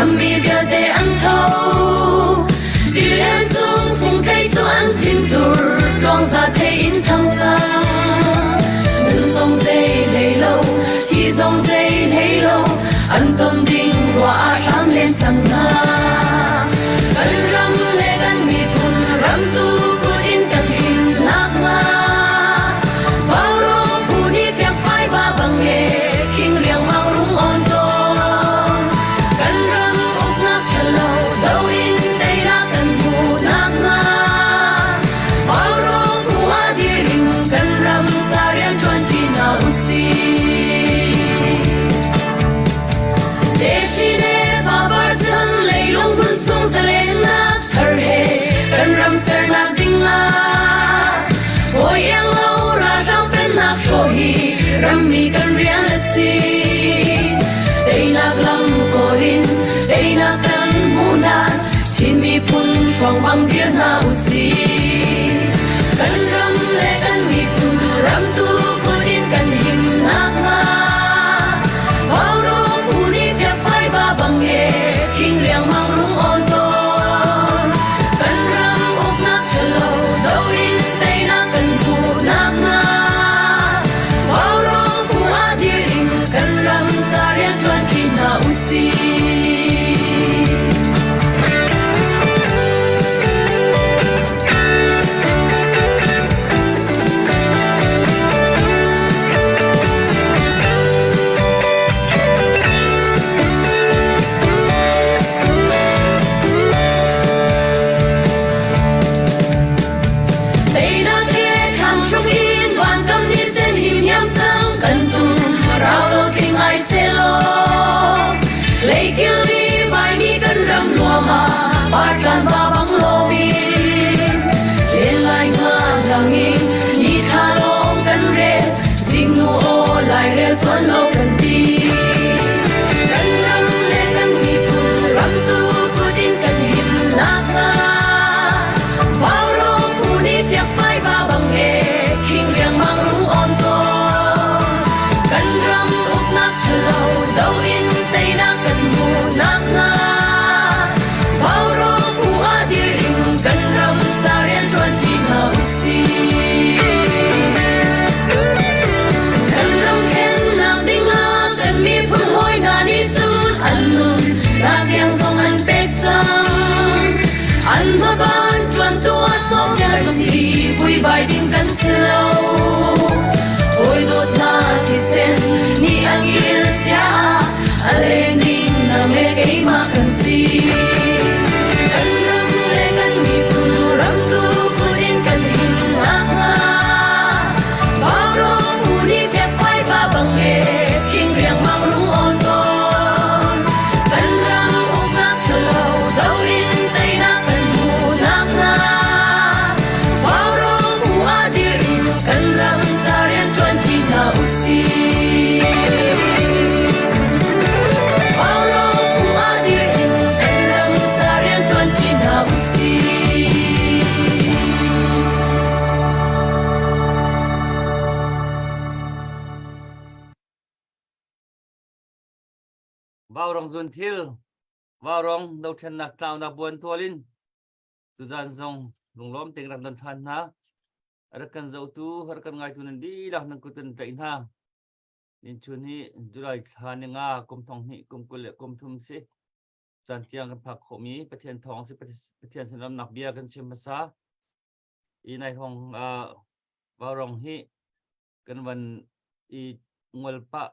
Rammi vialte an tho. Tilian cung fungthei cu an thintur, tluangza thei in thang cang. Nun zong zei hlei lo, thi zong zei hlei lo, an ton ding ruah ah hram len cang hna. Kan ram le kan miphun ram tu kut in kan him nakhnga. Vaurawng phu nih fiangfai va bang e, khing riangmang rung on tawn. Kan ram uknak ṭhalo do in teinak kan hmuh nakhnga. Vaurawng phu ah dir in kan ram ca rian ṭuan ṭi hna usih. Techin le fapar chan leilung hmun chung zalennak thar he kan ram sernak ding ah hawi iang lo ralhrang pennak hrawh hi rammi kan rian a si. Teinak lam kawl in teinak kan hmuh hlan Chin miphun hrawng bang dir hna usih. Kan ram le kan miphun ram tu kut in kan him nakhnga Vaurawng phu nih fiakfai va bang e khing riangmang rung on tawn. Kan ram uknak ṭhalo do in teinak kan hmuh nakhnga Vaurawng phu ah dir in kan ram ca rian ṭuan ṭi hna usih. Teinak he thlang hruk in vankam ni sen him hiam cang kan tum rau lo tling ai selaw leikil ni vaimi kan ram nuam ah partlan va bang lomin len lai nga langin ni thla lawng kan rel zingnu aw lairel tuan lo kan ti kan ram le kan miphun ram tu kut in kan him nakhnga Vaurawng phu nih fiakfai va bang e khing riangmang rung on tawn kan ram uknak ṭhalo do in teinak kan hmuh nakhnga Vaurawng phu ah dir in kan ram ca rian ṭuan ṭi hna usih. Kan ram khennak dingah kan miphun hawi hna nih cun an nun nak tiang zong an pek cang. An hmaban ṭuantu ah sawmrial si vuivai ding kan si lo. Hawi dawtna thisen nih a ngil chia a leng ding nang le keimah kan si. Kan ram le kan miphun ram tu kut in kan him nakhnga Vaurawng phu nih fiakfai va bang e khing riangmang rung on tawn. Kan ram uknak ṭhalo do in teinak kan hmuh nakhnga Vaurawng phu ah dir in kan ram ca rian ṭuan ṭi hna usih. Vaurawng phu ah dir in kan ram ca rian ṭuan ṭi hna usih. Vaurawng zunthil, Vaurawng dothlennak tlaunak buantual in tuzan zong lunglawm tein rak don ṭhan hna. A rak kan zohtu, a rak kan ngaitu nan dihlak nan kut kan tlaih hna. Ninchun hi July thla ni nga kum thong hnih kum 20 le kum thum si. Caan tiang kan phak khawhmi Pathian thawng si Pathian sin ramnak bia kan chim hmasa. I nai hong Vaurawng hi kan van i ngol pah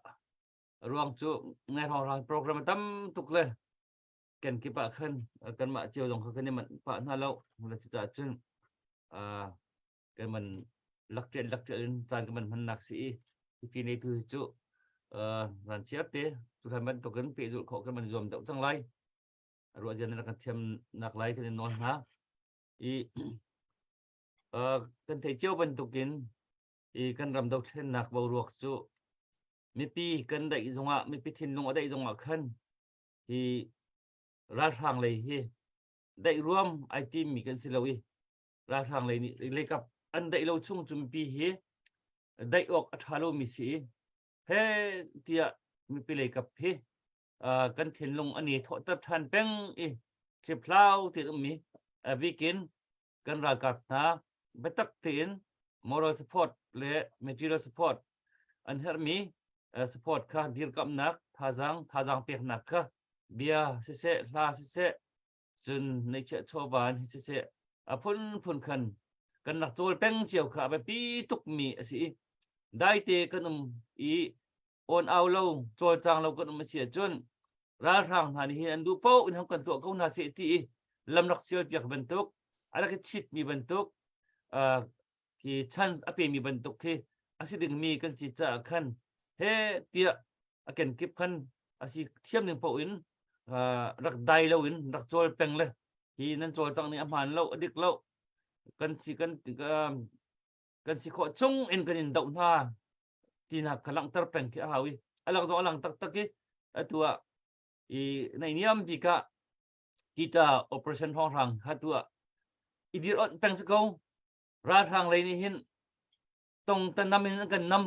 ruang cu ngai hong rang program a tam tuk le kan kip ah khan kanmah cio zong kha kan i manh pah hna lo la cucaah cun kan man lakṭial lakṭial in caan kan man hmannak si i hipi nei tu hi cu zan chiar te cu hlan bantukin pehzulh khawh kan man zuam deuh cang lai ruah zian na kan thiam nak lai kan in nawl hna i kan theih cio bantukin i kan ram dothlennak boruak cu mipi kan daih zongah mipi thinlung a daih zongah khan hi ralhrang lei hi daih ruam ai timmi kan si lo i ralhrang lei nih leikap an daih lo chung cu mipi hi daih awk a ṭha lomi si i he tiah mipi leikap hi. Kan thinlung an i thawhter ṭhan peng i hliphlau tein ummi a bikin kan ralkap hna biatak tein moral support le material support an herhmi support kha dirkamhnak thazaang thazaang peknak kha bia siseh hla siseh cun neihchiah chawva in siseh a phunphun khan kan rak cawl peng cio kha a biapi tukmi a si i daite kan um i on au lo cawlcang lo kan um a si ahcun ralhrang hna nih hin an duh paoh in hong kan tuah ko hna seh ti i lam rak sial piak bantuk a rak i chitmi bantuk khi chance a pemi bantuk khi a si dingmi kan si caah khan he tiah a kenkip khan a si thiam ning paoh in rak dai lo in rak cawl peng le hi nan cawlcang ning a hmaan lo a dik lo kan si kan kan si khawh chung in kan in doh hna tinak kha langhter peng khi a hau i a lang zong a lang taktak i atu ah i naihniam bik ah tita operation hrawnghrang kha tu ah i dir ot peng si ko. Ralhrang lei nih hin tong ta nam in an kan nam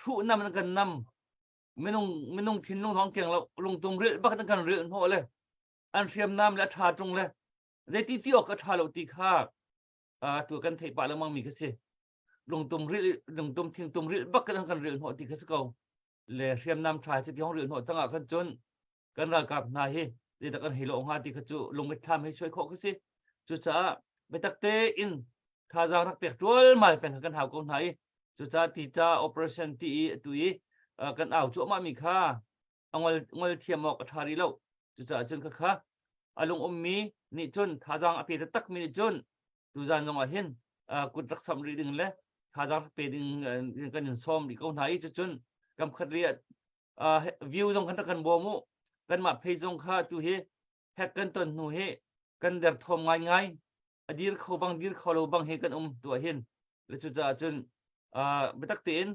hruh nam in an kan nam minung minung thinlung zong keng lo lungtum rilh bak an kan rilh hnawh le an hriamnam le a ṭha ṭung le zeiti ti awk a ṭha lo ti kha tu kan theih pah lengmang mi kha si. Lungtum rilh lungtum thingtum rilh bak kan kan rilh hnawh ti kha si ko. Le hriamnam ṭha cu ti hong rilh hnawh cang ah khan cun kan ralkap hna hi zeidah kan hei lawh hnga ti kha cu lungmitthlam hei suai khawh kha si. Cucaah biatak tein thazaang rak pek ṭualmal peng kan hau ko hna i cucaah tita operation ti i atu i kan au cuahmah mi kha a ngol ngol thiam awk a ṭha rih lo. Cucaah cun khakha a lung ummi nih cun thazaang a pe taktak mi nih cun tuzan zong ah hin kut rak samh rih ding le thazaang rak pe ding kan in sawm rih ko hna i cucun kam khat ri view zong kan rak kan bawm u. Kanmah phei zong kha tu hi hek kan ton hnu hi kan derthawm ngaingai, a dir kho bang dir kho lo bang hi kan um tu ah hin. Le cucaah cun biatak tein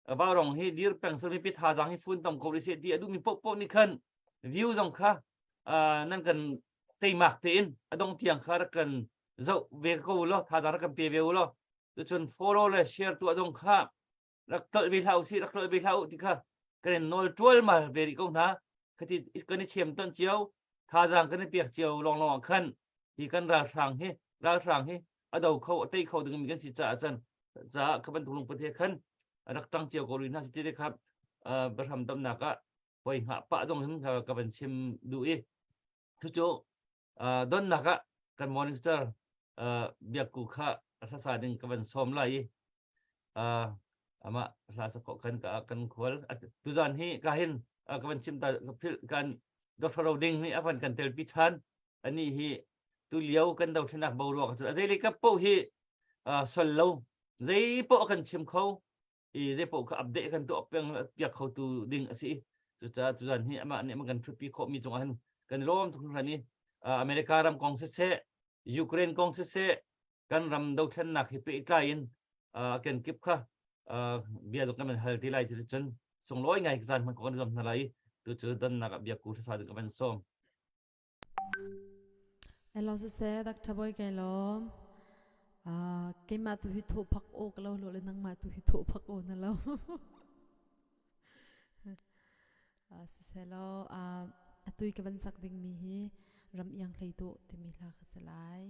Vaurawng hi dir peng sir mipi thazaang hi fun tam ko rih seh ti a duhmi paohpaoh nih khan view zong kha nan kan teimak tein a dong tiang kha rak kan zoh ve ko law thazaang rak kan pe ve u law. Cucun follow le share tuah zong kha rak tolh ve hlah usih, rak tolh ve hlah u ti kha kan in nawl ṭualmal ve rih ko hna. Khati kan i chem ton cio, thazaang kan i pek cio lawnglawng ah khan hi kan ralhrang hi ralhrang hi a do kho a tei kho dingmi kan si caah cun caah kha bantuk lungput he khan rak ṭang cio ko rih hna si ti te kha biahram damnak ah hoi hngah pah zong hin ka van chim duh i cucu donnak ah kan morning star biakku kha hlasa ding ka van sawm lai i amah hla sa khawh khan ka kan khual. Tuzan hi ka hin ka van chim ta ka philh kan Dr. Roding nih a van kan telpi ṭhan. Ani hi tu lio kan dothlenak boruak cu a zei kap poh hi sol lo zei poh kan chim kho i zei poh kha update kan tuah peng piak kho tu ding a si. Cucaah tuzan hi amah nih kan ṭhutpi khawh mi cungah hin kan lawm tuk hringhran i America ram kong siseh Ukraine kong siseh kan ram dothlennak hi pehtlai in kenkip kha bia zong kan hal ti lai ti cun sunglawi ngai zan hman ko kan zam hna lai. Tu cu donnak ah bia ku hrasa ding ka van sawm. Hello siseh dak thaboy kai lawm. Keimah tu hi tho phak o ka lo lo le nangmah tu hi tho phak o na lo. Siseh law atui ka van sak ding mi hi ram iang hlei dawh timi hla kha si lai.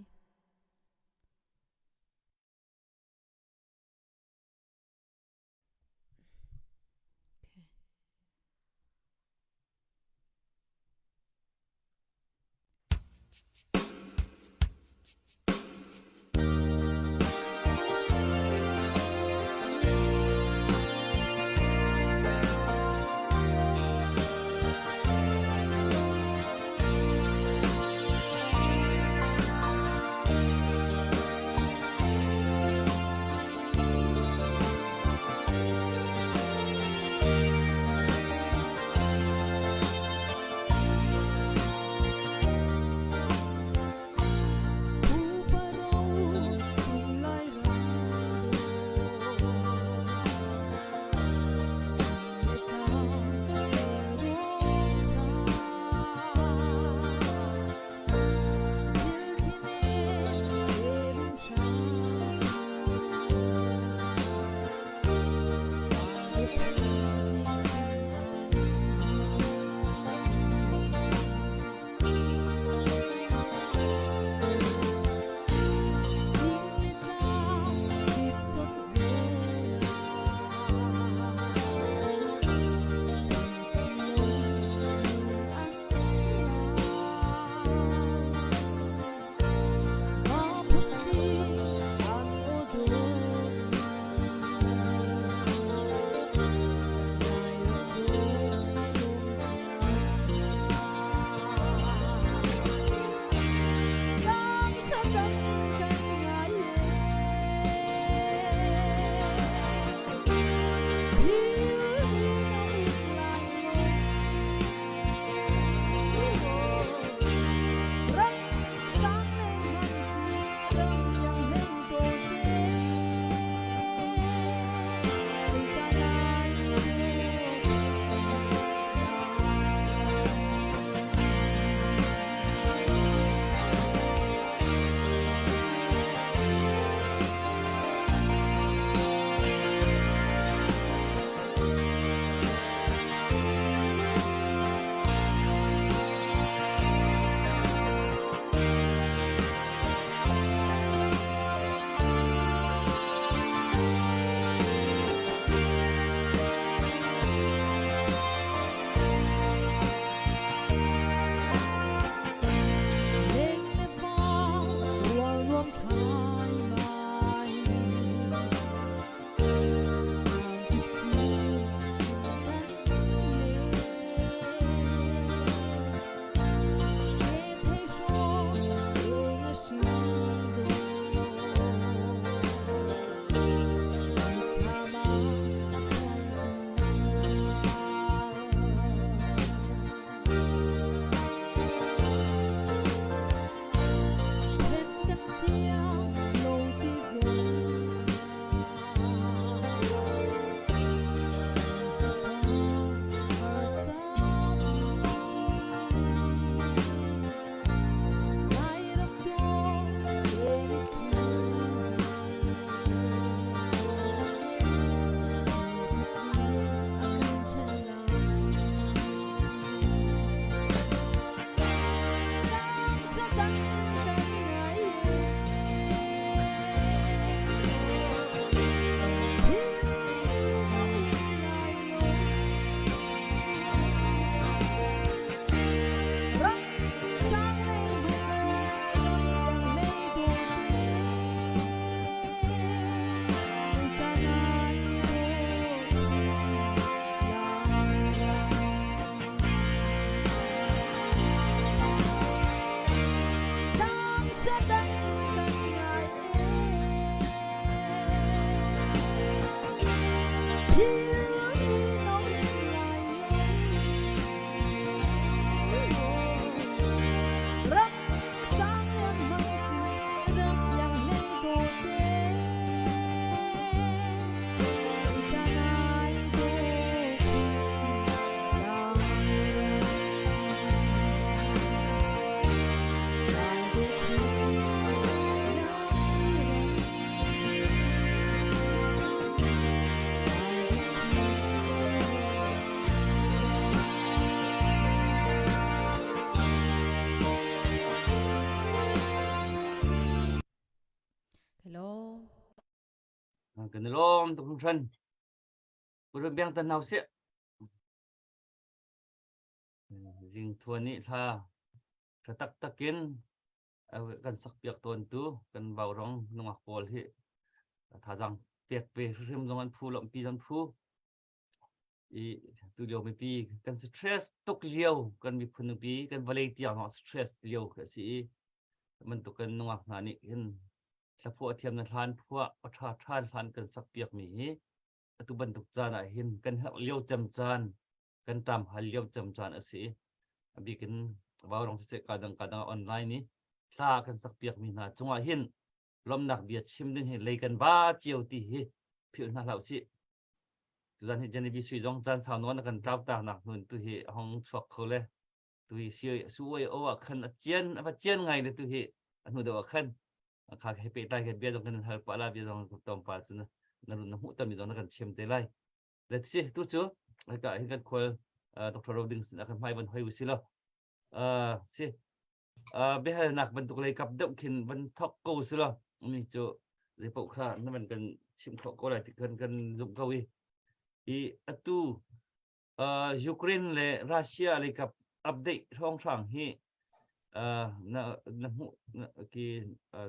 Kan i lawm tuk hringhran. Urun biang tan hau sih. Zing thuan nih thla tha taktak in kan sak piak tawn tu kan vaurong nungak pawl hi thazang pek pe hrim zong an phu lompi zong phu i tu lio mipi kan stress tuk lio kan miphun nupi kan vawlei tiang zong stress lio khi a si i bantuk kan nungak hna nih hin hlaphuah thiam na hlan phuah a ṭha ṭha hlan kan sak piak mi hi atu bantuk caan ah hin kan herh lio cem caan kan ṭam hal lio cem caan a si a bikin vaurong siseh ka dang ka dang online i hla kan sak piak mi hna cungah hin lomnak bia chim ding hi lei kan ba cio ti hi philh hna hlah usih. Tuzan hi Genevieve Sui zong caan sau nawn a kan tlau tak nak hnun tu hi hong chuak kho le tu hi si suai o ah khan a cian a va cian ngai le tu hi a hnu deuh ah khan kha he pehtlai he bia zong kan hal pa la bia zong tom pa cu na na na hmuh tami zong na kan chim te lai le si tu cu ka hin kan khual Dr. Roding sin akan hmai van hoi usi lo si biahalnak bantuk lei kap deuh khin van thok ko si lo mi cu zeipaoh kha na van kan chim khawh ko lai ti kan kan zumh ko i i atu Ukraine le Russia lei kap update hrawnghrang hi na na hmuh ki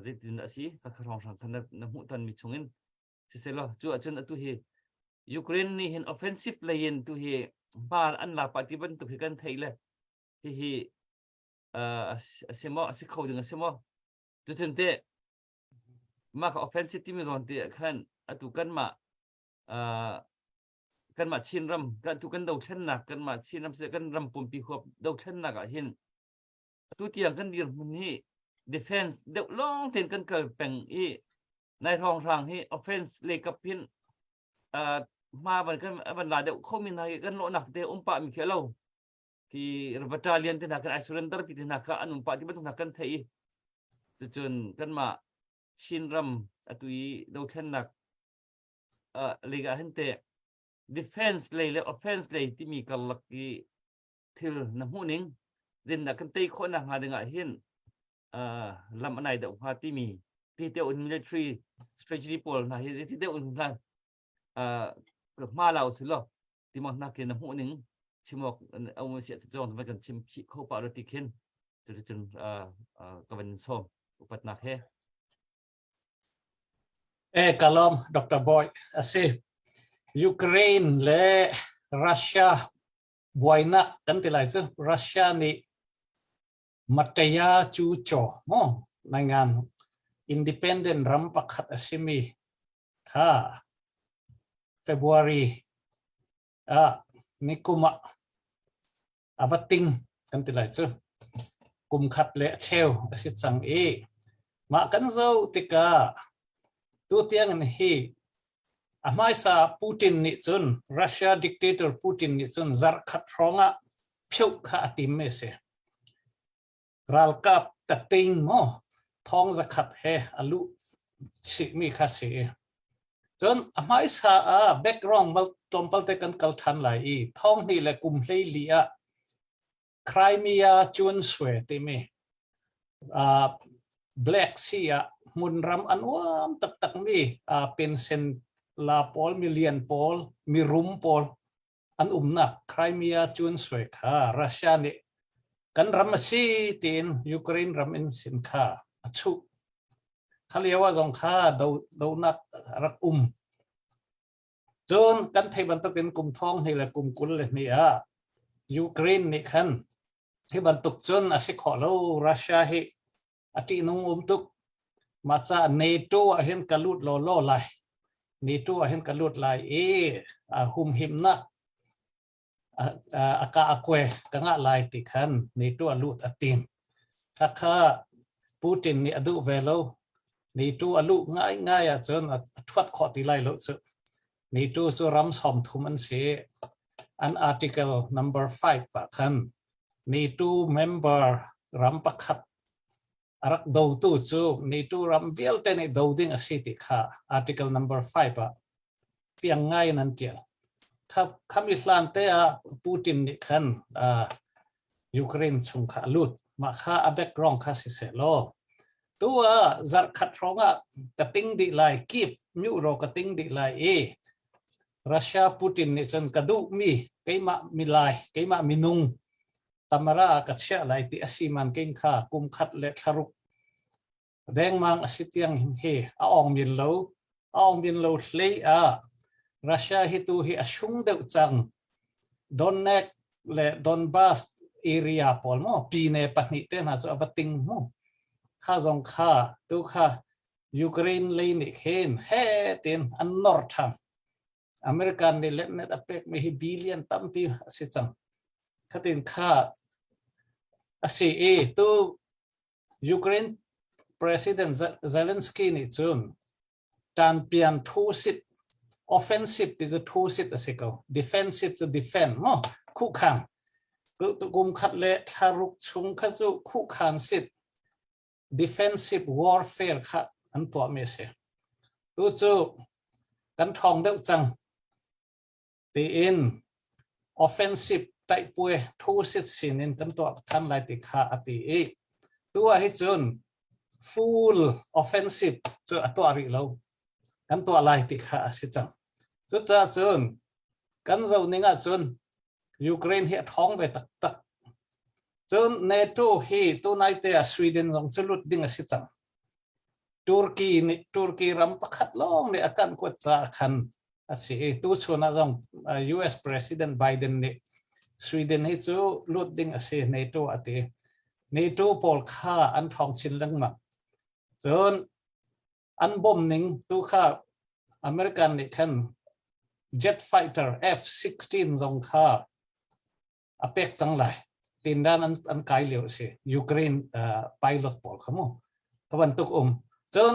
zeitin a si ka hrawnghrang kha na hmuh ton mi chungin siselaw cu ahcun atu hi Ukraine nih hin offensive lei in tu hi hma an la pah ti bantuk hi kan theih le hihi a si maw a si kho ding a si maw cucun te mah kha offensive timi zawn te ah khan atu kanmah kanmah Chinram kan tu kan dothlennak kanmah Chinram se kan ram pumpi huap dothlennak ah hin atu tiang kan dirhmun hi defense deuh lawng ten kan kal peng i nai hrawng hrang hi offense le kap hin hma van kan van la deuh khomi hna hi kan lawhnak te um pah mi khi lo khi battalion te hna kan i surrender pi te hna kha an um pah ti bantuk hna kan thei i cucun kanmah Chinram atu i dothlennak lei ah hin te defense lei le offense lei timi karlak i thil na hmuh ning zindah kan tei khawh nak hnga ding ah hin lam a nai deuh hnga timi ti deuh in military strategy pawl hna hi ti deuh in hna hma lau si lo timang hna ke na hmuh ning chimok um si tu chong kan chim chih kho pa ro ti khin cuticun ka van som upatnak he. E kalom Dr. Boy asi Ukraine le Russia buainak kan ti lai cu Russia nih Mataya cu chaw mo nangan independent ram pakhat asimi kha February ah nikum ah a va ting kan ti lai cu kum khat le a cheu a si cang i mah kan zoh tikah tu tiang in hi a hmaisa Putin nih cun Russia dictator Putin nih cun zarh khat hrawng ah pheuh kha a tim mi a si. Ralkap tating maw thong zakhat he a luh chihmi kha si. Cun a hmaisa ah background bal tlawmpal te kan kal ṭhan lai i thong hnih le kum 14 ah Crimea Chuanswe timi Black Sea ah hmunram an uam taktakmi pension la pawl milian pawl mirum pawl an umnak Crimea Chuanswe kha Russia nih kan ram a si tiin Ukraine ram in sin kha a chuh. Kha lio ah zong kha donak rak um. Cun kan theih bantukin kum thong hnih le kum 22 ah Ukraine nih khan hi bantuk cun a si khawh lo Russia hi a ṭihnung um tuk. Mah caah NATO ah hin ka lut law law lai. NATO ah hin ka lut lai i humhimnak a ka a kue ka ngah lai ti khan NATO a lut a tim. Khakha Putin nih a duh ve lo. NATO a luh ngaingai ahcun a ṭhuat khawh ti lai lo cu. NATO cu ram 30 an si. An article number 5 ah khan NATO member ram pakhat a rak dotu cu NATO ram vialte nih do ding a si ti kha article number 5 ah fiang ngai in an tial. Khami hlan te ah Putin nih khan Ukraine chung kha a lut. Mah kha a background kha si seh law. Tu ah zarhkhat hrawng ah ka ting dih lai, Kiev myuro ka ting dih lai i Russia Putin nih cun ka duhmi keimah milai, keimah minung Tamara ah ka chiah lai ti a si man king kha kum khat le thlaruk dengmang a si tiang hi a ong min lo a ong min lo hlei ah Russia hi tu hi a sung deuh cang. Donetsk le Donbass area pawl mo pine pahnih te hna cu a va ting mu kha zong kha tu kha Ukraine lei nih khin he tin an nor than. American nih letnet a pek mi hi billion tampi a si cang. Khatin kha a si i tu Ukraine President Zelensky nih cun tanpian thu sit, offensive ti cu thu sit a si ko, defensive cu defend mo khuhkhan kum khat le thlaruk chung kha cu khuhkhan sit, defensive warfare kha an tuahmi a si. Tu cu kan ṭhawng deuh cang tiin offensive taihpue thu sit sin in kan tuah than lai ti kha a ti i tu ah hi cun full offensive cu a tuah rih lo, kan tuah lai ti kha a si cang. Cucaah cun kan zoh ning ah cun Ukraine hi a ṭhawng ve taktak. Cun NATO hi tunai te ah Sweden zong cu lut ding a si cang. Turkey nih, Turkey ram pakhat lawng nih a kan kuat caah khan a si i tu chun ah zong US President Biden nih Sweden hi cu lut ding a si NATO a ti. NATO pawl kha an ṭhawng chin lengmang. Cun an bom ning tu kha American nih khan jet fighter F-16 zong kha a pek cang lai. Tindan an kai lio a si. Ukraine pilot pawl kha mu. Ka bantuk um. Cun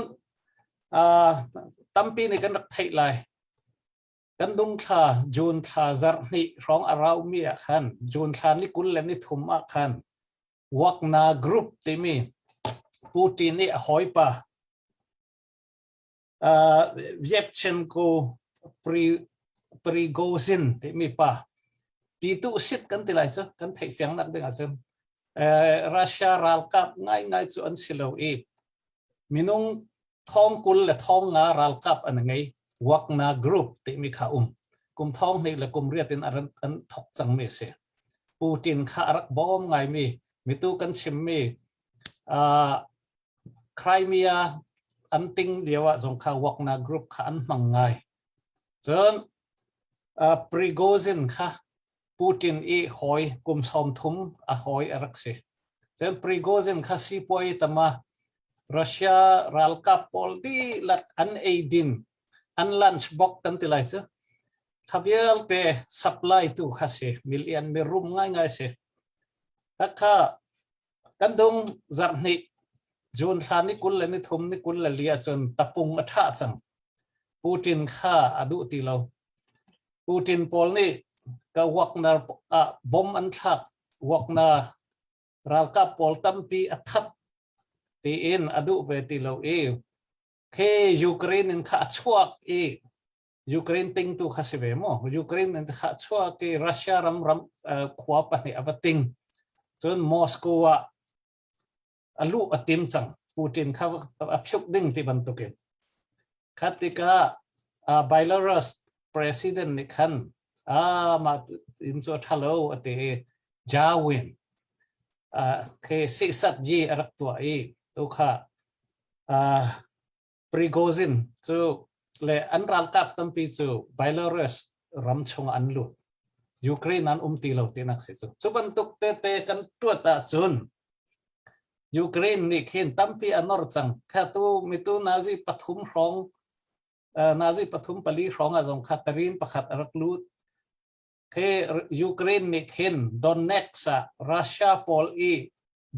tampi nih kan rak theih lai. Kan dung thla June thla zarh hnih hrawng a rau mi ah khan June thla ni 23 ah khan Wagner Group timi Putin nih a hawipa Yevchenko Prigozhin timi pa pitu sit kan ti lai cu kan theih fiang nak ding ahcun Russia ralkap ngaingai cu an si lo i minung thong 20 le thong nga ralkap an ngei. Wagner Group timi kha um kum thong hnih le kum riat in an thok cangmi a si. Putin kha a rak bawm ngaimi mitu kan chimmi Crimea an ting lio ah zong kha Wagner Group kha an hmang ngai. Cun Prigozhin kha Putin i hawi kum 30 a hawi a rak si. Cun Prigozhin kha sipuai tama Russia ralkap pawl dihlak an eidin, an lunch box kan ti lai cu, kha vialte supply tu kha si, million mirum ngaingai si. Kha Kan dung zarh hnih June thla ni 23 ni 24 ahcun tapung a thah cang. Putin kha a duh ti lo. Putin pawl nih ka Wagner ah bom an thlak, Wagner ralkap pawl tampi a that tiin a duh ve ti lo i khi Ukraine in kha a chuak i Ukraine ting tu kha si ve mu. Ukraine in kha chuak i Russia ram ram khua pahnih a va ting. Cun Moscow ah a luh a tim cang. Putin kha a phyuk ding ti bantukin. Khat tikah Belarus president nih khan mah in cu a ṭhalo a ti i Jawin khi sihsat yi a rak tuah i tu kha Prigozhin cu le an ralkap tampi cu Belarus ram chung an lut. Ukraine an um ti lo tinak si cu. Cu bantuk tete kan tuat ahcun Ukraine nih khin tampi a nor cang. Kha tu mitu Nazi pathum hrawng Nazi pathum pali hrawng ah zong kha tarin pakhat a rak lut. Khi Ukraine nih khin Donetsk ah Russia pawl i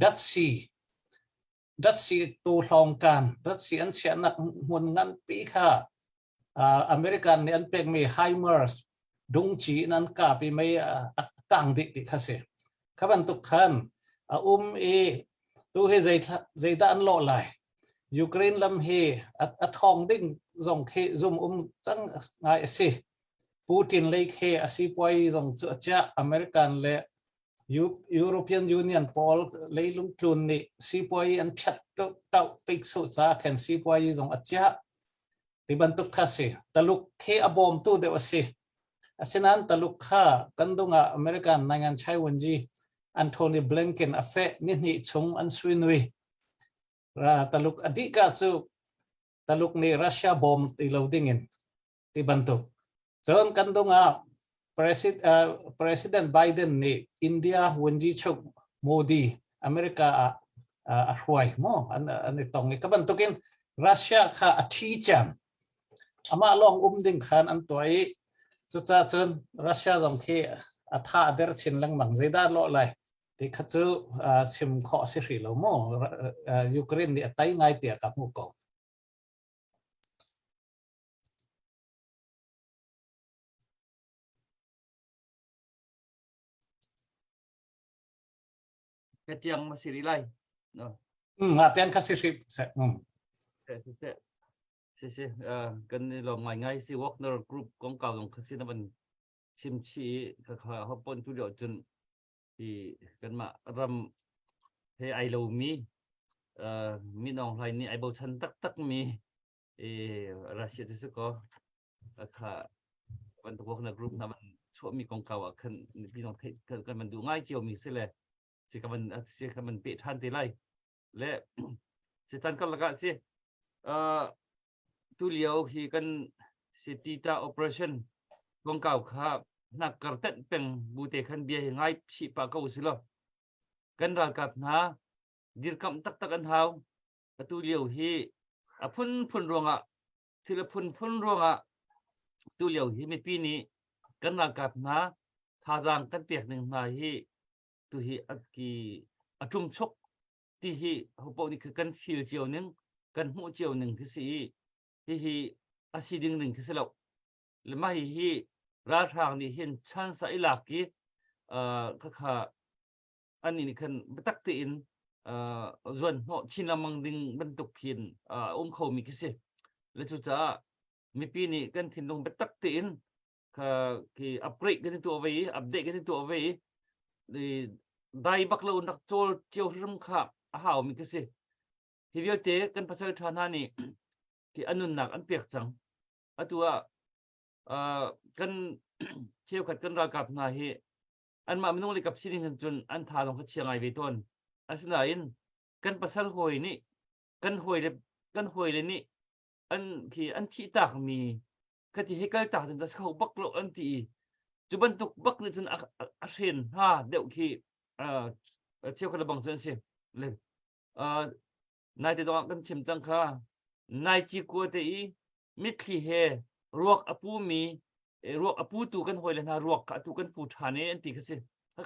datsi datsi tuhlawngkan datsi an chiahnak hmun nganpi kha American nih an pekmi HIMARS dungci in an kap i mei a kang dih ti kha si. Kha bantuk khan a um i tu hi zeidah an lawh lai? Ukraine lam hi a thawng ding zong khi zum um cang ngai a si. Putin lei khi a sipuai zong cu a chiah. American le European Union pawl leilung tlun nih sipuai an phiat tauh pek so ca khan sipuai zong a chiah ti bantuk kha si. Taluk khi a bawmtu deuh a si. Asinain Taluk kha kan dungah American Nangan Chai Wenji Anthony Blinken a feh ni hnih chung an suinui. Taluk a dih ka cu Taluk nih Russia bawm ti lo dingin ti bantuk. Cun kan dungah President Biden nih India Wenji Chuk Modi America ah a hruai mo an an i tong i ka bantukin Russia kha a thi cam amah lawng um ding khan an tuah i cucaah cun Russia zong khi a tha a der chin lengmang zeidah lawh lai ti kha cu chim khawh a si hrih lo mu Ukraine nih a tai ngai tiah ka hmuh ko. Ka tiang ma si rih lai. No. Nga tiang kha si hrih se. Se se se. Si si kan i lawm ngai ngai si Wagner Group kong kau zong kha si na van chim chi kha kha hopon tu lio cun hi kanmah ram he ai lomi Min Aung Hlaing nih ai bochan taktakmi Russia cu si kaw kha bantuk Wagner Group hna van chuahmi kongkau ah khan mipi zong theih kan van duh ngai ciomi si le si ka van si ka van peh ṭhan te lai le si caan karlak ah si tulio hi kan city ta operation kongkau kha hnak kar tenh peng bu te khan bia hi ngai chih pah ko si lo kan ralkap hna dirkamh taktak an hau atu lio hi a phunphun ruangah thil a phunphun ruangah tu lio hi mipi nih kan ralkap hna thazaang kan pek ning hna hi tu hi a ki a ṭumchuk ti hi hopoh nih kan feel cio ning kan hmuh cio ning khi si i hihi a si ding ning khi si lo le mah hi hi ralhrang nih hin chance a i lak i khakha an nih khan biatak tein zuan hnawh chin lengmang ding bantuk khin a um khomi khi si le cucaah mipi nih kan thinlung biatak tein kha khi upgrade kan tuah ve i update kan tuah ve i dai bak lo nak cawl cio hrim kha a hau mi khi si hi vialte kan pasal tha hna nih khi an nunnak an pek cang atu ah kan cheukhat kan ralkap hna hi anmah minung le kap sining hin cun an tha zong kha chia ngai ve tawn asinain kan pasal hawi nih kan hawi le kan hawi le nih an khi an thih tak mi khati hi kal tak ding kho bak lo an ti i cu bantuk bak nih cun a hren hna deuh khi cheukhat le bang cu an si le nai te zongah kan chim cang kha nai ci kua te i mitthli he ruak a pu mi ruak a putu kan hawile hna ruak kha atu kan pu ṭhan e an ti kha si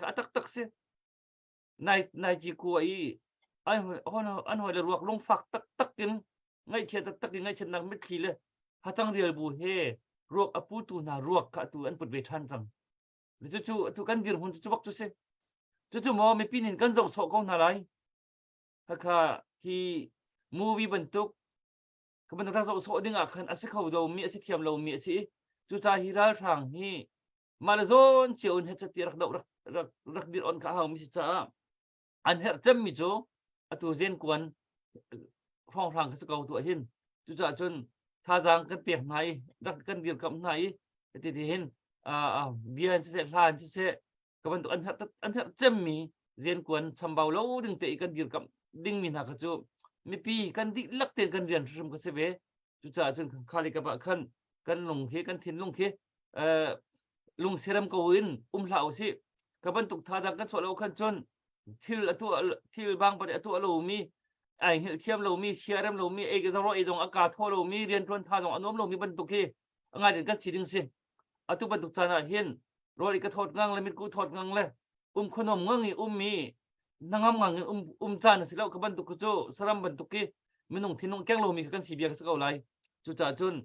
a taktak si nai nai ci kua i an hawile ruak lungfak taktak in ngaihchia taktak in ngaihchiatnak mitthli le hacang rial bu he ruak a putu hna ruak kha atu an put ve ṭhan cang. Cucu atu kan dirhmun cu bak cu si. Cucu maw mipi nih kan zoh sawh ko hna lai. Khakha hi movie bantuk ka bantuk rak zoh sawh ding ah khan a si kho lomi a si thiam lomi a si i cucaah hi ralhrang hi mah le zawn cio in hetchat ti rak doh rak rak rak dir on kha a haumi si caah an herh cemmi cu atu zenkuan hrawnghrang kha si ko tuah hin cucaah cun thazaang kan pek hna i rak kan dirkamh hna i ti ti hin bia in siseh hla in siseh ka bantuk an herh an herh cemmi zenkuan chambau lo ding te i kan dirkamh dingmi hna kha cu mipi kan dihlak tein kan rian hrim ka si ve cucaah cun khali kap ah khan kan lung khi kan thinlung khi lung siram ko in um hlah usih ka bantuk thazaang kan chuah lo khan cun thil atu thil bang pa atu lomi ai hngilh thiam lomi siarem lomi ei zong ei zong a ka thaw lomi riantuan tha zong a nuam lomi bantuk hi ngai din kan si ding si atu bantuk caan ah hin rawl i ka thawt ngang le mitku thawt ngang le um khuanom ngang i ummi hnangam ngang in um um caan a si lo ka bantuk cu saram bantuk ki minung thinlung keng lomi kha kan si bia ka si ko lai cucaah cun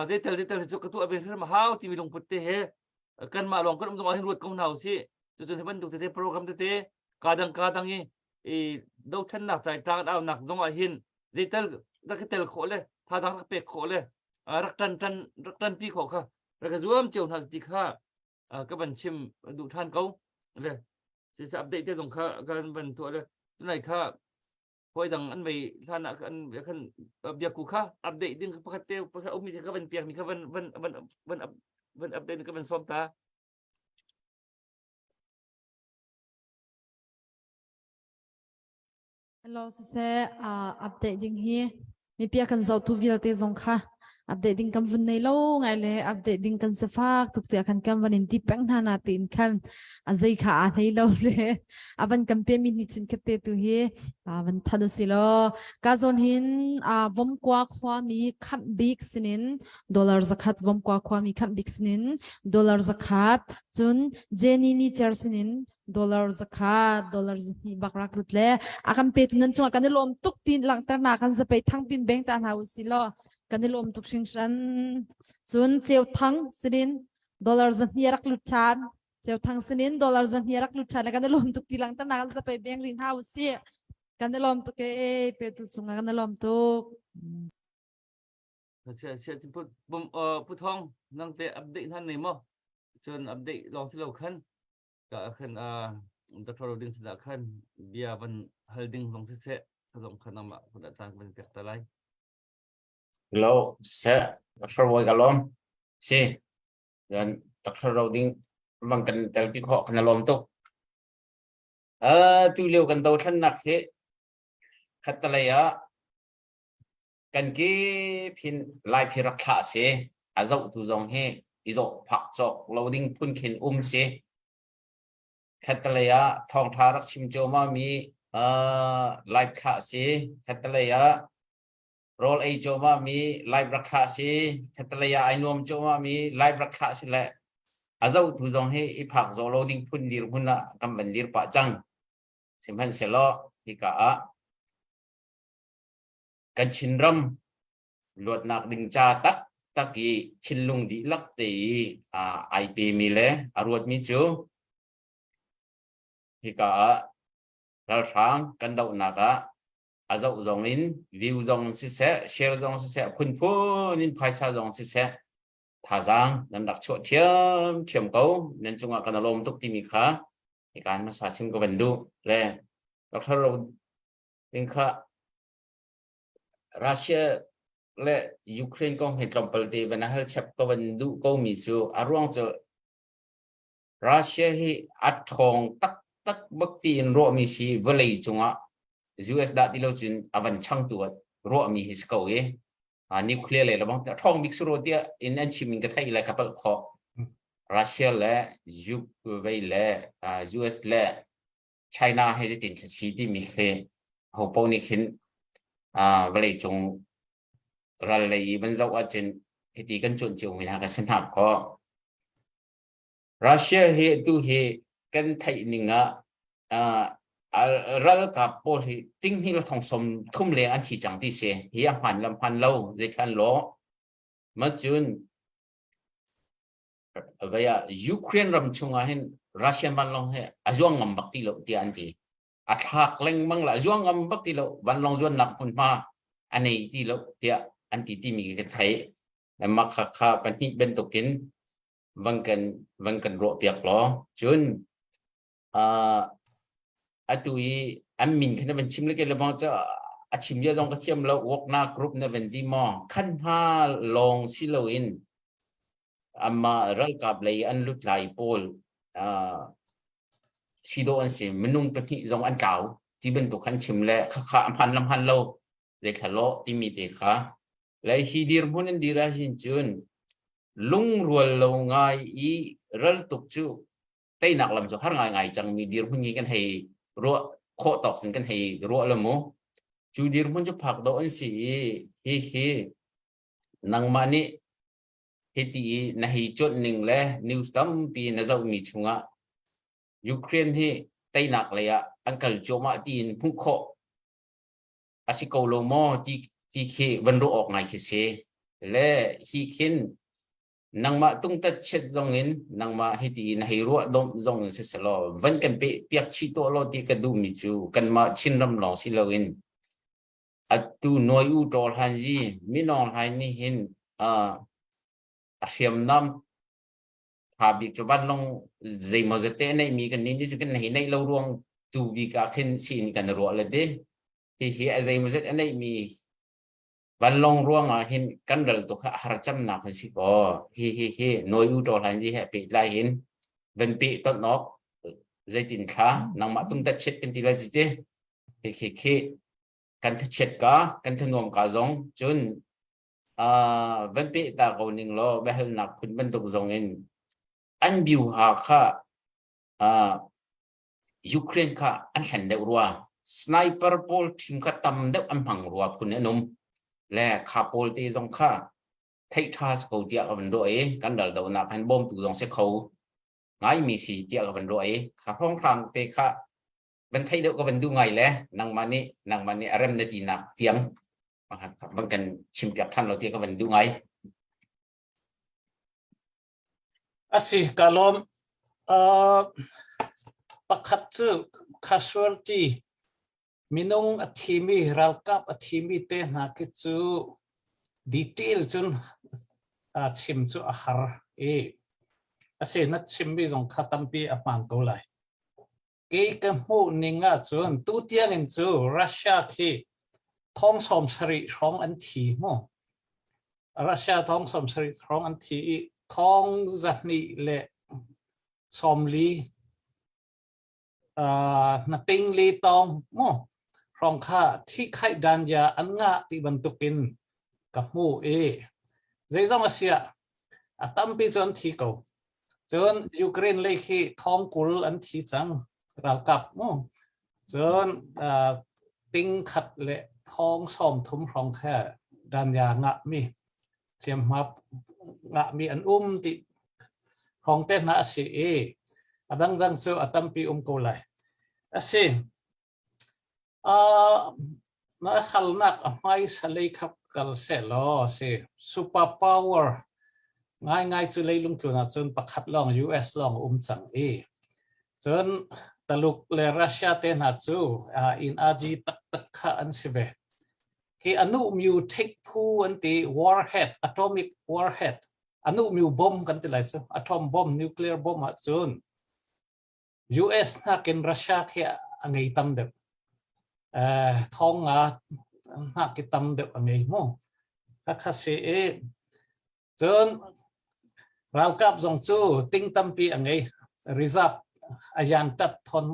zeitel zeitel cu ka tuah ve hrim hau timi lungput te he kanmah lawng kan um zong ah hin ruat ko hna usih cucun hi bantuk tete program tete kadang kadang i i dothlennak cai tlang aunak zong ah hin zeitel rak i tel khawh le thadang rak pek khawh le rak tan tan rak tan pi khawh kha rak i zuam cio hna ti kha ka van chim duh than ko le. Si update te zong kha kan van tuah le tunai kha hawi dang an vei hlan ah kan khan biaku kha update ding pakhat te pakhat ummi te kha van piak mi kha van van van van van update ka van sawm ta. Hello siseh update ding hi mipia kan zohtu vialte zong kha update ding kan vun nei lo ngai le update ding kan safak tuk tiah khan kan van in ti peng hna na tiin khan a zei kha a hlei lo le a van kan pe mi ni chin khat te tu hi van than usi lo ka zon hin vomkua khua mi khamh bik sinin dollar zakhat vomkua khua mi khamh bik sinin dollar zakhat cun Jenny ni cer sinin dollar zakhat dollar zahnih bak rak lut le a kan petu nan cungah kan i lawm tuk tin langhternak kan zapei thang pin beng ta hna u si law kan i lawm tuk hringhran. Cun ceu thang sinin dollar zahnih rak lut than, ceu thang sinin dollar zahnih rak lut than le kan i lawm tuk ti langhternak kan zapei beng rin hna u si. Kan i lawm tuk e, petu cungah kan i lawm tuk. Sia sia pu pu thong nang te update han nei mo cun update long si lo khan ka khan Dr. Rodin sinah khan bia van hal ding zong siseh ka zong khan amah kun ah caan van pek ta lai. Hello, siseh, Dr. Boy ka lawm. Si, dan Dr. Rodin bang kan tel pi khawh kan lawm tuk. Tu lio kan dothlannak hi khattalei ah kan kip hin lai phi rak thlah si. A zohtu zong hi i zoh phak cawk lo ding phun khin um si. Khattalei ah thawngtha rak chim cuahmah mi live thlah si. Khattalei ah rawl ei cuahmah mi live rak thlah si. Khattalei ah ai nuam cuahmah mi live rak thlah si le a zohtu zong hi i phak zaw lo ding phun dirhmun ah kan van dir pah cang. Sihmanhsehlaw hika ah kan Chinram luatnak ding ca taktak i thinlung dihlak te i ai pemi le a ruatmi cu hika ah ralhrang kan dohnak ah a zoh zong in view zong siseh, share zong siseh, phunphun in phaisa zong siseh thazaang nan rak chuah ṭhiamṭhiam ko. Nan cungah kan lawm tuk timi kha hika hmasa chim ka van duh le Dr. Ding kha Russia le Ukraine kong hi tlawmpal te van hal chap ka van duh ko mi cu a ruang cu Russia hi a ṭhawng taktak bak tiin ruahmi si vawlei cungah US dah ti lo cun a van changtu ah ruahmi hi si ko i nuclear le lebang ṭhawng bik suro tiah in an chim in ka theih le ka palh khawh. Russia le Ukraine le US le China he zeitin thla si timi khi hopo nih khin vawlei cung ral lei i van zoh ahcun hiti kan cuan cio mi hna kan si hna kaw. Russia hi tu hi kan theih ning ah ralkap pawl hi tinghnih le thong som thum leng an thi cang ti si. Hi a hman lam hman lo zeithlan law ma cun vei ah Ukraine ram chungah hin Russian vanlawng he a zuang ngam bak ti lo tiah an ti. A thlak lengmang la zuang ngam bak ti lo, vanlawng zuannak hmunhma a nei ti lo tiah an ti timi kan theih. Mah kha kha pahnih bantukin van kan van kan ruah piak law cun atu i an min kha na van chim le ke le bang cu a chim bia zong ka thiam lo wokna group na van ti maw khan hna lawng si loin Amah ralkap lei an lutlai pawl si dawh an si. Minung pahnih zong an tlau ti bantuk khan chim le khakha a hman lam hman lo zeithla lawh timi te kha le hi dirhmun an dir ahhin cun lungrual lo ngai i raltuk cu teinak lam cu har ngai ngai cangmi dirhmun hi kan hei ruah khawh tawk cun kan hei ruah lo mu. Cu dirhmun cu phak dawh an si i hi hi nangmah nih Hiti i na hei cuanh ning le news tampi na zohmi chungah Ukraine hi teinak lei ah an kal cuahmah tiin hmuh khawh a si ko lo maw ti ti khi van ruah awk ngai khi si. Le hi khin nangmah tungtat chiat zong in nangmah hiti na hei ruah dawmh zong in siselaw van kan pe piak chih tuah law ti ka duhmi cu kanmah Chinram lawng si loin Atu Nawi U Taw Hlan Zi Minawng Hlaing nih hin a hriamnam Tha bik cu vanlawng zeimaw zat te a neihmi kan nih nih cu kan hei neih lo ruang tu bik ah khin siin kan ruah le ti. Hihi a zeimaw zat a neihmi vanlawng ruang ah hin kan ral tu kha a har camnak an si kaw. Hi hi hi nawi u ṭaw hlan ji he pehtlai hin van peh ton awk zeitin thla nangmah tung tat chet kan ti lai ti. Hi khi khi kan thachiat ka kan thanuam ka zong cun van peh ta ko ning law biahalnak phun bantuk zong in an biuha kha Ukraine kha an hlen deuh rua sniper pawl team kha tam deuh an hmang rua phun an um le kha pawl te zong kha theih tha ko tiah ka van ruah i kan ral donak han bawmtu zong si kho ngaimi si tiah ka van ruah i kha hrawnghrang te kha van theih deuh ka van duh ngai le nangmah nih nangmah nih a rem na tinak tiang van kan chimpiak than lo ti ka van duh ngai. Asi ka lawm. Uh, pakhat cu casualty minung a thimi ralkap a thimi te hna khi cu detail cun uh, chim cu a har i asi na chimmi zong kha tampi a hmaan ko lai. Kei ka hmuh ning ahcun tutiang in cu Russia khi thong 70 hrawng an thi mu. Russia thong 70 hrawng an thi i thong 240 na ting li tong mu hrawng kha thi khaih dan ya an ngah ti bantukin ka hmuh i zeizong a siah a tampi cu an thi ko. Cun Ukraine lei khi thong 20 an thi cang ralkap mu. Cun ting khat le thong 30 hrawng kha danya ngahmi hliamhma ngahmi an um ti hrawng te hna a si i a dangdang cu a tampi um ko lai. A si. Na halnak a hmaisa lei kha kal sehlaw si super power ngaingai cu leilung tlun ahcun pakhat lawng US lawng a um cang i cun Taluk le Russia te hna cu inn aji taktak kha an si ve. Hi anu myu theih phu an ti warhead atomic warhead anu myu bomb kan ti lai cu atom bomb nuclear bomb ahcun US nakin Russia khi a ngei tam deuh. Thong nga hngak ki tam deuh a ngei mu. Khakha si i cun ralkap zong cu ting tampi a ngei. Reserve a yan tat thon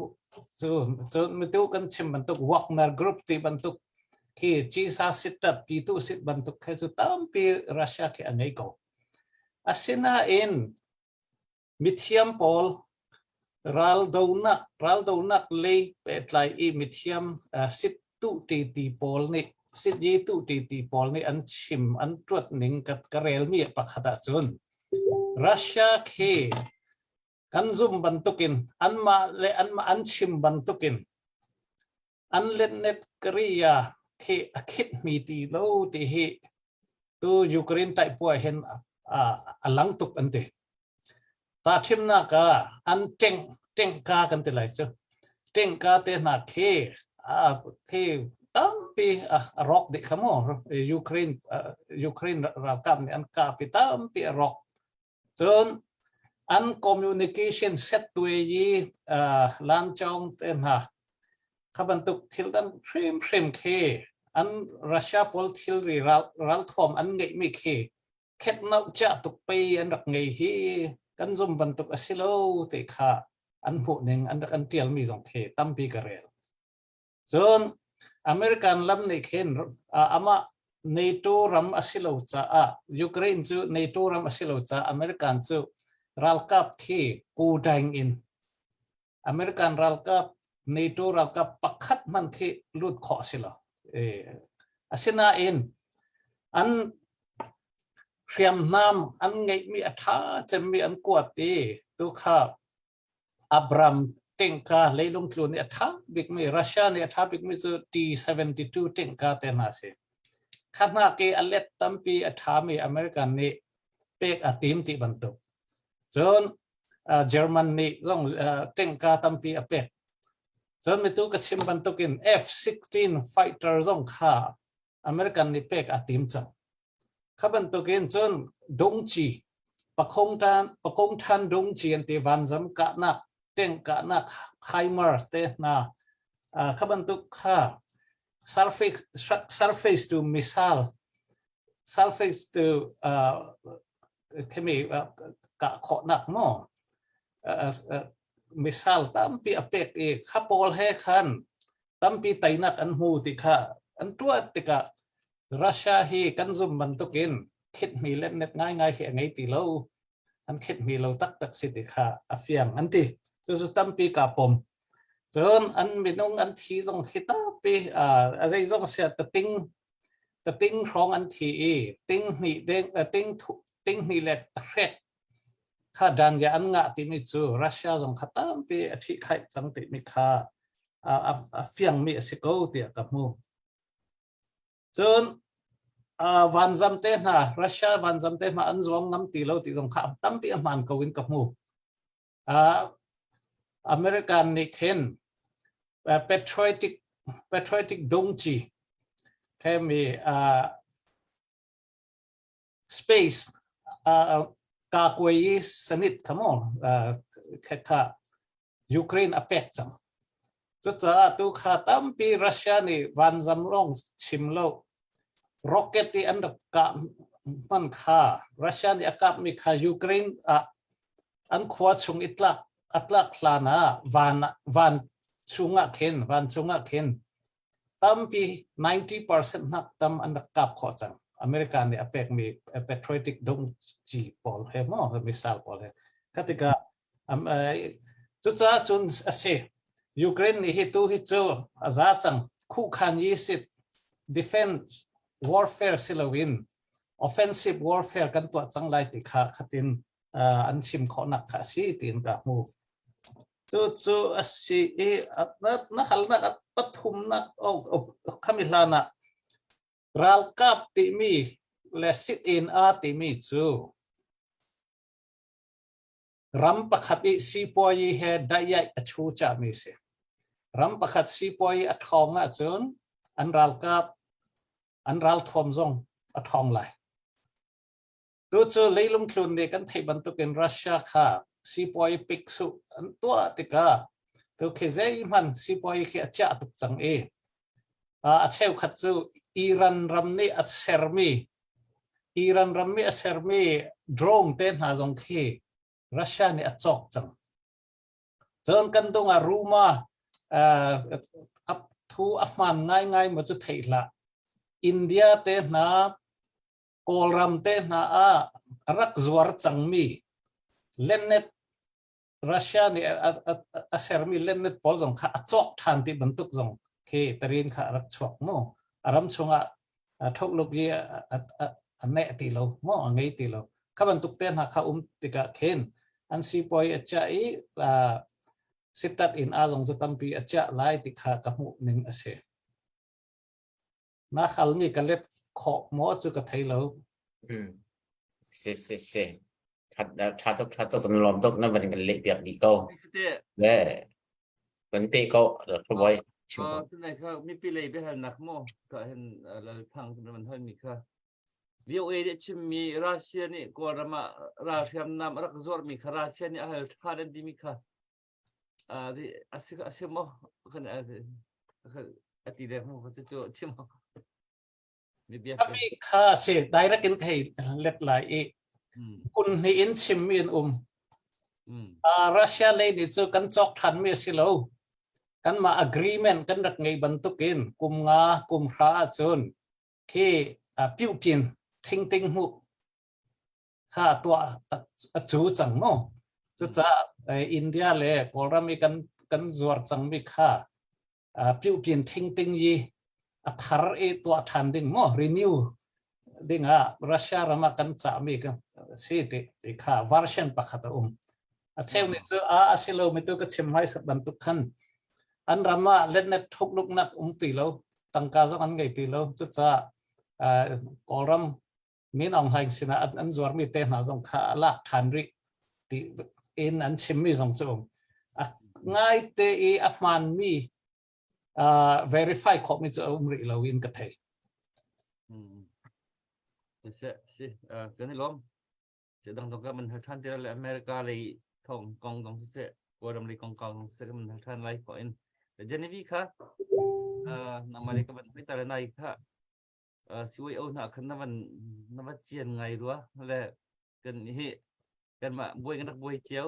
cu cun mitu kan chim bantuk Wagner Group ti bantuk khi Chisa sit tat pitu sit bantuk khi cu tampi Russia khi a ngei ko. Asinain Mithiam pawl raldonak lei pehtlai i mithiam sit tuhṭi pawl nih sityi tuhṭi pawl nih an chim an ṭuat ning ka relmi pakhat ahcun Russia khi kan zumh bantukin anmah le anmah an chim bantukin an letnet Korea khi a khithmi ti lo ti hi tu Ukraine taihpuai hin a lang tuk an ti. Ta thimnak ah an teng tengka kan ti lai cu. Tengka te hna khi khi tampi a rawk dih kha mu Ukraine Ukraine ralkap nih an kap i tampi a rawk. Cun an communication set tuai i lamcawng te hna kha bantuk thil dang hrimhrim khi an Russia pawl thilri ralthuam an ngeihmi khi khetno chia tuk pei an rak ngei hi kan zum bantuk a si lo ti kha an hmuh ning an rak an tialmi zong khi tampi ka rel. Cun American lam nih khin amah NATO ram a si lo caah Ukraine cu NATO ram a si lo caah American cu ralkap khi kudaing in American ralkap NATO ralkap pakhat hmanh khi lut khawh a si lo. Asinain an hriamnam an ngeihmi a ṭha cemmi an kuat i tu kha Abram tengka leilung tlu nih a ṭha bikmi Russia nih a ṭha bikmi cu T-72 tengka te hna a si. Kha hnak i a let tampi a ṭhami American nih pek a tim ti bantuk. Cun German nih zong tengka tampi a pek. Cun mitu ka chim bantukin F-16 fighter zong kha American nih pek a tim cang. Kha bantukin cun dungci. Pakong tan Pakong Than Dong Chi an ti vanzam kahnak tank kahnak HIMARS te hna kha bantuk kha surface surface to missile surface to khemi kah khawhnak maw missile tampi a pek i kha pawl he khan tampi teinak an hmu ti kha an tuah tikah Russia hi kan zum bantukin khithmi le net ngaingai hi a ngei ti lo an khithmi lo taktak si ti kha a fiang an ti. Cucu tampi ka pom. Cun an minung an thi zong khi tampi a zei zong sia tating tating hrawng an thi i ting hnih deng ting ting hnih le hrek kha dan ya an ngah timi cu Russia zong kha tampi a thi khaih cang timi kha a fiangmi a si ko tiah ka hmu. Cun vanzam te hna Russia vanzam te hna an zuang ngam ti lo ti zong kha tampi a hmaan ko in ka hmu. American nih khin patriotic patriotic dongci themi space kakuai sanit kha mo kha Ukraine a pek cang. Cucaah tu kha tampi Russia nih vanzam lawng chim lo rocket i an rak kah hman kha Russia nih a kapmi kha Ukraine ah an khua chung i tlak a tlak hlan ah van van chungah khin van chungah khin tampi 90% nak tam an rak kap khawh cang. America nih a pekmi patriotic dongci pawl he maw missile pawl he khatika Cucaah cun a si. Ukraine nih hi tu hi cu a za cang. Khuhkhan yi sit defense warfare si loin offensive warfare kan tuah cang lai ti kha khatin an chim khawhnak kha a si tiin ka hmu. Cu cu a si i na halnak a pathumnak khami hlan ah ralkap timi le sit in a timi cu Ram pakhat i sipuayi he daihyaih a chu cahmi si. Ram pakhat sipuayi a ṭhawng ahcun an ralkap an ralthuam zong a ṭhawng lai. Tu cu leilung tlun nih kan theih bantukin Russia kha sipuayi piksuh an tuah tikah tu khi zeihmanh sipuayi khi a ciah tuk cang i a cheukhat cu Iran ram nih a sermi Iran ram i a sermi drone te hna zong khi Russia nih a cawk cang. Cun kan dung ah Ruma uh, thu a hmaan ngaingai maw cu theih hlah. India te hna, Kawlram te hna ah rak zuar cangmi lennet Russia nih a sermi lennet pawl zong kha a cawk ṭhan ti bantuk zong khi tarin kha a rak chuak mu. A ram chungah thokluk i a neh ti lo mu, a ngei ti lo. Kha bantuk te hna kha um tikah khin an sipuai a chiah i sitat in a zong cu tampi a chiah lai ti kha ka hmuh ning a si. Na halmi ka let khawh maw cu ka thei lo. Si si si. Tha tuk tha tuk kan lawm tuk na van kan leh piak dih ko. Le kan pe ko boy. Tunai kha mipi lei biahalnak maw ka hin lal thang man hal mi kha VOA nih chimmi Russia nih Kawlram ah ralhriamnam a rak zuarmi kha Russia nih a hal ṭhan an timi kha a si maw kan a ti le mu cu cu chim Ami kha si direct in thei let lai i kun hnih in chim mi an um. Russia lei nih cu kan cawk than mi a si lo. Kanmah agreement kan rak ngei bantukin kum nga kum hra ahcun khi piuhpin thingting hmuh kha tuah a cu cang mu. Cucaah India le Kawlram i kan kan zuar cangmi kha piuhpin thingting i a thar i tuah ṭhan ding maw renew ding ah Russia ram ah kan cahmi si ti ti kha version pakhat a um. A cheu nih cu a a si lo mi tu ka chim hmaisa bantuk khan an ram ah letnet thukluknak um ti lo tangka zong an ngei ti lo cucaah Kawlram Min Aung Hlaing sinah an zuarmi te hna zong kha a lak ṭhan rih ti in an chimmi zong cu um. A ngaite i a hmaanmi verify khawhmi cu a um rih lo in ka thei. Si, si, kan i lawm. Dang dong ka man hal than te le America lei thong kong dong siseh Kawlram lei kongkau zong siseh kan hal ṭhan lai khawh in Genevieve kha nangmah le ka van hoi ta nai kha CYO hna khan na van na va cian ngai rua le kan hi kan mah buai kan rak buai cio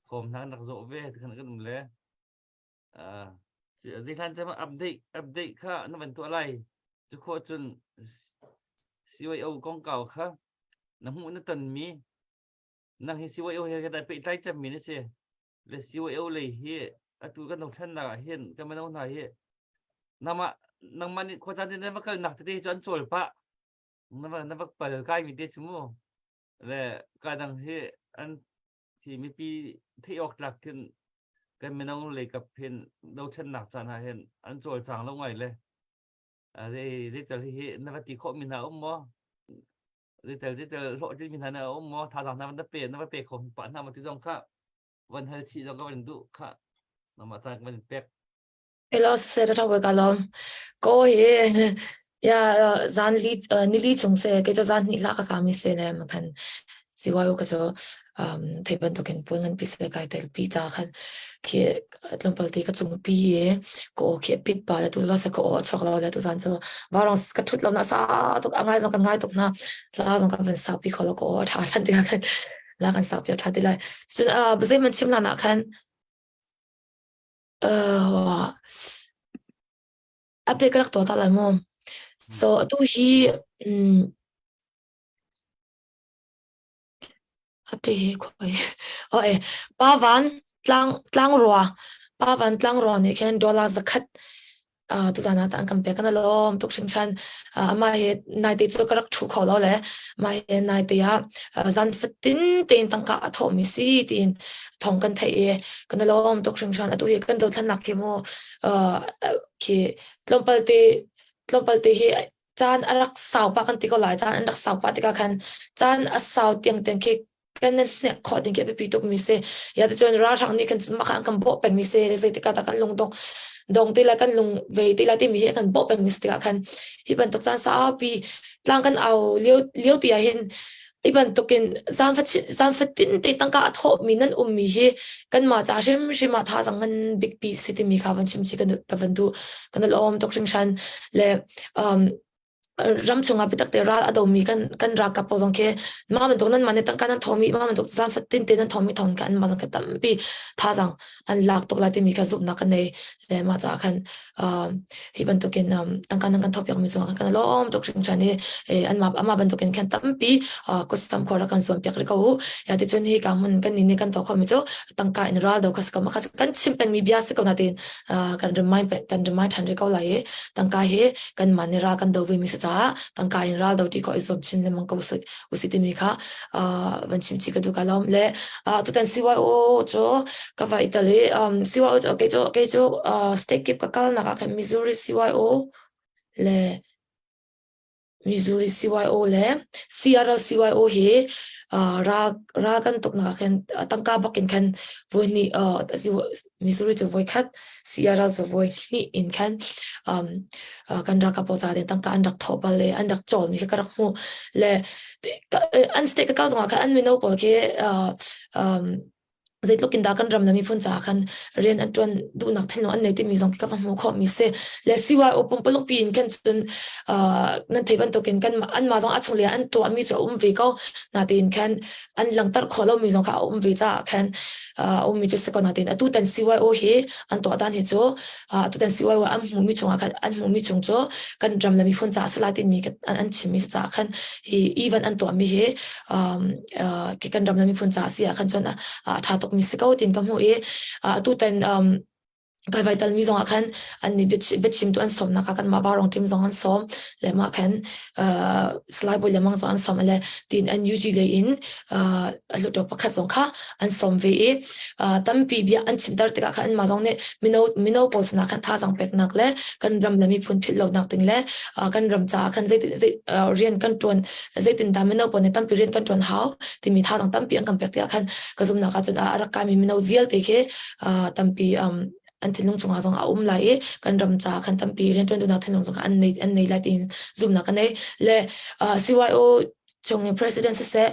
khom hna kan rak zawh ve kan kan um le zeihlan cem update update kha na van tuah lai cu khawh cun CYO kongkau kha na hmuh na ton mi Nang hi CYO he kan pehtlai cemmi na si. Le CYO lei hi atu kan dothlennak ah hin kan mino hna hi nangmah nangmah nih khuacaan te na va kalnak tete cu an cawl pah. Na va na va pal kai mi te cu mu. Le ka dang hi an hi mipi theih awk tlak khin kan mino lei kap hin dothlennak caan ah hin an cawlcang lo ngai le zei zeital hi na va ti khawh mi hna um maw? Zeitel zeitel hlawhtlin mi hna na um maw thazaang hna na pe na va pe kho pa hna ma ti zong kha van hal chih zong ka van duh kha nama caan ka van pek. Hello, sir, ra we ka lom. Ko hi ya zan li ni li chung se ke cho zan ni la ka sami se ne ma khan siwayo ka cho um thei bantukin pul ngan pi se kai tel pi cha khan khi tlawmpal te ka cung pi i ka aw khi a pit pa le tu lo se ka aw a chuak lo le tu zan cu varong ka thut lo na sa tuk a ngai zong kan ngai tuk na la zong kan van sak pi kho lo ka aw a tha than ti khan la kan sak pi a tha ti lai cun a zei man chim la na khan uh update ka rak to ta lai mu so atu hi um Ati hi khoi. Oh e pa van tlang tlangrua pa van tlangrua nih khin dollar zakhat uh, tuzan ah an kan pek kan lawm tuk hringhran uh, ama hi nai te cu ka rak thu kho lo le ma hi nai te ah zan fatin tein tangka a thawh mi si tiin thong kan thei i kan lawm tuk hringhran atu hi kan dothlannak khi mu uh, khi tlawmpal te tlawmpal te hi caan a rak sau pah kan ti ko lai caan an rak sau pah tikah khan caan a sau tiang tiang khi kan nan hnek khawh ding khi a biapi tuk mi si ya ti cun ralhrang nih kan mah kan bawh peng mi si zeitikah dah kan lung dong dong ti la kan lung ve ti la timi hi kan bawh peng mi si tikah khan hi bantuk caan saupi tlang kan au lio lio ti ah hin hi bantukin zaangfatin te tangka a thawhmi nan ummi hi kanmah ca hrimhrim ah thazaang ngan bikpi si timi kha van chim chih ka van duh. Kan i lawm tuk hringhran le um, ram chungah biatak te ral a domi kan kan ralkap pawl zong khi mah bantuk nan mah nih tangka nan thawmi mah bantuk zaangfatin te nan thawmi thawng kha an mah zong khi tampi thazaang an lak tuk lai timi kha zumhnak kan nei le mah caah khan hi bantukin tangka nan kan thawpiak mi cungah kan lawm tuk hringhran i anmah amah bantukin khan tampi kutsam khor kan zuam piak ri ko u ya ti cun hi ka mun kan ni ni kan to kho mi cu tangka in ral do khas ko ma kha kan chim peng mi bia si ko na tin kan remind kan remind than ri ko lai i tangka hi kan man ni ral kan do ve mi sa caah tangka in ral do ti ko i zuam chin lengmang ko usi timi kha van chim chi ka du ka lawm le tutan CYO cu ka va Italy CYO cu kei cu kei cu state kip ka kal nak ah khan Missouri CYO le Missouri CYO le Seattle CYO hi ra ra kan tuk nak ah khan tangka bak in khan voi hnih Missouri cu voi khat Seattle cu voi hnih in khan um, kan ralkap pawl ca tangka an rak thawh bal le an rak cawl mi kha ka rak hmuh le an state ka kal zongah khan an mino pawl khi um, zeitluk in dah kan ram le miphun caah khan rian an ṭuan duhnak thinlung an nei timi zong ka va hmuh khawh mi si le CYO pumpaluk pi in khan cun nan thei bantukin kan anmah zong a chung le an tuah mi cu a um ve ko natein khan an langhter khawh lomi zong kha a um ve caah khan a ummi cu si ko natein atu tan CYO hi an tuah dan hi cu atu tan CYO an hmuhmi chungah khan an hmuhmi chung cu kan ram le miphun caah si lai timi an chimmi caah khan hi event an tuahmi hi kan ram le miphun caah si ah khan cun a ṭha tukmi si ko tin ka hmuh i atu tan kai vai talmi zong ah khan an nih biachimtu an sawmnak ah kanmah Varong team zong an sawm le mah khan Salai Bawi Lemang zong an sawm le tin NUG lei in hluttaw pakhat zong kha an sawm ve i tampi bia an chimter tikah khan anmah zong nih mino mino pawl sinah khan thazaang peknak le kan ram le miphun philh lonak ding le kan ram caah khan zei zei rian kan ṭuan zeitindah mino pawl nih tampi rian kan ṭuan hau timi thazaang tampi an kan pek tikah khan ka zumhnak ahcun a rak kaimi mino vialte khi tampi an thinlung chungah zong a um lai i kan ram ca khan tampi rianṭuan duhnak thinlung zong an nei an nei lai tiin zumhnak ka nei le CYO. Chung i president siseh,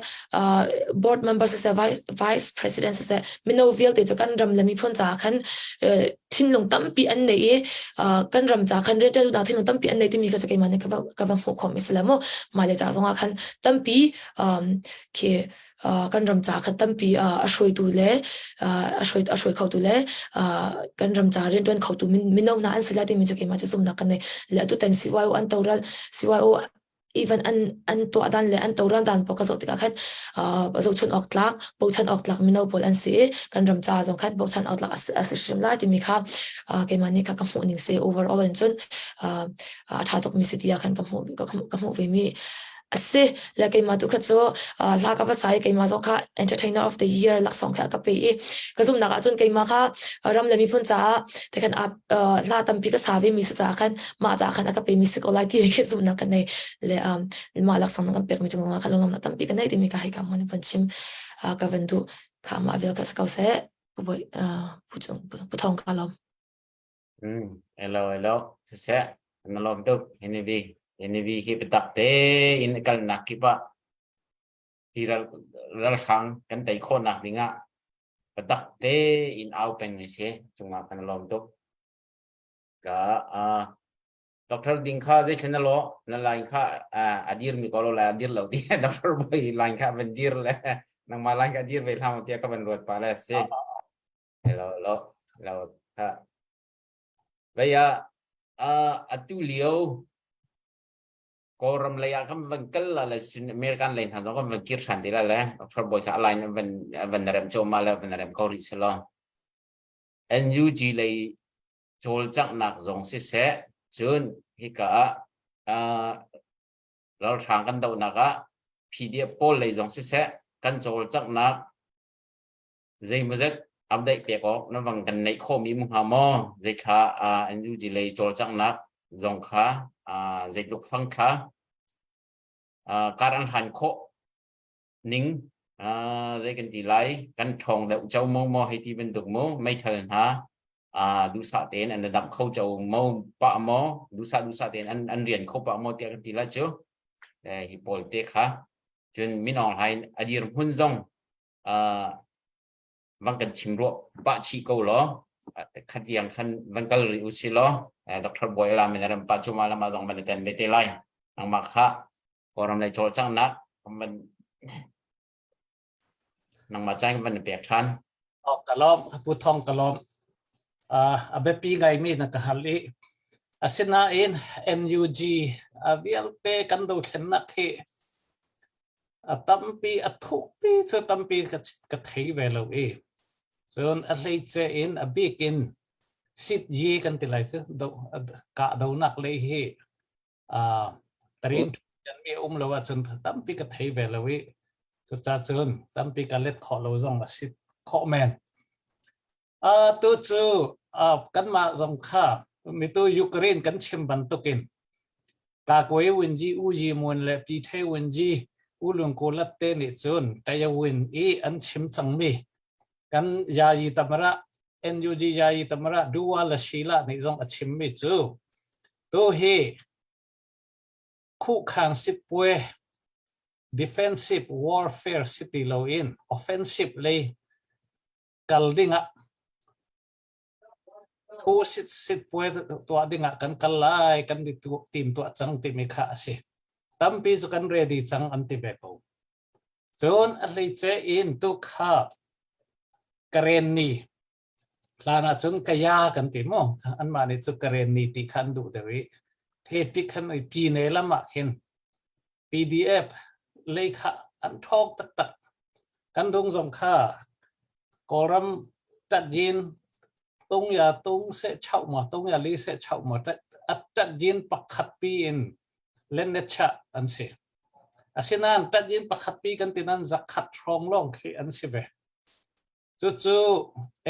board member siseh, vice president siseh, mino vialte cu kan ram le miphun caah khan thinlung tampi an nei i kan ram ca khan rianṭuannak thinlung tampi an nei timi kha cu keimah nih ka va hmuh khawhmi si le mu. Mah le ca zongah khan tampi khi kan ram ca khan tampi a hruaitu le a hruai a hruai khotu le kan ram ca rianṭuan khotu mino hna an si lai timi cu keimah cu zumhnak ka nei. Le atu tan CYO an toral CYO even an an tuah dan le an toral dan pawl ka zoh tikah khan zohchun awk tlak bochan awk tlak mino pawl an si i kan ram ca zong khan bochan awk tlak a si hrim lai timi kha keimah nih kha ka hmuh ning si overall in cun a ṭha tukmi si tiah khan ka hmuh ka hmuh ve mi a si le keimah tu kha cu hla ka va sa i keimah zong kha entertainer of the year laksawng kha ka pe i ka zumhnak ahcun keimah kha ram le miphun caah te khan hla tampi ka sa ve mi si caah khan mah caah khan a ka pe mi si ko lai ti khi zumhnak ka nei le mah laksawng na kan pek mi cung ah khan lunglawmhnak tampi ka nei timi ka hei ka mon van chim ka van duh kha mah vel ka si ko seh pu cung pu thong ka lawm Hello hello siseh na lawm tuk NAV NAV hi biatak te in kalnak kip ah hi ral ralhrang kan tei khawhnak ding ah biatak te in au peng mi si cungah kan lawm tuk ka doctor ding kha zei thlen na lo na line kha a dir mi ko lo la dir lo ti doctor boy line kha van dir le nangmah line kha dir ve hlah tiah ka van ruat pa le si hello lo lo ha vei ah atu lio Kawlram lei ah kan van kal la le sin American lei hna zong kan van kir ṭhan te la le Dr. Bawi kha a line van van rem cawma le van rem ko rih selaw NUG lei cawlcanghnak zong siseh cun hika ah ralhrang kan dohnak ah PDF pawl lei zong siseh kan cawlcanghnak zeimawzet update pek awk na vang kan neih khawhmi mu hnga maw zeithla NUG lei cawlcanghnak zong kha zeitluk fang thla kar an hlan khawh ning zei kan ti lai kan ṭhawng deuh cho mo maw hei ti bantuk mu meithal hna duhsah tein an damh kho cho mo pah maw duhsah duhsah tein an an rian kho pah maw tiah kan ti lai cu hi pawl te kha cun Min Aung Hlaing a dirhmun zong van kan chim ruah pah chih ko law khat yang khan van kal rih u si law Dr. Boy la min ram pa chuma lama zong van ten ve te lai nangmah kha kawlram lei cawlcanghnak van nangmah caan van pek than Oh ka lawm pu thong ka lawm a biapi ngaimi na ka hal i asinain NUG a vialte kan dothlennak hi A tampi a thukpi cu tampi ka thei ve lo i cun a hleice in a bik in sityi kan ti lai cu do kahdonak lei hi tarin mi um lo ahcun tampi ka thei ve lo i cucaah cun tampi ka let khawh lo zong a si khawh men. Tu cu kanmah zong kha mitu Ukraine kan chim bantukin Kakwe Winji U Yi Mun le Pi The Winji U Lung Ko Lat te nih cun Tayawin i an chim cangmi kan Yayi Tamara NUG Yayi Tamara Duwa la Shila nih zong a chimmi cu tu hi khukhang sitpue defensive warfare si ti loin offensive lei kal dingah hu sit sit puai tuah dingah kan kal lai kan di tu tim tuah cang timi kha a si tampi cu kan ready cang an ti ve ko cun a hleice in tu kha karen ni hlan ah cun kaya kan ti mo anmah nih cu karen ni ti kha an duh deuh i the ti khan pi ne lam ah khin PDF lei kha an ṭhawng taktak. Kan dung zong kha Kawlram tatyin tung ya tung se chau ma tung ya li se chau ma tatyin pakhat pi in lennecha an si. Asinain tatyin pakhat pi kan tinan zakhat hrawng lawng khi an si ve. Cucu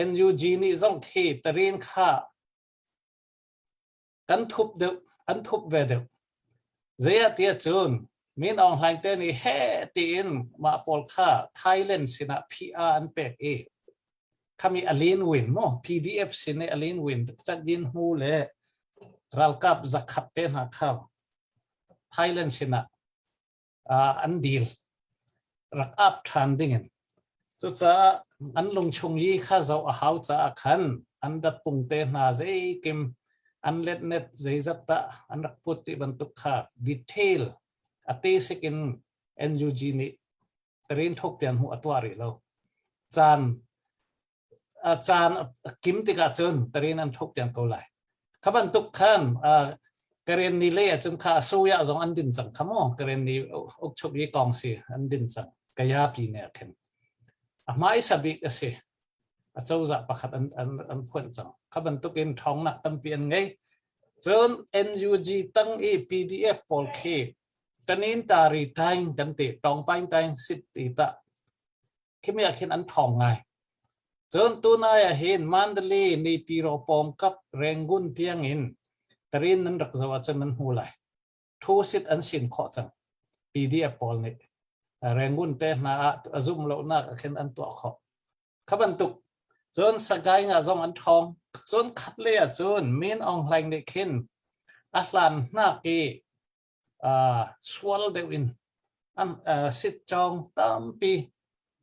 NUG nih zong khi tarin kha kan thup deuh an thup ve deuh zeiah tiah cun Min Aung Hlaing te nih he tiin mah pawl kha Thailand sinah PR an pek i khami Alin Win mo PDF sin i Alin Win din hmu le ralkap zakhat te hna kha Thailand sinah. An dil rak ap ṭhan dingin. Cucaah an lungchung i kha zoh a hau caah khan an datpung te hna zeikim an letnet zeizat dah an rak put ti bantuk kha detail a te sik in NUG nih tarin thok pian hmuh a tuah rih lo. Caan a caan a kim tikah cun tarin an thok pian ko lai. Kha bantuk khan Karen ni le ahcun kha soya zong an din cang kha mu Karen ni ukchuk i kong si an din cang kaya pi ne khin a hmai sabik a si a cozah pakhat an an an phuan cang kha bantuk in thawngnak tampi an ngei cun NUG tang i PDF pawl khi tanin tari taing kan ti tong paing taing sit ti ta khimi ah khin an ṭhawng ngai. Cun tunai ah hin Mandalay Naypyidaw pawngkap Rangoon tiangin tarin nan rak zoh ahcun nan hmu lai. Thu sit an sin khawh cang. PDF pawl nih Rangoon te hna ah a zum lonak ah khin an tuah khawh. Kha bantuk cun Sagaing ah zong an ṭhawng. Cun khat lei ah cun Min Aung Hlaing nih khin a hlan hnak i sual deuh in an sitcawng tampi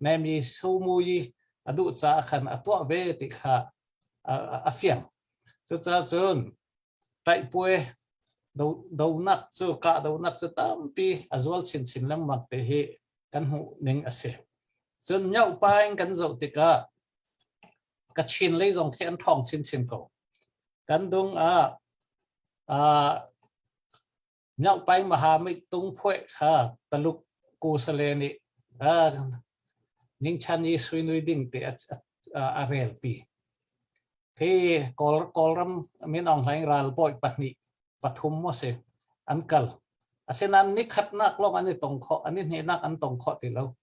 nemi sumui a duh caah khan a tuah ve ti kha a fiang. Cucaah cun taihpuai donak cu kahdonak cu tampi a zual chinchin lengmang te hi kan hmuh ning a si. Cun miohpa in kan zoh tikah Kachin lei zong khi an ṭhawng chinchin ko. Kan dung ah Myohpaing Mahamit tung phuai kha Taluk kusale nih ningchan i suinui ding te a relpi. Khi Kawlram Min Aung Hlaing ralbawi pahnih pathum maw si an kal. Asinain nikhatnak lawng an i tong khawh, an i hnehnak an tong khawh ti lo.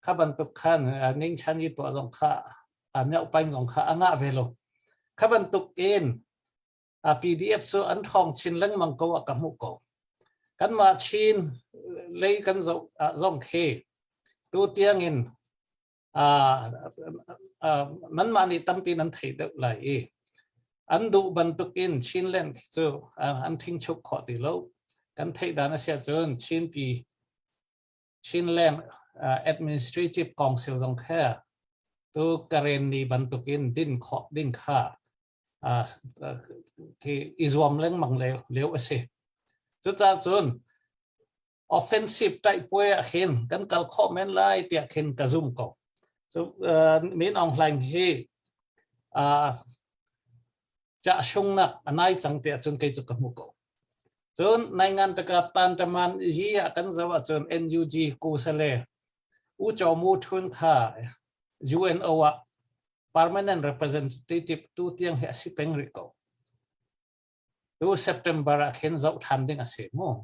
Kha bantuk khan ningchan i tuah zong kha Myohpaing zong kha a ngah ve lo. Kha bantuk in PDF cu an ṭhawng chin lengmang ko ah ka hmuh ko. Kanmah Chin lei kan zoh ah zong khi tu tiangin nanmah nih tampi nan thei deuh lai i an duh bantukin Chinland cu an ṭhingchuk khawh ti lo. Kan theih dan a si ahcun Chinpi Chinland Administrative Council zong kha tu Karen ni bantukin din khawh ding kha i zuam lengmang lio a si. Cucaah cun offensive taihpuai ah khin kan kal khawh men lai tiah khin ka zum ko. Cu Min Aung Hlaing hi cah sungnak a nai cang tiah cun kei cu ka hmu ko. Cun naingan taka tantaman yi ah kan zoh ahcun NUG kusale U Chaw Mu Thun kha UNO ah permanent representative tu tiang hi a si peng rih ko. Tu September ah khin zoh than ding a si mu.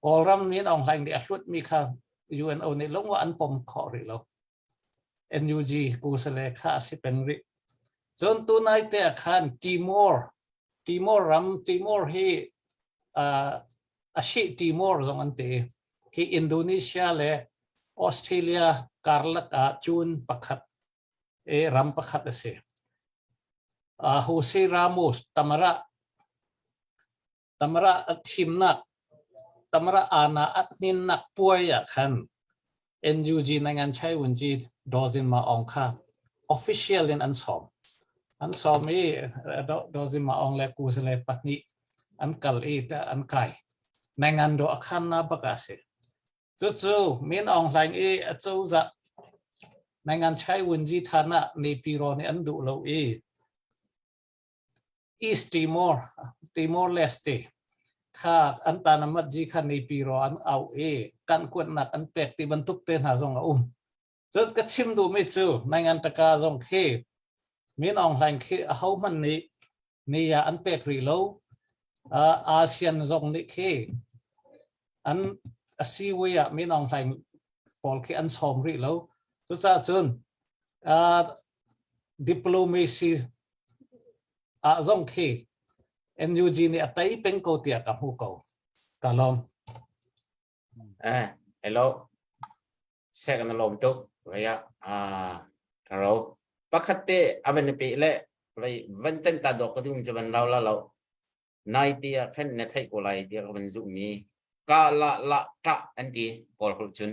Kawlram Min Aung Hlaing nih a hlut mi kha UNO nih lungwa an pom khawh rih lo. NUG kusale kha a si peng rih. Cun tu nai te ah khan Timor Timor ram Timor hi uh, a shi Timor zong an ti. Khi Indonesia le Australia karlak ah cun pakhat i ram pakhat a si. Jose Ramos Tamara Tamara a thimnak Tamara ana a hninnak puai ah khan NUG nangan chai wunji dozin ma ong kha official in an sawm. An sawm i dozin ma ong le kusale pahnih an kal i an kai. Nangan do akhan na bak a si. Cucu Min Aung Hlaing i a cozah Nangan Chai Wunji than ah Naypyidaw nih an duh lo i East Timor, Timor Leste kha an tanamatji kha Naypyidaw an auh i kan kuatnak an pek ti bantuk te hna zong a um. Cun ka chim duhmi cu Nangan Taka zong khi Min Aung Hlaing khi ahohmanh nih ni ah an pek rih lo. ASEAN zong nih khi an a siway ah Min Aung Hlaing pawl khi an sawm rih lo. Cucaah cun diplomacy ah zong khi NUG nih a tei peng ko tiah ka hmu ko. Ka lawm. Eh, hello. Sek na lawm tuk. Vaya ah karo. Pakhat te avan pe le vai van ten ta dok ka dum chu van rau la lo. Nai ti ah khan na theih ko lai ti ka van zu mi. Ka la la ta an ti kawl holh cun.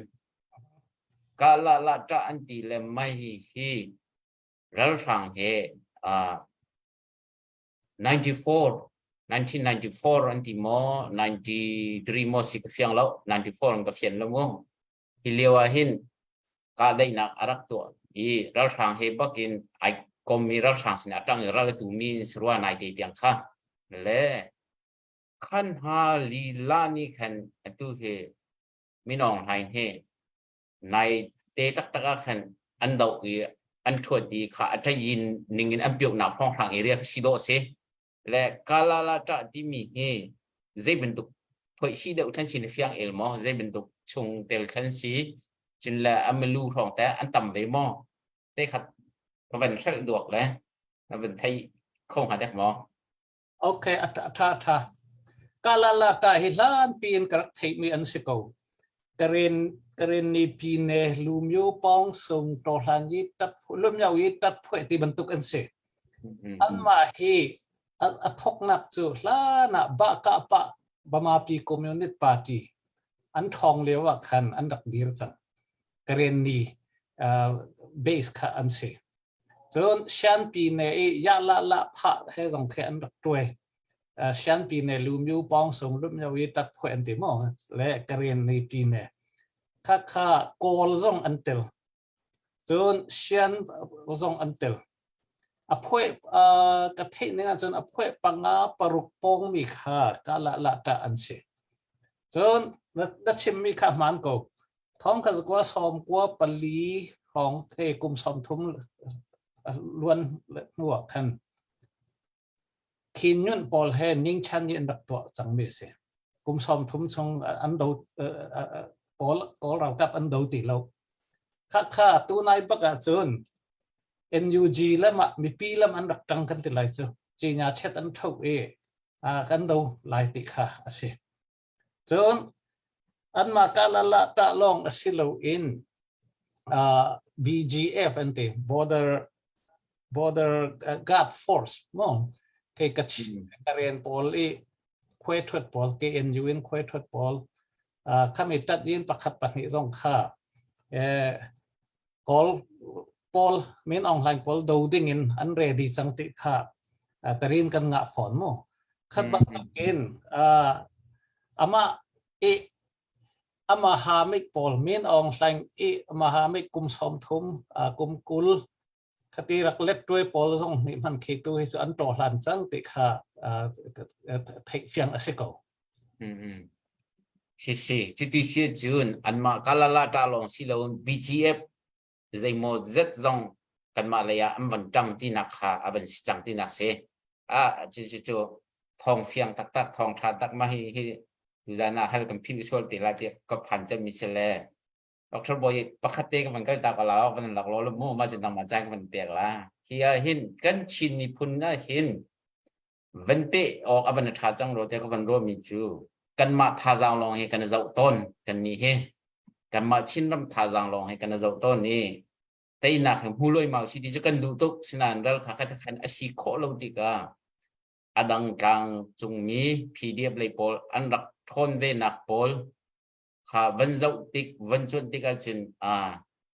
Ka la la ta an ti le mai hi ralhrang he uh, 94 1994 an ti maw 93 maw si ka fiang lo 94 an ka fian lo mu hi lio ah hin kahdaihnak a rak tuah i ralhrang he bakin ai kommi ralhrang sin a tang i ral a tumi in sarua nai te tiang kha le khan ha lila ni khan atu hi minong hlain he nai te taktak ah khan an doh i an thuat i kha a ṭayin ningin an pioknak hrawnghrang area kha si dawh si le kalala ṭah timi hi zei bantuk phoih si deuh than si na fiang el maw zei bantuk chung tel than si cun le a milu hrawng te an tam ve maw te khat ka van hrelh duak le na van thei kho hnga dek maw Okay, a tha tha. Kalala ta hi hlan piin ka rak theihmi an si ko. Karen Karen ni pi ne lumyo pong sung to hlan yi tat lumyo yi tat phuai ti bantuk an si. Anmah hi a thoknak cu hlan ah ba ka pa Bamapi Communist Party an thong lio ah khan an rak dir cang. Karen ni base kha an si. Cun Shanpi ne i ya la la pha he zong khi an rak tuai. Shanpi ne lu myu pawng sung lu myo i tat phuai an ti mo le Karen ni pi ne. Kha kha Kawl zong an tel. Cun Shan zong an tel. A phuai ka theih ning ahcun a phuai panga paruk pawng mi kha ka la la ta an si. Cun na chimmi kha hmaan ko. Thong kha zakua sawm kua pali hrawng te kum 30 luan hnu ah khan Khin Nyunt pawl he ningchan i an rak tuah cangmi a si. Kum 30 chung an do Kawl Kawl ralkap an do ti lo. Khakha tunai bak ahcun NUG lam ah mipi lam an rak ṭang kan ti lai cu. Cinya chet an tho i kan do lai ti kha a si. Cun anmah kalala tah lawng a si loin BGF an ti border border guard force mo kei ka ka rian pawl i khuai thuat pawl KNU in khuai thuat pawl khami tat in pakhat pahnih zong kha Kawl pawl Min Aung Hlaing pawl do ding in an ready cang ti kha tarin kan ngah fawn mu khat bantukin amah i ama hamik pawl Min Aung Hlaing i ama hamik kum 30 kum 20 khati rak let tuai pawl zong nih hman khi tu hi cu an to hlan cang ti kha theih fiang a si ko. Si si, cuti si cun anmah kalala ta lawng si lo BGF zeimaw zet zong kanmah lei ah an van ṭang tinak kha a van si cang tinak si. Ah, cu cu cu thawng fiang taktak, thawng ṭha tak ma hi hi tuzan ah hal kan philh sual te la tiah ka phan cemmi si le Dr. Boy pakhat te ka van kal ta la van lak lo mu ma cun nangmah caan ka van pek la. Hi ah hin kan Chin miphun ah hin van pe awk a van ṭha cang ro te ka van ruahmi cu kanmah thazaang lawng hi kan i zoh tawn kan nih hi kanmah Chinram thazaang lawng hi kan i zoh tawn i teinak hi hmu loi mau si ti cu kan duh tuk sinain ral kha khat khan a si khawh lo tikah a dang tlang cungmi PDF lei pawl an rak ṭhawn ve nak pawl kha van zoh tik van cuanh tik ahcun a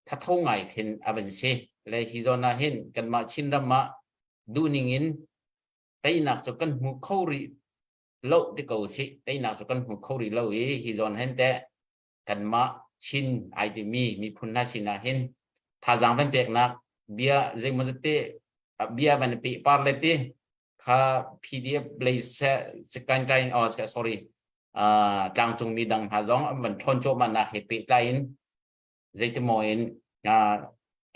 thatho ngai khin a van si le hi zawn ah hin kanmah Chinram ah duhning in teinak cu kan hmu kho rih lo ti ko si teinak cu kan hmu kho rih lo i hi zawn hen teh kanmah Chin ai timi miphun hna sinah hin thazaang van peknak bia zeimaw te bia van pe par le ti kha PDF lei se kan kai oh sorry tlangcungmi dang hna zong an van ṭhawn cuahmahnak he pehtlai in zeitimaw in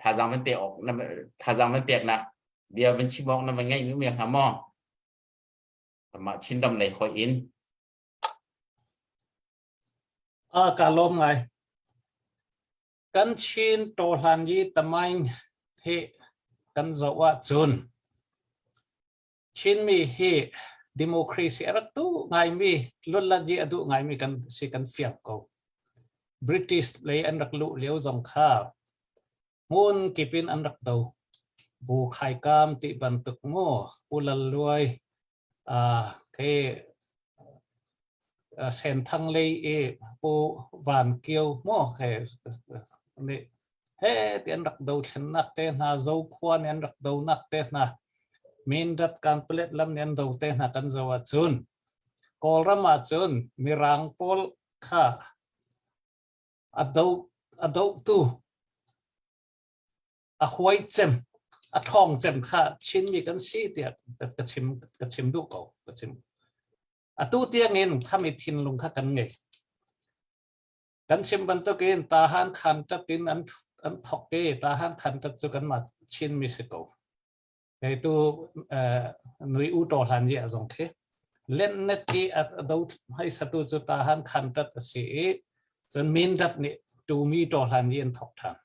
thazaang van pek awk thazaang van peknak bia van chim awk na van ngeih mi hnga maw mah Chinram lei hoih in a ka lawm ngai kan Chin tawhlan yi tamain he kan zoh ahcun Chinmi hi democracy a rak duh ngaimi lutlat i a duh ngaimi kan si kan fiang ko. British lei an rak luh lio zong kha hmun kip in an rak do. Bu khaikam ti bantuk mu, Pu Lal Luai, uh, ke Senthang lei i Pu Van Kio maw he nih he ti an rak dothlennak te hna Zokhua nih an rak donak te hna Mindat Kanpalet lam nih an do te hna kan zoh ahcun Kawlram ahcun Mirang pawl kha a do a dohtu a huai cem a ṭhawng cem kha Chinmi kan si tiah ka chim ka chim duh ko ka chim atu tiangin khami thinlung kha kan ngei kan chim bantukin tahan khan tat in an an thok i tahan khan tat cu kanmah Chinmi si ko Kei tu nui u to hlan ye zong khi len net i a do hai satu cu ta han khan tat a si i cun min dat nih tu mi to hlan yi an thok than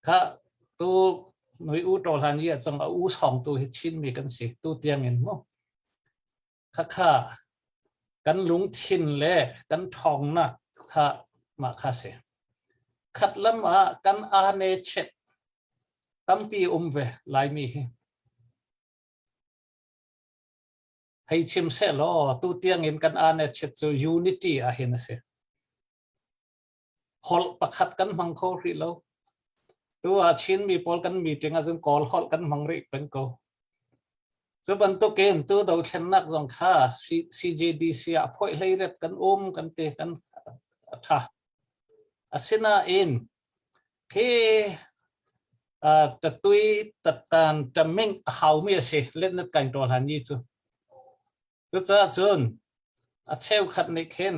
kha tu nui u to hlan yi zong a u song tu hi Chin mi kan si tu tiang in mu kha kha kan lungthin le kan ṭhawngnak kha mah kha si. Khat lam ah kan aa chet tampi um ve Laimi hi. Hei chim seh law tu tiang in kan aa chet cu unity ah hin a si. Holh pakhat kan hmang kho rih lo. Tu ah Chinmi pawl kan meeting ahcun Kawl holh kan hmang rih peng ko. Cu bantukin tu dothlennak zong kha CJDC ah phoih hlei ret kan um kan ti kan tha. Asinain khi tatui tatan taming a haumi a si letnet kain tual han ni cu. Cucaah cun a cheukhat nih khin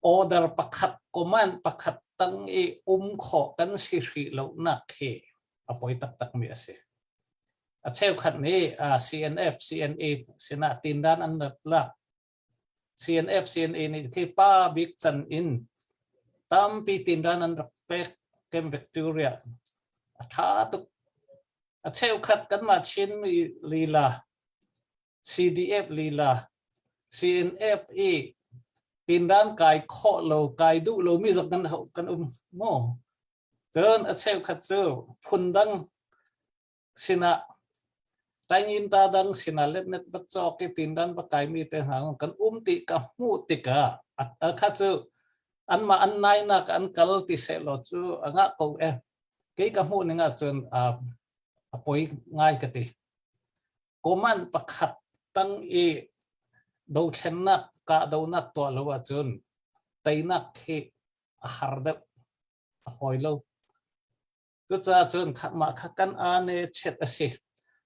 order pakhat command pakhat tang i um khawh kan si hrih lonak hi a poi taktakmi a si. A cheukhat nih CNF, CNA sinah tindan an rat lak. CNF, CNA nih khi pa bik chan in tampi tindan an rak pek Camp Victoria. A tha tuk. A cheukhat kanmah Chinmi lila CDF lila CNF i tinran kai khawh lo kai duh lomi zong kan kan um maw cun a cheukhat cu phundang sinah taingin ta dang sinah letnet va cawk i tinran va kaimi te hna kan um ti ka hmuh tikah kha cu anmah an nainak an kal ti seh law cu a ngah ko e kei ka hmuh ning ahcun a poi ngai ka ti Command pakhat tang i dothlennak kahdohnak tuah lo ahcun teinak hi a har deuh, a fawi lo. Cucaah cun mah kha kan aa chet a si.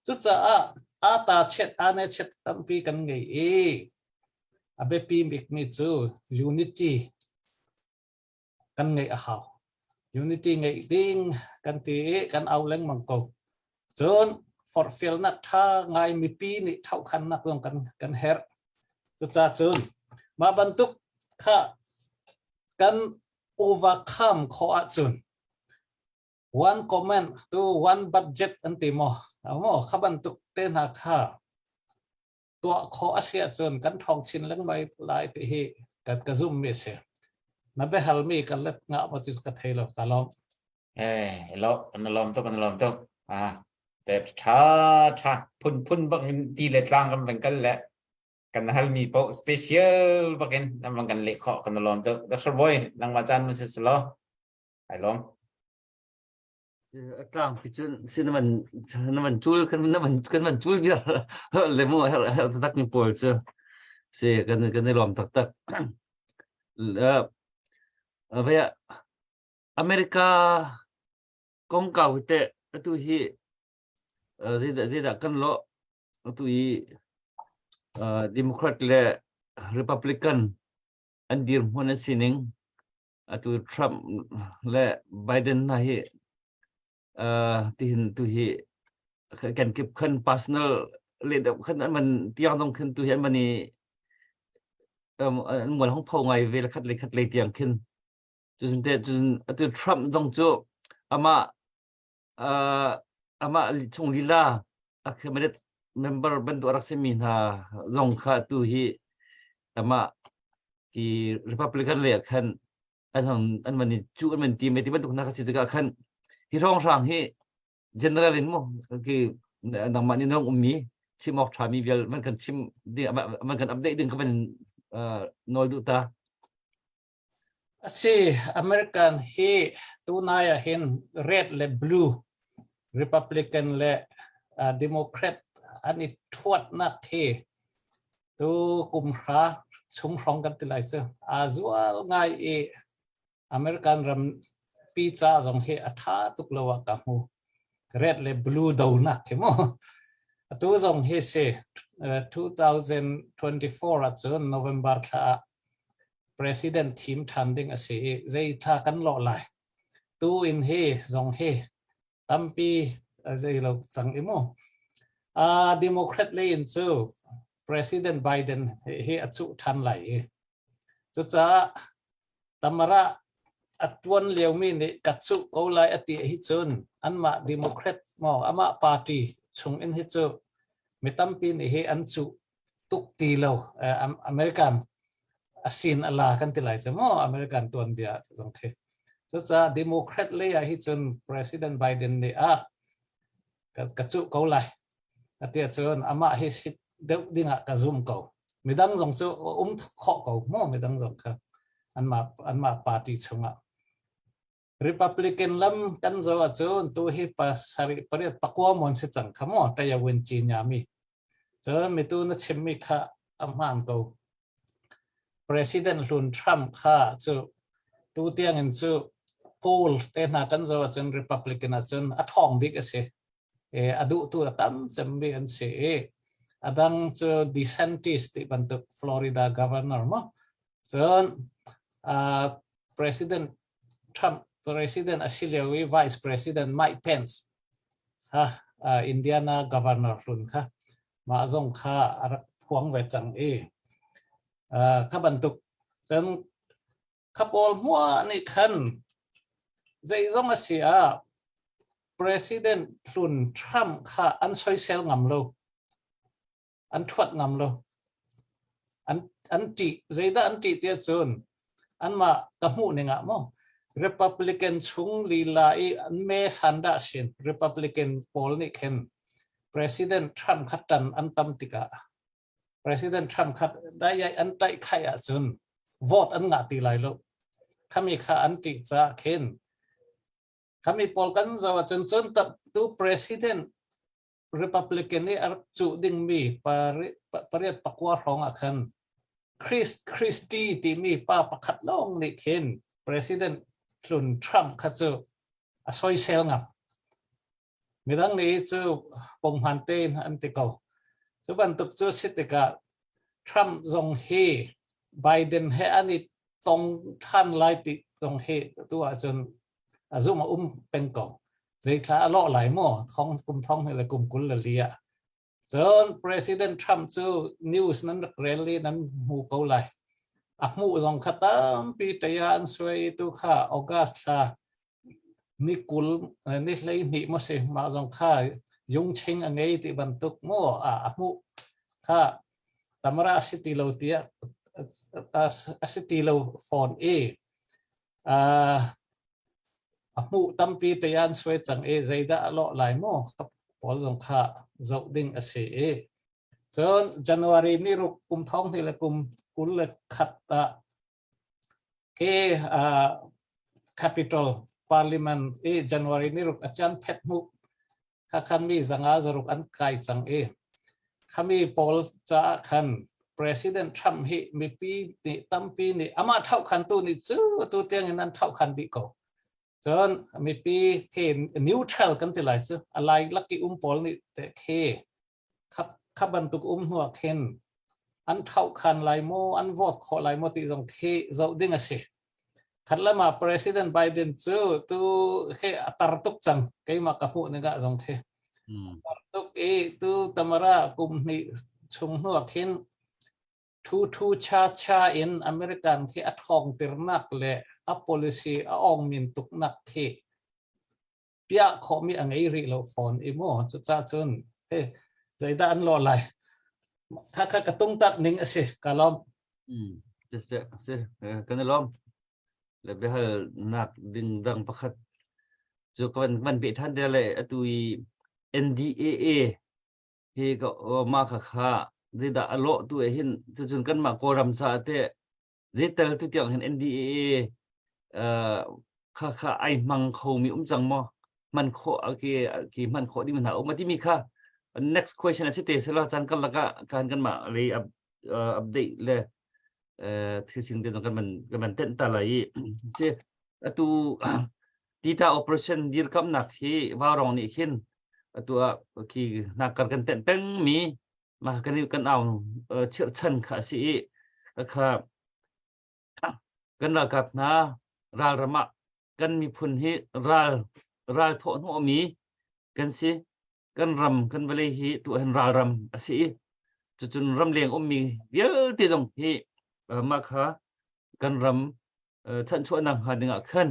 Cucaah aa ta chet aa chet tampi kan ngei i a biapi bikmi cu unity kan ngeih a hau. Unity ngeih ding kan ti i kan au lengmang ko. Cun forhfialnak ṭha ngai mipi nih thohkhannak zong kan kan herh. Cucaah cun mah bantuk kha kan overcome khawh ahcun one comment to one budget an ti maw maw kha bantuk te hna kha tuah khawh a si ahcun kan ṭhawng chin lengmang lai ti hi ka ka zummi a si. Na biahalmi ka let ngah maw ti ka thei lo ka lawm. Eh, lo, kan lawm tuk, kan lawm tuk. Ah, te tha tha phun phun bak in ti le tlang kan van kal le kan halmi po special bakin nan van kan leh khawh kan lawm tuk. Dr. Boy, nangmah caan mun si lo. Ai lawm. Tlang pi cun si na van na van cul kan na van kan van cul viar le mu her her taktak mi pawl cu si kan kan i lawm taktak. Vaya America kongkau te atu hi zeidah zeidah kan lo atu i Democrat le Republican an dirhmun an sining atu Trump le Biden hna hi tihin tu hi kan kip khan personal le deuh khan an man tiang dong khan tu hi an man i an mual hong pho ngai ve le khat le khat le tiang khin cun te cun atu Trump zong cu amah amah chung lila a cabinet member bantuk rak simi hna zong kha tu hi amah ki Republican lei ah khan an hong an van i cu an van ti me ti bantuk hna kha si tikah khan hi hrawnghrang hi general in mu ki nangmah nih nong ummi chim awk ṭhami vial man kan chim ding man kan update ding ka van. Nawl duh ta. Asi, American hi tunai ah hin red le blue, Republican le Democrat an i thuatnak hi tu kum hra chung hrawng kan ti lai cu aa zual ngai i American ram pi ca zong hi a tha tuk lo ah ka hmu. Red le blue donak khi mu. Atu zong hi si 2024 ahcun November thla ah president thim than ding a si i zei thla kan lawh lai. Tu in hi zong hi tampi zei lo cang i mu. Democrat lei in cu President Biden hi a cuh than lai i Cucaah Tamara a tuan liomi nih ka cuh ko lai a ti hi cun anmah Democrat maw amah party chung in hi cu mi tampi nih hi an cuh tuk ti lo. American a sin a la kan ti lai cu maw American tuanbia zong khi. Cucaah Democrat lei ah hi cun President Biden nih a ka cuh ko lai. Ati ahcun amah hi sit deuh dingah ka zum ko. Midang zong cu um khawh ko maw midang zong kha anmah anmah party chungah. Republican lam kan zo ahcun tu hi pasarih pariat pakua mon si cang kha maw tayawin ci nyami. Cun mitu na chimmi kha a hmaan ko. President hlun Trump kha cu tu tiang in cu poll te hna kan zo ahcun Republican ahcun a thawng bik a si. A duhtu a tam cemmi an si i a dang cu DeSantis ti bantuk Florida governor mo cun President Trump president a si lio i Vice President Mike Pence kha Indiana governor hlun kha mah zong kha a rak phuang ve cang i kha bantuk cun Kha pawl hmuah nih khan zeizong a si ah President hlun Trump kha an soisel ngam lo. An thuat ngam lo. An, an ṭih. Zeidah an ṭih tiah cun anmah ka hmuh ning ah maw Republican chung lila i an me sandah sin Republican pawl nih khin President Trump kha ṭan an tam tikah President Trump kha dai an taih khai ahcun vote an ngah ti lai lo. Khami kha an ṭih caah khin khami pawl kan zoh ahcun cun tu President Republican i a rak cuh dingmi pariat pakua hrawng ah khan Chris Christie timi pa pakhat lawng nih khin President hlun Trump kha cu a soisel ngam. Midang nih cu ponghman tein an ti ko. Cu bantuk cu si tikah Trump zong hi Biden he an i tong ṭhan lai ti zong hi tu ahcun a zum a um peng ko. Zeithla a lawh lai maw? Thong kum thong le kum 24 ah. Cun President Trump cu news nan rak rel i nan hmu ko lai. A hmuh zong kha tampi ṭei ah an suai tu kha August thla ni 20 ni 12 maw si mah zong kha yungching a ngei ti bantuk maw a a hmuh kha tamara a si ti lo tiah a si ti lo fawn i a hmuh tampi te an suai cang i zeidah a lawh lai maw pawl zong kha zoh ding a si i cun January ni ruk kum thong hnih le kum 21 ah Ke Capitol Parliament i January ni ruk a chan phet hmuh kha khan mi zanga zaruk an kai cang i khami pawl caah khan President Trump hi mipi nih tampi nih amah thau khan tu nih cu tu tiang in an thau khan dih ko. Cun mipi khi neutral kan ti lai cu a lai lak i um pawl nih te khi Kha bantuk um hnuah khin an ṭhohkhan lai maw, an vote khawh lai maw ti zong khi zoh ding a si. Khat lam ah President Biden cu tu khi a tar tuk cang. Keimah ka hmuh ning ah zong khi. Tar tuk i tu tamara kum hnih chung hnuah khin thu thu cha cha in American khi a ṭhawng tirnak le a policy a ong min tuknak khi piah khawhmi a ngei rih lo fawn i mu cucaah cun he zeidah an lawh lai kha kha ka tungtak ning a si ka lawm si si kan i lawm le biahal nak ding dang pakhat cu ka van van beh than te le atu i NDAA hi ka ma kha kha. Zeidah a lawh tu eh hin cucun kanmah Kawlram caah teh zeital tu tiang hin NDAA kha kha ai hmang khomi um cang maw? Hman khawh ki ki hman khawh ding hna um timi kha next question a si te sela caan karlak ah kan kanmah lei update le thil sin te kan man kan man tenh ta lai i si atu tita operation dirkamnak hi Vaurong nih khin atu ah khi nakar kan tenh peng mi mah kan kan au chirhchan kha a si i kha kan ralkap hna ralram ah kan miphun hi ral ral thawh hnawhmi kan si. Kan ram kan vawlei hi tu hin ralram a si i cucun ramleng ummi vialte zong hi mah kha kan ram chanchuahnak hnga dingah khan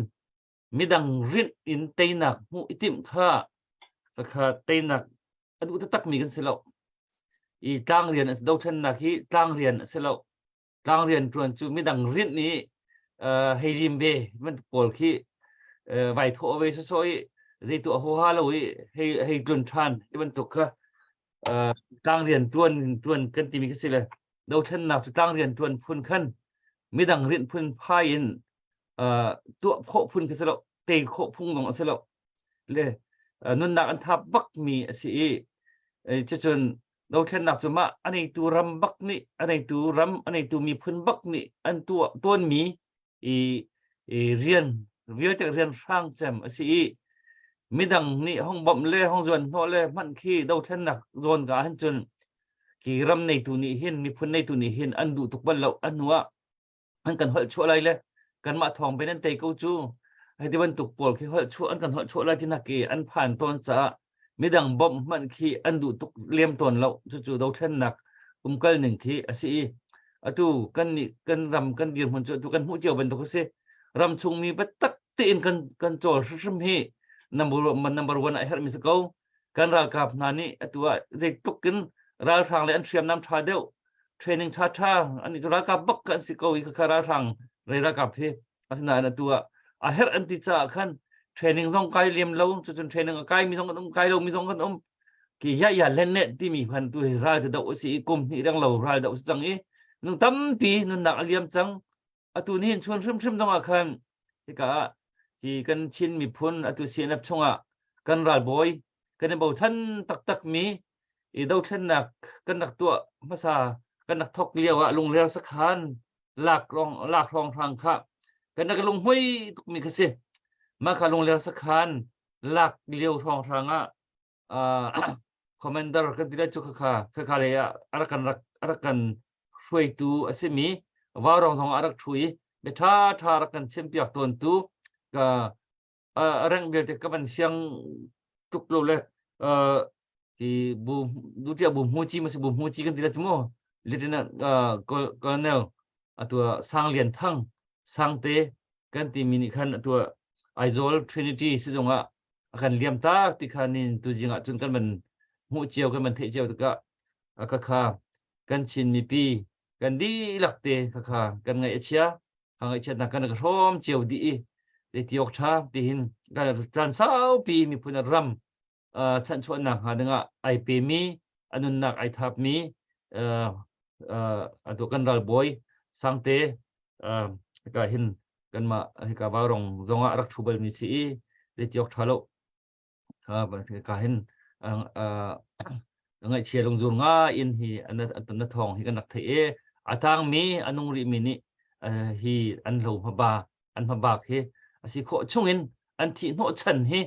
midang rinh in teinak hmuh i timh kha kha teinak a duh taktakmi kan si lo. I tlang rian a si dothlennak hi tlang rian a si lo. Tlang rian ṭuan cu midang rinh i hei lim ve bantuk pawl khi vai thawh ve sawsawh i zei tuah huaha lo i hei hei tlun ṭhan ti bantuk kha tlang rian ṭuan ṭuan kan timi khi si le dothlennak cu tlang rian ṭuan phun khan midang rinh phun phai in tuah khawh phun khi si lo tei khawh phung zong a si lo. Le nunnak an thap bakmi a si i cucun dothlennak cu mah a neitu ram bak nih a neitu ram a neitu miphun bak nih an tuah tawnmi i, i rian vialte rian hrang cem a si i midang nih hong bawmh le hong zuan hnawh le hmanh khi dothlennak zawn ka ahhin cun khi ram neitu nih hin miphun neitu nih hin an duh tuk bal lo a hnu ah an kan holh chuah lai le kanmah thawng ben an tei ko cu. Hei ti bantuk pawl khi holh chuah an kan holh chuah lai ti nak i an phan tawn caah midang bawmh hmanh khi an duh tuk lem tawn lo. Cucu dothlennak umkal ning khi a si i atu kan nih kan ram kan dirhmun cu atu kan hmuh cio bantuk a si. Ram chungmi biatak tein kan kan cawl hrimhrim hi number number one ah herhmi si ko. Kan ralkap hna nih atu ah zeitluk in ralhrang le an hriamnam ṭha deuh training ṭha ṭha an i ralkap bak kan si ko i khakha ralhrang rei ralkap hi. Asinain atu ah a herh an ti caah khan training zong kai lem lo cucun training a kai mi zong kan um kai lo mi zong kan um. Ki ya ya len ne timi phan tu hi ral cu do si i kum hnih reng lo ral do si cang i nung tampi nunnak a liam cang. Atu ni hin chuan hrimhrim zong ah khan hika ah hi kan Chin miphun atu CNF chungah kan ralbawi kan i bochan taktak mi i dothlennak kan rak tuah hmasa kan rak thok lio ah lungler sakhan lak rong lak rong hrang kha kan rak lunghmui tuk mi kha si. Mah kha lungler sakhan lak lio hrawng hrang ah commander kan ti lai cu khakha khakha lei ah a rak kan rak a rak kan hruaitu a simi vaurong zong a rak ṭhu i bia ṭha ṭha rak kan chimpiak tawntu ka a reng vialte ka van fiang tuk lo le hi bu du tia bu hmu chi ma si bu hmu chi kan ti la chu mu lieutenant colonel atu Sang Lian Thang Sangte kan ti mi nih khan atu Aizawl Trinity sizung ah a kan liam tak ti kha nin tu zing ah cun kan van hmuh cio kan van theih cio tikah ka kha kan Chin mipi kan dihlak te kha kha kan ngaih a chia ka ngaihchiatnak kan ka hrawm cio dih i zeiti awk ṭha tihin kan caan saupi miphun ram chanhchuahnak hnga dingah ai pemi a nunnak ai thapmi atu kan ralbawi Sangte hika hin kanmah hika Vaurong zongah rak ṭhu balmi si i zeiti awk ṭha lo. Ka hin ngaihchia lungzur nga in hi na thawng hi kan rak theih i a tangmi a nung rihmi nih hi an lo hmaba an hmabak hi a si khawh chungin an thih hnawhchan hi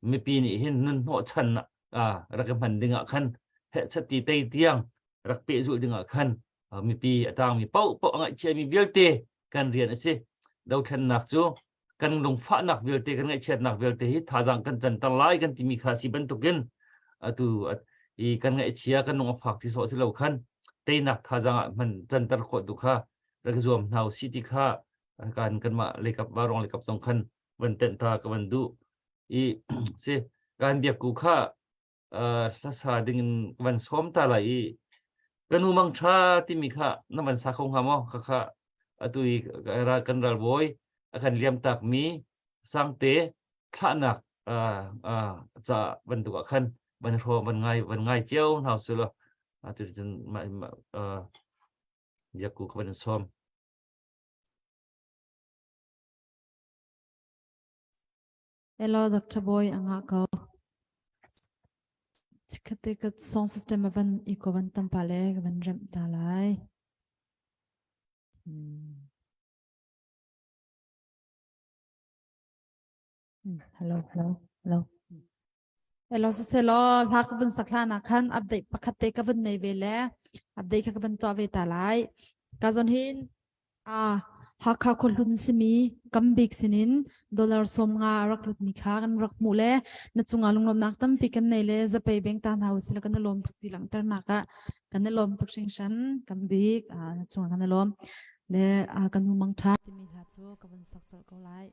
mipi nih hin nun hnawhchan rak i hman dingah khan hehchati tei tiang rak pehzulh dingah khan mipi a tangmi paoh paoh a ngaihchiami vialte kan rian a si. Dothlennak cu kan lungfahnak vialte kan ngaihchiatnak vialte hi thazaang kan canter lai kan timi kha si bantukin atu i kan ngaihchia kan lung a fak ti sawh si lo khan teinak thazaang ah hman canter khawh tu kha rak zuam hna si ti kha kan kanmah leikap varong leikap zong khan van tenh ta ka van duh. I si kan biak ku kha hlasa ding in van sawm ta lai i kanu mang tha timi kha na van sa kho hnga maw? Kha kha atu i kan ralbawi a kan liam tak mi Sangte thlahnak ca bantuk ah khan van hro van ngai van ngai cio hna su law. Atu cun mah biakku ka van in sawm. Hello Dr. Boy anga ko. Chikhate ka song system avan i ko van tampa le ka van rem ta lai. Hello, hello, hello. Hello, siselaw hla ka vun sak hlan ah khan update pakhat te ka vun nei ve le update kha ka vun tuah ve ta lai. Ka zon hin a Hakha khuahlun simi kambik sinin dollar 50 rak lut mi kha kan rak hmuh le na cungah lunglawmhnak tampi kan nei le zapei beng ta hna usila kan i lawm tuk ti langhter nak ah kan i lawm tuk hringhran kambik na cungah kan i lawm le kan nu mang tha timi hla cu ka vun sak colh ko lai.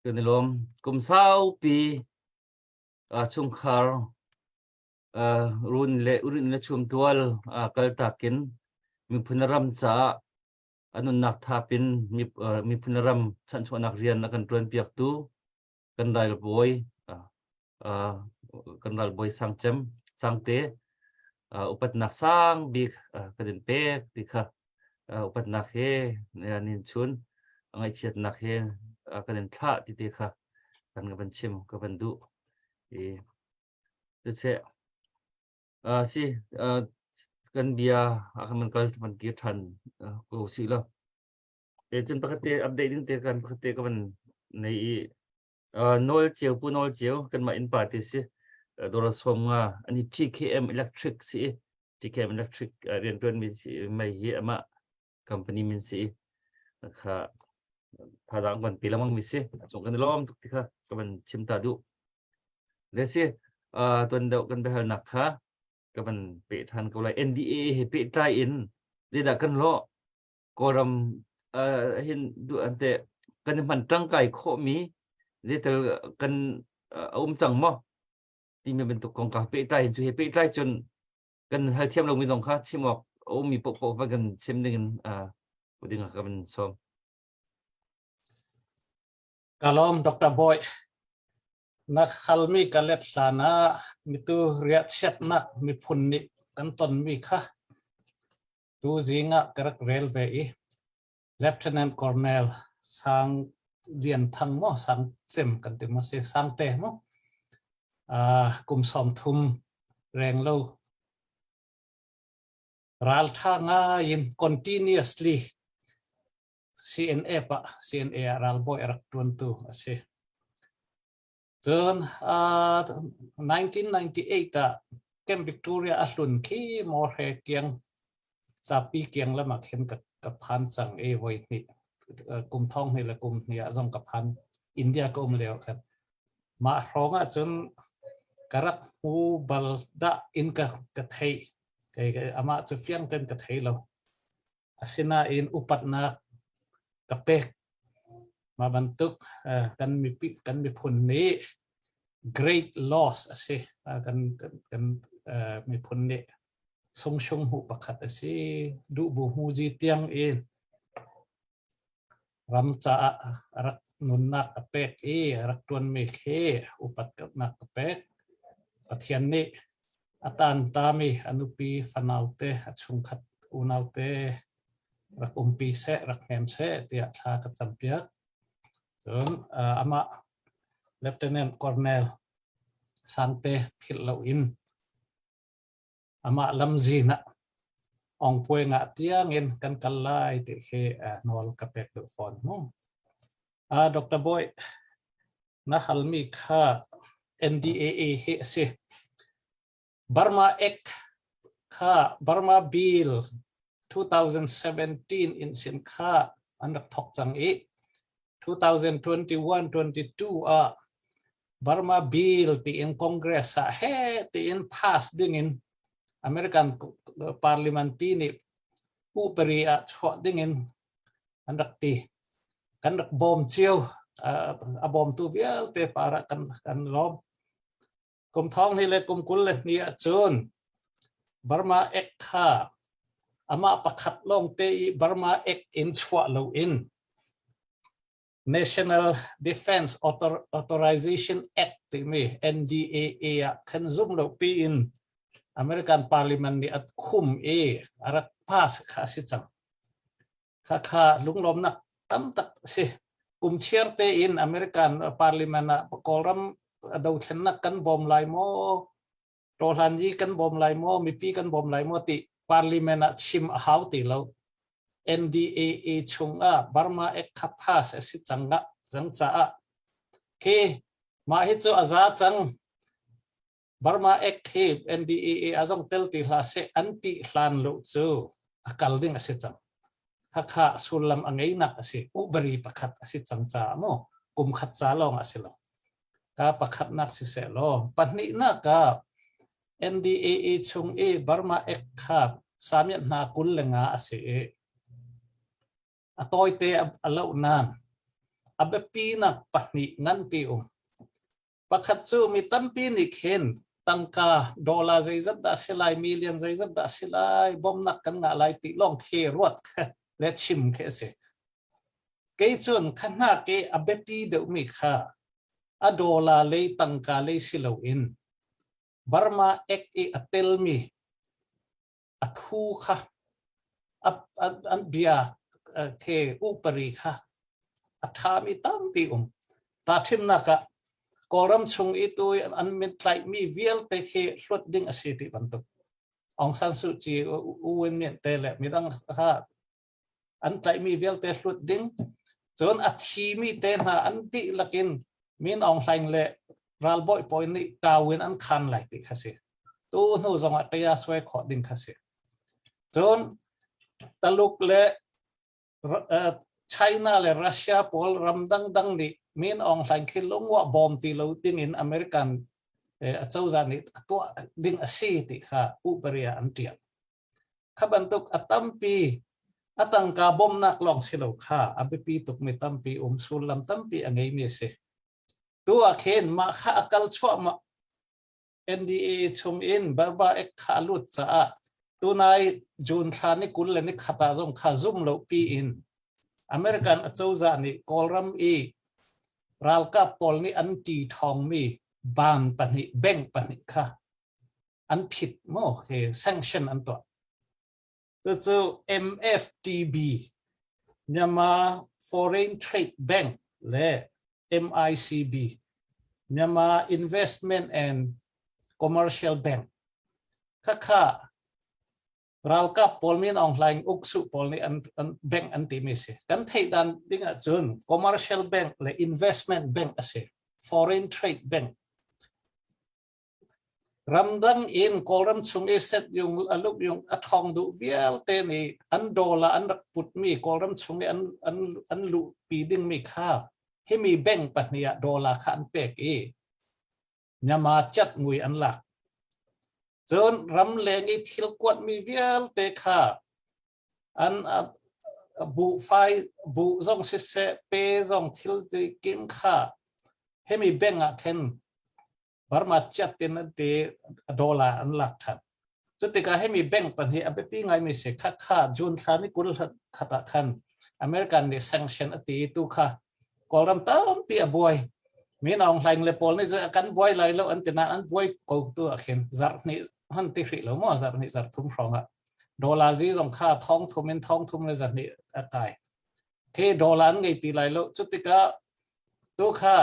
Kan i lawm. Kum saupi chungkhar run le urin le chumtual kaltak in miphun ram caah a nunnak thap in miphun ram chanchuahnak rian a kan ṭuanpiaktu kan ralbawi kan ralbawi Sangcem Sangte upatnak sang bik kan in pek ti kha upatnak he nin chun ngaihchiatnak he kan in thlah ti te kha kan ka van chim ka van duh i cuche si kan bia a kan kal van kir than ko si lo e cun pakhat te update ding te kan pakhat te ka van nei i nawl ceu pu nawl ceu kan mah inn pa te si dora som nga ani TKM electric si TKM electric rian tuan mi si mai hi ama company min si kha thadang van pi lamang mi si chung kan lom tuk ti kha ka van chim ta du le si tuan deuh kan biahalnak kha ka van pe than ko lai NDA he pehtlai in zeidah kan lawh Kawlram hin du ante kan hman tangkai khawhmi zeital kan a um cang maw timi bantuk kong ka pehtlai cu he pehtlai cun kan hal thiam lomi zong kha chim awk a ummi paohpaoh va kan chim ding in ding ah ka van sawm. Ka lawm Dr. Boy. Na halmi ka let hlan ah mitu riahchiatnak miphun nih kan tonmi kha tu zing ah ka rak rel ve i Lieutenant Colonel Sang Lian Thang maw Sang Cem kan ti maw si Sang Te maw kum 30 reng lo raltha ngai in continuously CNA pa CNA ah ralbawi a rak tuantu a si. Cun 1998 ah Camp Victoria a hlun khi Mawhre kiang Capi kiang lam ah khin ka, ka phan cang i voi hnih kum thong hnih le kum hnih ah zong ka phan India ka um lio khan mah hrawng ah cun ka rak hmu bal dah in ka ka thei kei amah cu fiang ten ka thei lo Asinain upatnak ka pek. Mah bantuk kan mipi kan miphun nih great loss a si. Kan kan miphun nih sungsung hmuh pakhat a si. Duhbu hmuji tiang in ram caah a rak nunnak a pek i a rak ṭuanmi khi upatnak ka pek. Pathian nih a tantami a nupi fanaute a chungkhat unaute rak umpi seh, rak hnem seh tiah thla ka campiak. Cun amah Lieutenant Colonel Sangte philh loin amah lamzin ah ongpuai ngah tiangin kan kal lai ti khi nawl ka pek duh fawn mu. Dr. Boy, na halmi kha NDAA hi a si. Burma Act kha Burma Bill 2017 in sin kha an rak thok cang i 2021-22 ah Burma Bill tiin Congress ah he tiin pass ding in American Parliament pi nih upari ah chuah ding in an rak ti. Kan rak bawm cio a bawmtu vialte para kan kan lawm. Kum thong ni le kum 22 ahcun Burma Act kha amah pakhat lawng te i Burma Act in chuah lo in National Defense Authorization Act timi NDAA ah khan zum lo pi in American Parliament nih a khum i a rak pass kha a si cang. Khakha lunglawmnak tam tak a si. Kum chiar tein American Parliament ah Kawlram dothlennak kan bawm lai maw, tawhlan yi kan bawm lai maw, mipi kan bawm lai maw ti Parliament ah chim a hau ti lo. NDAA chung ah Burma Act kha pass a si cang ah cang caah khi mah hi cu a za cang Burma Act hi NDAA a zong tel ti hlah seh an ti hlan lo cu a kal ding a si cang. Khakha sullam a ngeinak a si. Ubari pakhat a si cang caah mu kum khat ca lawng a si lo. Ka pakhatnak si seh law pahnihnak ah NDAA chung i Burma Act kha samiat hna 25 a si i a tawite a loh nain. A biapinak pahnih nganpi um. Pakhat cu mi tampi nih khin tangka dollar zeizat dah si lai, million zeizat dah si lai, bawmhnak kan ngah lai ti lawng khi ruat kha le chim khi a si. Kei cun kha hnak i a biapi deuhmi kha a dollar lei tangka lei si loin Burma Act i a telmi a thu kha an bia the upari kha a ṭhami tampi um. Tahṭhimnak ah Kawlram chung i tu an min tlaihmi vialte khi hluat ding a si ti bantuk. Aung San Suu Kyi, U Win Myint te le midang kha an tlaihmi vialte hlut ding cun a thimi te hna an dihlak in Min Aung Hlaing le ralbawi pawl nih kau in an khan lai ti kha si tu hnu zong ah ṭaya suai khawh ding kha si cun Taluk le China le Russia pawl ram dangdang nih Min Aung Hlaing khi lungwa bawm ti lo ding in American acozah nih a tuah ding a si ti kha uparia an ṭial. Kha bantuk a tampi a tangka bawmhnak lawng si lo kha a biapi tukmi tampi um sullam tampi a ngeimi a si. Tu ah khin mah kha a kal chuahmah NDA chung in Burma Act kha a lut caah tunai June thla ni 20 le ni khat ah zong kha zum lo pi in American acozah nih Kawlram i ralkap pawl nih an ṭi ṭhawngmi ban pahnih bank pahnih kha an phit maw khi sanction an tuah. Cucu MFTB Myanmar Foreign Trade Bank le MICB Myanmar Investment and Commercial Bank khakha ralkap pawl Min Aung Hlaing uksu pawl nih an, an bank an timi si. Kan theih dan ding ahcun commercial bank le investment bank a si. Foreign trade bank. Ramdang in Kawlram chung i setyung a lukyung a ṭhawng duh vialte nih an dollar an rak putmi Kawlram chung i an, an, an luhpi dingmi kha himi bank pahnih ah dollar kha an pek i Myanmar cat ngui an lak. Cun ramleng i thil kuatmi vialte kha an buhfai buh zong siseh pe zong thil ti kim kha himi bank ah khin Burma chiat in an ti dollar an lak than. Cu tikah himi bank pahnih a biapi ngaimi si kha kha June thla ni 20 khat ah khan American nih sanction a ti tu kha Kawlram tampi a buai. Min Aung Hlaing le pawl nih kan buai lai lo an ti nain an buai ko tu ah khin zarh hnih han ti hrih lo maw zarh hnih zarh thum hrawng ah dollar zi zong kha thong thum in thong thum le zarh hnih a kai. Khi dollar an ngei ti lai lo. Cu tikah tu kha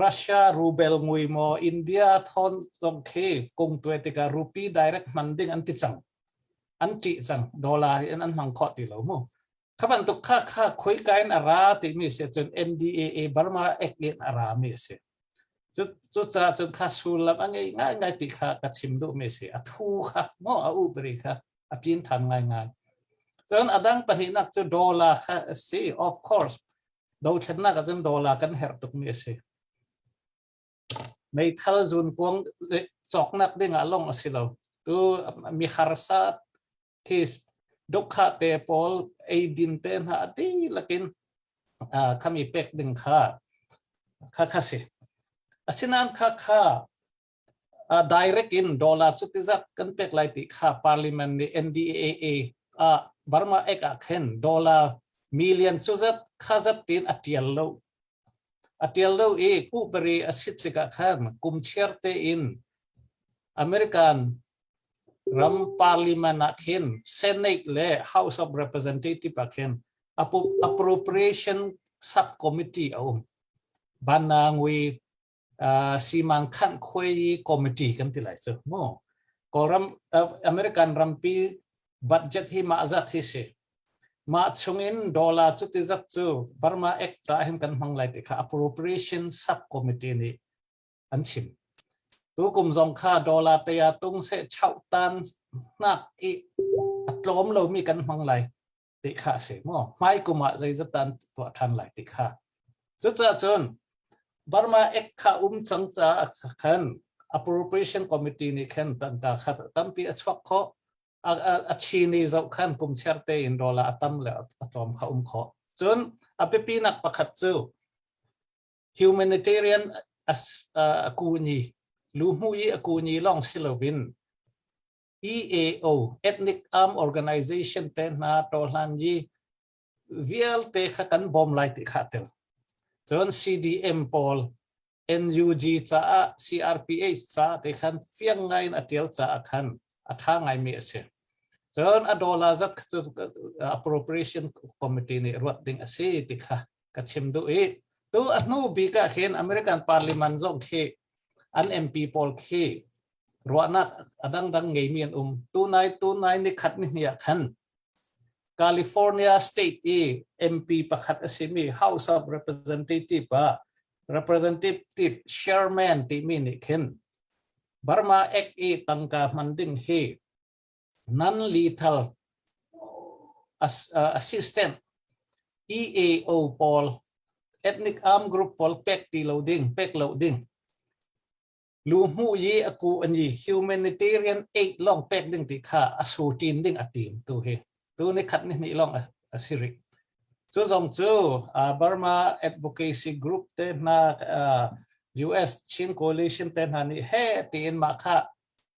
Russia rubel ngui maw India thawn zong khi kung tuai tikah rupee direct hman ding an ti cang. An ṭih cang. Dollar in an hmang khawh ti lo mu. Kha bantuk kha kha khoika in a ra timi si cun NDAA Burma Act in a ra mi a si. Cu cucaah cun kha sullam a ngei ngaingai ti kha ka chim duhmi a si. A thu kha maw a upari kha a pin than ngaingai. Cun a dang pahnihnak cu dollar kha a si. Of course dothlennak ahcun dollar kan herh tukmi a si. Meithal zunkuang cawknak ding ah lawng a si lo. Tu mi harsa case dukha te pawl eidin te hna a dihlak in khami pek ding kha kha kha si. Asinain kha kha direct in dollar cu tizat kan pek lai ti kha parliament nih NDAA ah Burma Act ah khin dollar million cu zat kha zat tin a tial lo a tial lo i upari a sit tikah khan kum chiar te in American ram parliament ah khin Senate le House of Representative ah khin appropriation subcommittee a um banangui simang khanh khuai committee kan ti lai cu mu Kawlram American rampi budget hi mah zat hi si mah chungin dollar cu ti zat cu Burma Act ca hin kan hmang lai ti kha appropriation subcommittee nih an chim tu kum zong kha dollar te ya tung se chau tan nak i a tlawm lomi kan hmang lai ti kha a si maw hmai kum ah zeizat an tuah ṭhan lai ti kha cucaah cun Burma Act kha um cang caah khan appropriation committee nih khan tangka kha tampi a chuak khawh a chini zoh khan kum chiar te in dollar a tam le a tlawm kha um khawh. Cun a biapinak pakhat cu humanitarian a kuni luhmu i a kuni lawng si loin EAO Ethnic Arm Organization te hna tawhlan yi vialte kha kan bawm lai ti kha tel. Cun CDM pawl NUG caah CRPH caah te khan fiang ngai in a tial caah khan a tha ngaimi a si. Cun a dollar zat cu appropriation committee nih ruat ding a si ti kha ka chim duh i tu a hnu bik ah khin American Parliament zong khi an MP pawl khi ruahnak a dangdang ngeimi an um. Tunai tunai ni khat ni hnih ah khan California State i MP pakhat a simi House of Representative ah Representative Sherman timi nih khin Burma Act i tangka hman ding hi non-lethal assistant EAO pawl ethnic arm group pawl pek ti lo ding pek lo ding luhmuh yi a ku an yi humanitarian aid lawng pek ding ti kha a su tin ding a tim tu hi tu ni khat ni hnih lawng a si rih cu zong cu Burma Advocacy Group te hna US Chin Coalition te hna nih he tiin mah kha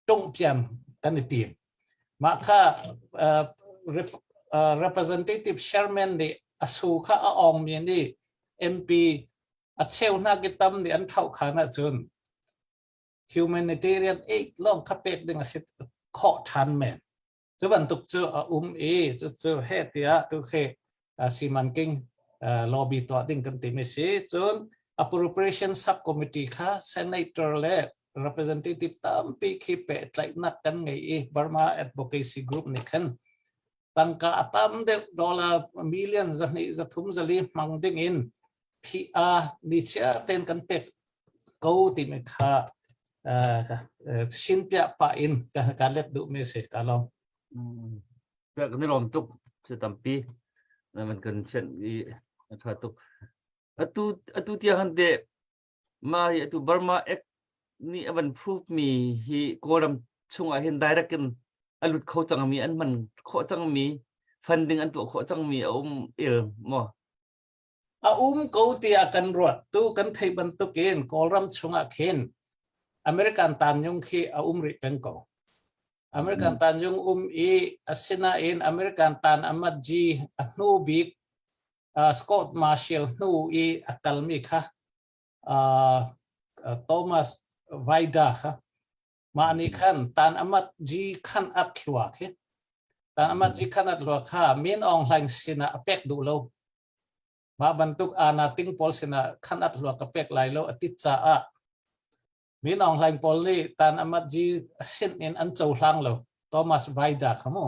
tungpian kan i tim mah kha representative chairman nih a su kha a ong mi nih MP a cheu hna ki tam nih an thau khan ahcun humanitarian aid lawng kha pek ding a si khawh ṭhan men cu bantuk cu a um i cu cu he tiah tu khi simanking lobby tuah ding kan timi si cun appropriation subcommittee kha senator le representative tampi khi pehtlaihnak kan ngei i Burma Advocacy Group nih khan tangka a tam deuh dollar million 200 300 400 hmang ding in thi a ni chia ten kan pek ko timi kha shin pia pa in ka let duh mi si ka lawm. Kan i lawm tuk si tampi na man kan fian i a tha tuk atu atu tiang han te Mah hi atu Burma Act nih a van prove mi hi Kawlram chungah hin direct in a lut kho cangmi an hman khawh cangmi funding an tuah khawh cangmi a um il maw? A um ko tiah kan ruat tu kan theih bantukin Kawlram chungah khin American tanyung khi a um rih peng ko. American tanyung um i asinain American tan amat G a hnu bik Scott Marshall hnu i a kalmi kha Thomas Vaida kha mah nih khan tan amat ji khan at hlua khi tan amat ji khan at hlua kha Min Aung Hlaing sinah a pek duh lo mah bantuk ana ting pawl sinah khan at hlua ka pek lai lo a ti caah Min Aung Hlaing pawl nih tan amat ji sin in an cohlang lo Thomas Vaida kha mu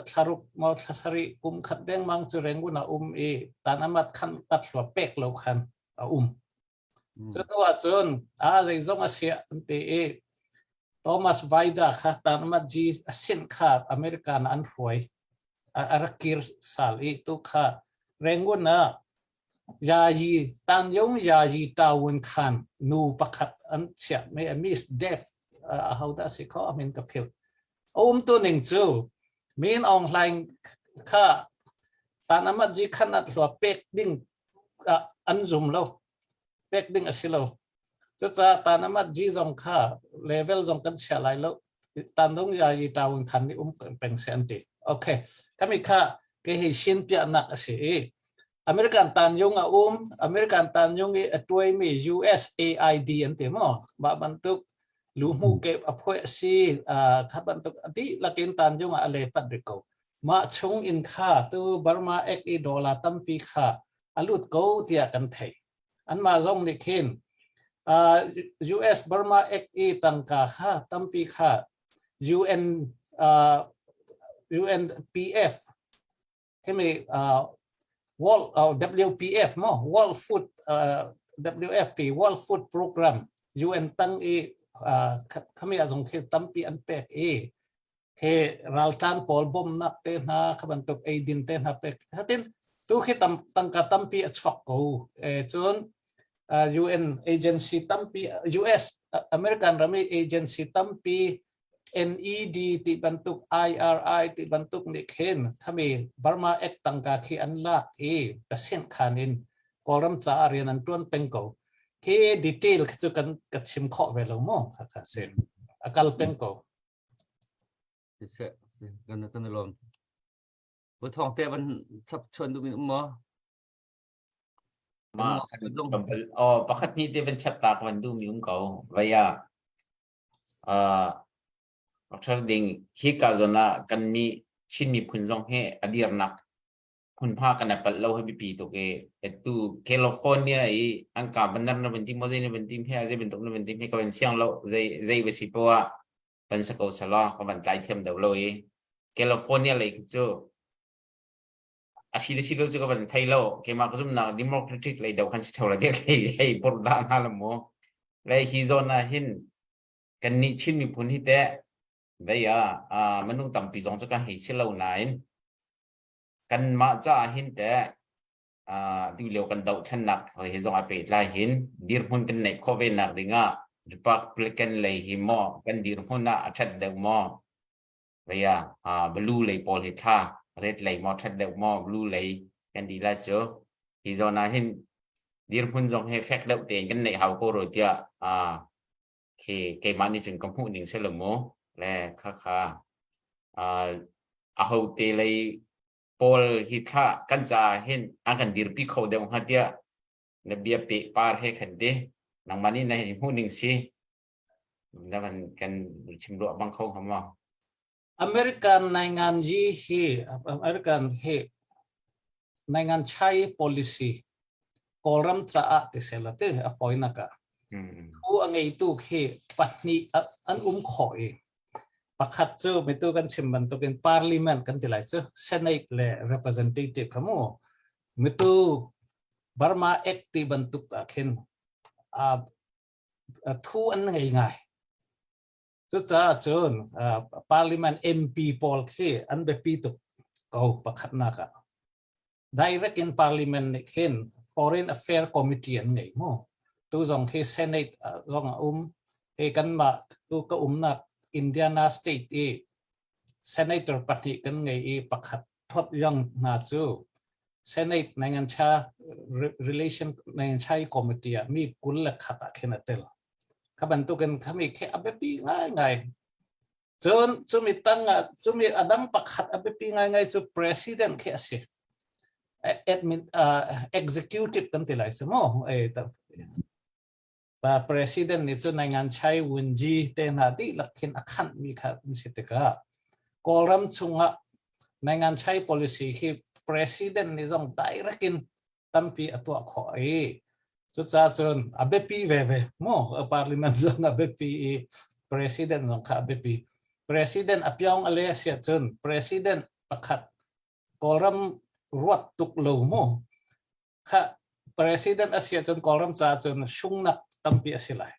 thlaruk maw thlasarih kum khat dengmang cu Rangoon a um i tan amat khan at hlua pek lo khan a um cu hnu ah cun a zeizong a siah an ti i Thomas Vaida kha tan amat ji a sin kha America na an hruai a rak kir sal i tu kha Rangoon ah Yayi Tangyong Yayi Tawun Khan nu pakhat an chiah mi Miss Dev aho dah si kho amin ka philh um tu ning cu Min Aung Hlaing kha tan amat ji khan at hlua pek ding an zum lo pek ding a si lo Cucaah tan amat ji zong kha level zong kan chia lai lo. Tan dong ya yi tawin khan ni um peng se an ti. Okay. Kami kha ke hi shin piahnak a si i American tan yung a um American tan yung i a tuai mi USAID an ti mo mah bantuk luhmu ke a phoi a si kha bantuk adi lakin tan yung a le pat ri ko mah chung in kha tu Burma ek i dollar tampi kha alut ko tiah kan thei Anmah zong nih khin US Burma Act i tangka kha tampi kha UN UNPF himi World WPF mo World Food WFP World Food Program UN tang i khami azong khi tampi an pek i Khi raltlan pawl bawmhnak te hna kha bantuk eidin te hna pek hatin tu khi tam tangka tampi a chuak ko e cun UN agency tampi US American rami agency tampi NED ti bantuk IRI ti bantuk nih khin khami Burma Act tangka khi an lak i tasinh khan in Kawlram caah rian an tuan peng ko. Khi detail khi cu kan ka chim khawh ve lo mu kha kha si. A kal peng ko. Siseh, kan kan lawm. Bu thong te van chap chuan duh min um maw? Ma oh pakhat ni te van chap ta van du mi um ko. Vaya. Uh Dr. Ding hi ka zon ah kan ni Chin miphun zong he adirnak hmunhma kan i palh lo hi biapi tuk i atu California i an ka banar na van ti maw zei na van ti he zei bantuk na van ti he ka van fiang lo zei zei va si poah van sa ko selaw ka van tlai thiam deuh lo i California lei khi cu a si le si lo cu ka van thei lo keimah ka zumnak Democratic lei deuh khan si theo la tiah hei hei pur dah hna lo mu le hi zawn ah hin kan nih Chin miphun hi teh vei ah minung tampi zong cu kan hei si lo nain Kanmah caah hin teh tulio kan dohthlennak he zong a pehtlai hin dirhmun kan neih khawh ve nak dingah Republican lei hi maw kan dirhmun ah a ṭhat deuh maw vei ah blue lei pawl hi thla red lei maw ṭhat deuh maw blue lei kan ti lai cu hi zawn ah hin dirhmun zong he fek deuh tein kan neih hau ko rua tiah khi keimah nih cun ka hmuh ning si lo mu le khakha aho te lei pawl hi thla kan caah hin an kan dirpi kho deuh hnga tiah na bia pe par he khan ti nangmah nih na hmuh ning si na kan kan chim ruah bang kho hnga maw? American naingan yi hi American hi naingan chai policy Kawlram caah ti sela ti a fawinak ah thu a ngeitu khi pahnih an um khawh i pakhat cu mitu kan chim bantukin parliament kan ti lai cu Senate le representative kha mu mitu Burma Act ti bantuk ah khin thu an ngei ngai. Cucaah cun parliament MP pawl khi an biapi tuk ko pakhatnak ah. Direct in parliament nih khin foreign affair committee an ngei mu. Tu zong khi senate zong a um. Hi kanmah tu ka umnak Indiana state i senator pahnih kan ngei i pakhat Todd Young hna cu Senate Nangancha Relation Nanganchai Committee ah mi 21 ah khin a tel. Kha bantukin khami khi a biapi ngaingai. Cun cumi tang ah cumi a dang pakhat a biapi ngaingai cu president khi a si. Admin executive kan ti lai si mu. Pa president nih cun Naingan Chai Wunji te hna dihlak khin a khanhmi kha an si tikah Kawlram chungah Naingan Chai policy hi president nih zong direct in tampi a tuah khawh i cucaah cun a biapi veve mu parliament zong a biapi i president zong kha a biapi. President a pyong a le a si ahcun president pakhat Kawlram ruat tuk lo mu kha president a si ahcun Kawlram caah cun sungnak tampi a si lai.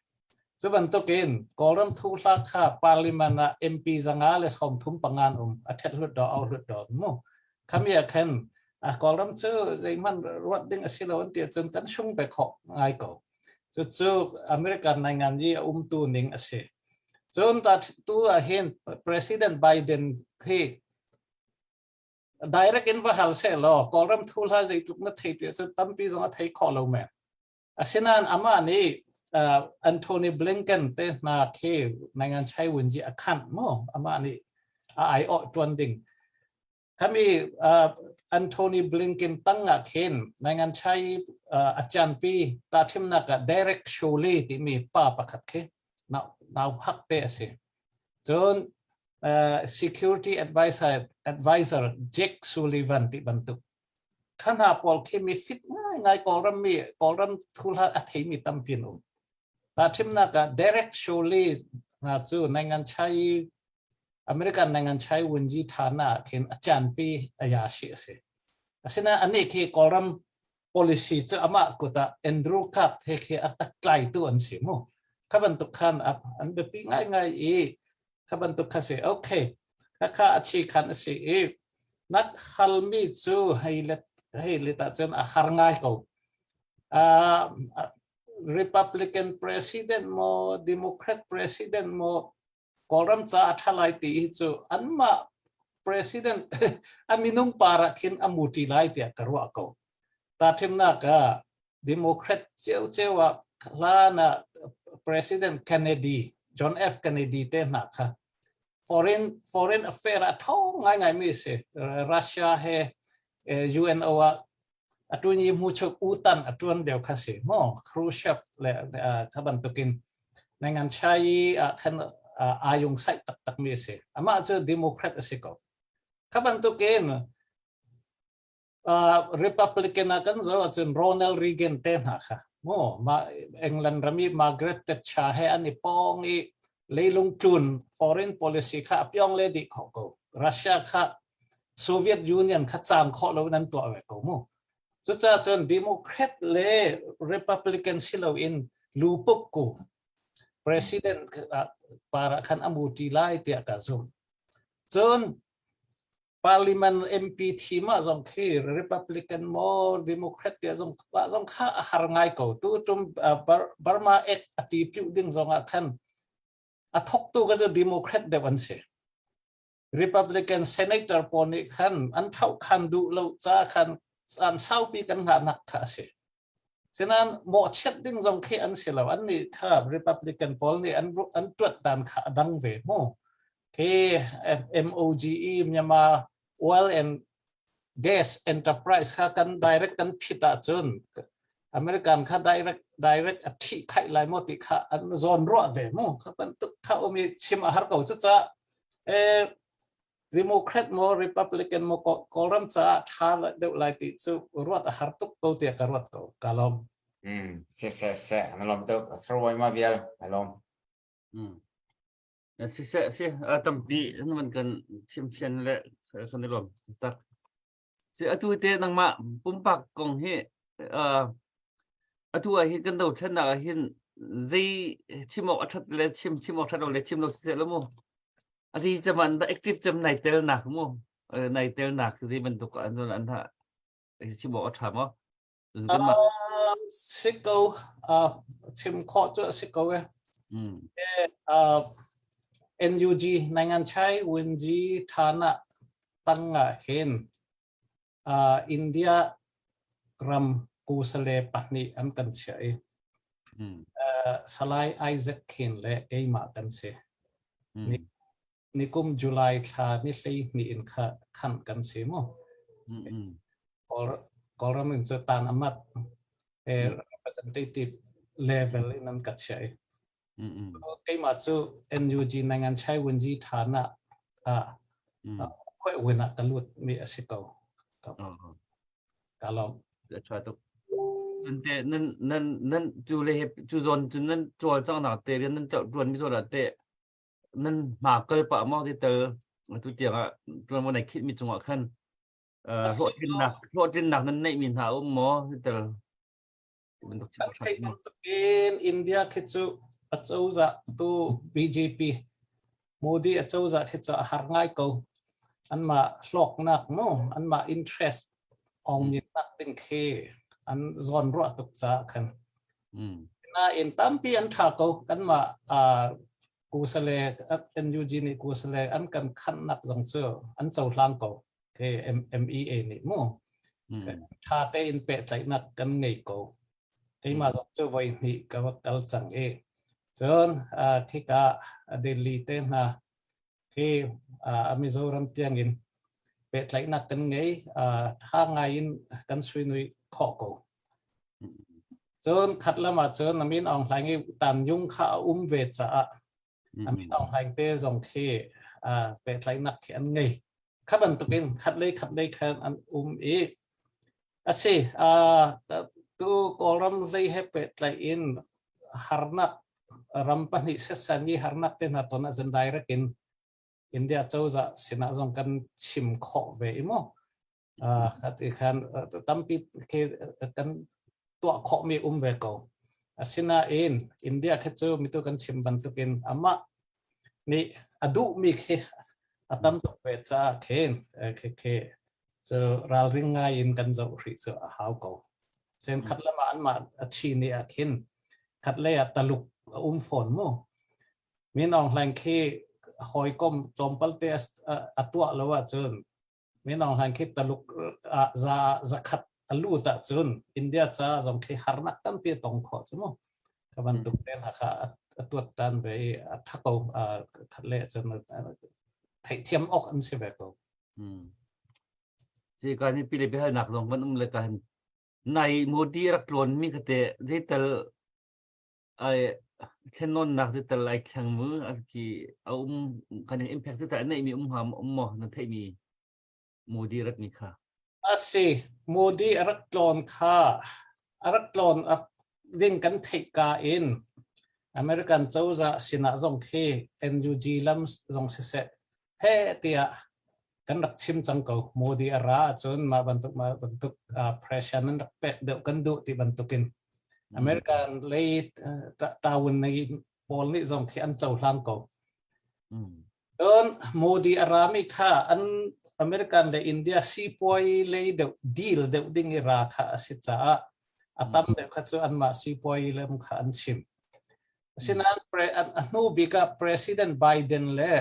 Cu bantukin Kawlram thuhla kha parliament ah MP 135 an um a ṭhet hlut daw au hlut daw mu. Khami ah khan a Kawlram cu zeihmanh ruat ding a si lo an ti ahcun kan sung ve khawh ngai ko. Cucu American naingan i a umtu ning a si. Cun ta tu ah hin President Biden hi direct in va hal seh law Kawlram thu hla zeitluk na thei ti cu tampi zong a thei khawh lo men. Asinain amah nih Anthony Blinken te hna khi nangan chai wunji a khanh mu amah nih a ai awh tuan ding. Khami Anthony Blinken tang ah khin nangan chai a chanpi ta thimnak ah Derek Chollet timi pa pakhat khi nau hak te a si. Cun security advisor advisor Jake Sullivan ti bantuk khana pawl khi mi fit ngai ngai Kawlram mi Kawlram thulha a theimi tampi an um. Ta thimnak ah Derek Chollet hna cu nangan chai American nangan chai wunji thana khin a chanpi a ya shi a si. Asina ani khi Kawlram policy cu amah kut ah Andrew Card he khi a tlaitu an si mu. Kha bantuk khan an biapi ngai ngai i kha bantuk kha si okay kha a chi khan a si i nak halmi cu hei let hei let ahcun a har ngai ko. Republican president maw Democrat president maw? Kawlram ca a ṭha lai ti hi cu anmah president a minung par ah khin a muṭi lai tiah ka ruah ko. Tahthimnak ah Democrat ciocio ah hlan ah President Kennedy, John F. Kennedy te hna kha foreign affair a ṭhawng ngaingai mi si. Russia he UNO ah atu ni mu chuk utan a tuan deuh kha si mo Khrushchev le kha bantukin nangan chai ah khan ayung sai taktak mi si amah cu Democrat a si ko kha bantukin Republican ah kan zo ahcun Ronald Reagan te hna kha mo ma England rami Margaret Thatcher he an i pong i leilung tlun foreign policy kha a pyong le dih kho ko Russia kha Soviet Union kha caam khawh lo nan tuah ve ko mu. Cucaah cun Democrat le Republican si loin lupuk ku president para khan a muti lai tiah ka zumh. Cun Parliament MP thim ah zong khi Republican maw Democrat tiah zong zong kha a har ngai ko. Tu tum Burma Act a ti piu ding zong ah khan a thoktu ka cu Democrat deuh an si. Republican senator pawl nih khan an thlauhkhan duh lo ca khan caan saupi kan ngahnak kha a si. Sinain mawhchiat ding zong khi an si lo. An nih kha Republican pawl nih an an tuat dan kha a dang ve mu. Khi MOGE Myanmar Oil and Gas Enterprise kha kan direct kan phit ahcun American kha direct direct a thih khaih lai maw ti kha an zawn ruah ve mu kha bantuk kha um i chim a har ko cucaah eh Democrat maw Republican maw Kawlram caah tha deuh lai ti cu ruat a har tuk ko tiah ka ruat ko ka lawm. Mm se se se na lom tuk thrawai ma vial ka lom. Mm Siseh si tampi nan kan chimfian le kan i lawm tak. Si atu te nangmah pumpak kong hi atu ah hin kan dothlennak ah hin zei chim awk a that le chim chim awk that lo le chim lo siseh lo mu. A zi caman da active cem nai tel nak mu nai tel nak zei bantuk an an ha chim awk a tha maw? Si ko chim khawh cu a si ko e. NUG Nangan Chai Winji Thana tang ah hin India ram kusale pahnih an kan chiah i Salai Isaac Khin le keimah kan si. Nikum July thla ni 12 in kha khan kan si mu. Kawlram in cu tan amat representative level in an ka chiah i keimah cu NUG Nangan Chai Wunji Thana ah khoi win ah ka lut mi a si ko. Ka lawm. Tha tuk. Nan te nan nan nan cu le cu zawn cu nan cawl cang nak te rian nan tuan mi zawn ah te nan hma kal pah maw ti tel atu tiang ah tuanvo nai khit mi cungah khan hlawhtlinnak hlawhtlinnak nan neih mi hna um maw ti tel Kan theih bantukin India khi cu acozah tu BJP Modi acozah khi cu a har ngai ko anmah hlawknak mu anmah interest ong nak ding khi an zawn ruah tuk caah khan Nain tampi an ṭha ko. Kanmah kusale NUG nih kusale an kan khannak zong cu an cohlang ko. Ke MEA nih mu. Ṭha tein pehtlaihnak kan ngei ko. Keimah zong cu voi hnih ka va kal cang i cun khika Delhi te hna khi a Mizoram tiangin pehtlaihnak kan ngei ṭha ngai in kan suinui khawh ko. Cun khat lam ah cun a min Aung Hlaing i Tan Yung kha a um ve caah a min Aung Hlaing te zong khi pehtlaihnak khi an ngei. Kha bantukin khat lei khat lei khan an um i a si tu Kawlram lei he pehtlaih in harnak ram pahnih setsan i harnak te hna ton ahcun direct in India cozah sinah zong kan chim khawh ve i mu khati khan tampi khi kan tuah khawhmi um ve ko asinain India khi cu mitu kan chim bantukin amah nih a duhmi khi a tam tuk ve caah khin khi cu ralring ngai in kan zoh hrih cu a hau ko. Sen khat lam ah anmah a chi nih ah khin khat lei ah Taluk a um fawn mu. Min Aung Hlaing khi hawikom tlawmpal te a tuah lo ahcun Min Aung Hlaing khi Taluk ah za zakhat a lut ahcun India ca zong khi harnak tampi a tong khawh cu mu. Ka bantuk te hna kha a tuat tan ve i a tha ko khat le cun theihthiam awk an si ve ko. Si ka ni pile biahalnak zong kan um le ka han nai Modi rak tlawn mi kha te zeital ai thlennawnnak zeital ai thleng mu ki a um kan impact zeital a neih mi um hnga um maw na theih mi Modi rat mi kha? Asi Modi a rak tlawn kha a rak tlawn ding kan theih ka in American cozah sinah zong khi NUG lam zong siseh he tiah kan rak chim cang ko. Modi a ra ahcun mah bantuk mah bantuk pressure nan rak pek deuh kan duh ti bantukin American lei tawun nei pawl nih zong khi an cohlang ko. Cun Modi a rami kha an American le India sipuai lei deuh deal deuh ding i ra kha a si caah a tam deuh kha cu anmah sipuai lam kha an chim. Asinain a hnu bik ah President Biden le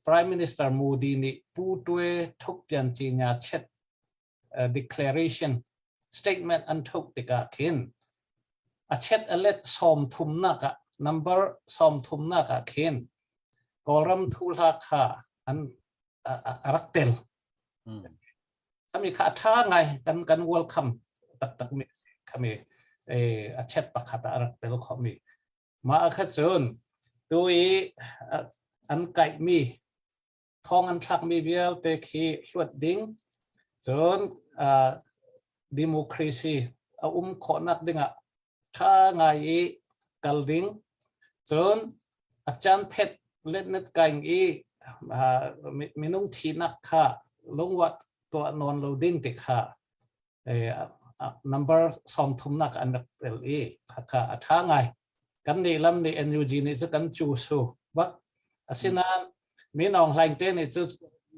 Prime Minister Modi nih Pu Twe Thuk Pian Ci Nya Chet declaration statement an thuk tikah khin a chet a let sawm thumnak ah number sawm thumnak ah khin Kawlram thuhla kha an a rak tel. Khami kha a tha ngai kan kan welcome taktak mi khami a chet pakhat ah a rak tel kho mi. Mah kha cun tu i an kaihmi thong an thlakmi vialte khi hluat ding cun democracy a um khawhnak dingah tha ngai i kal ding cun a caan phet letnet kaing i minung thinak kha lungwat tuah nawn lo ding ti kha number sawm thumnak an rak tel i khakha a tha ngai. Kan nih lam nih NUG nih cu kan cu su bak. Asinain Min Aung Hlaing te nih cu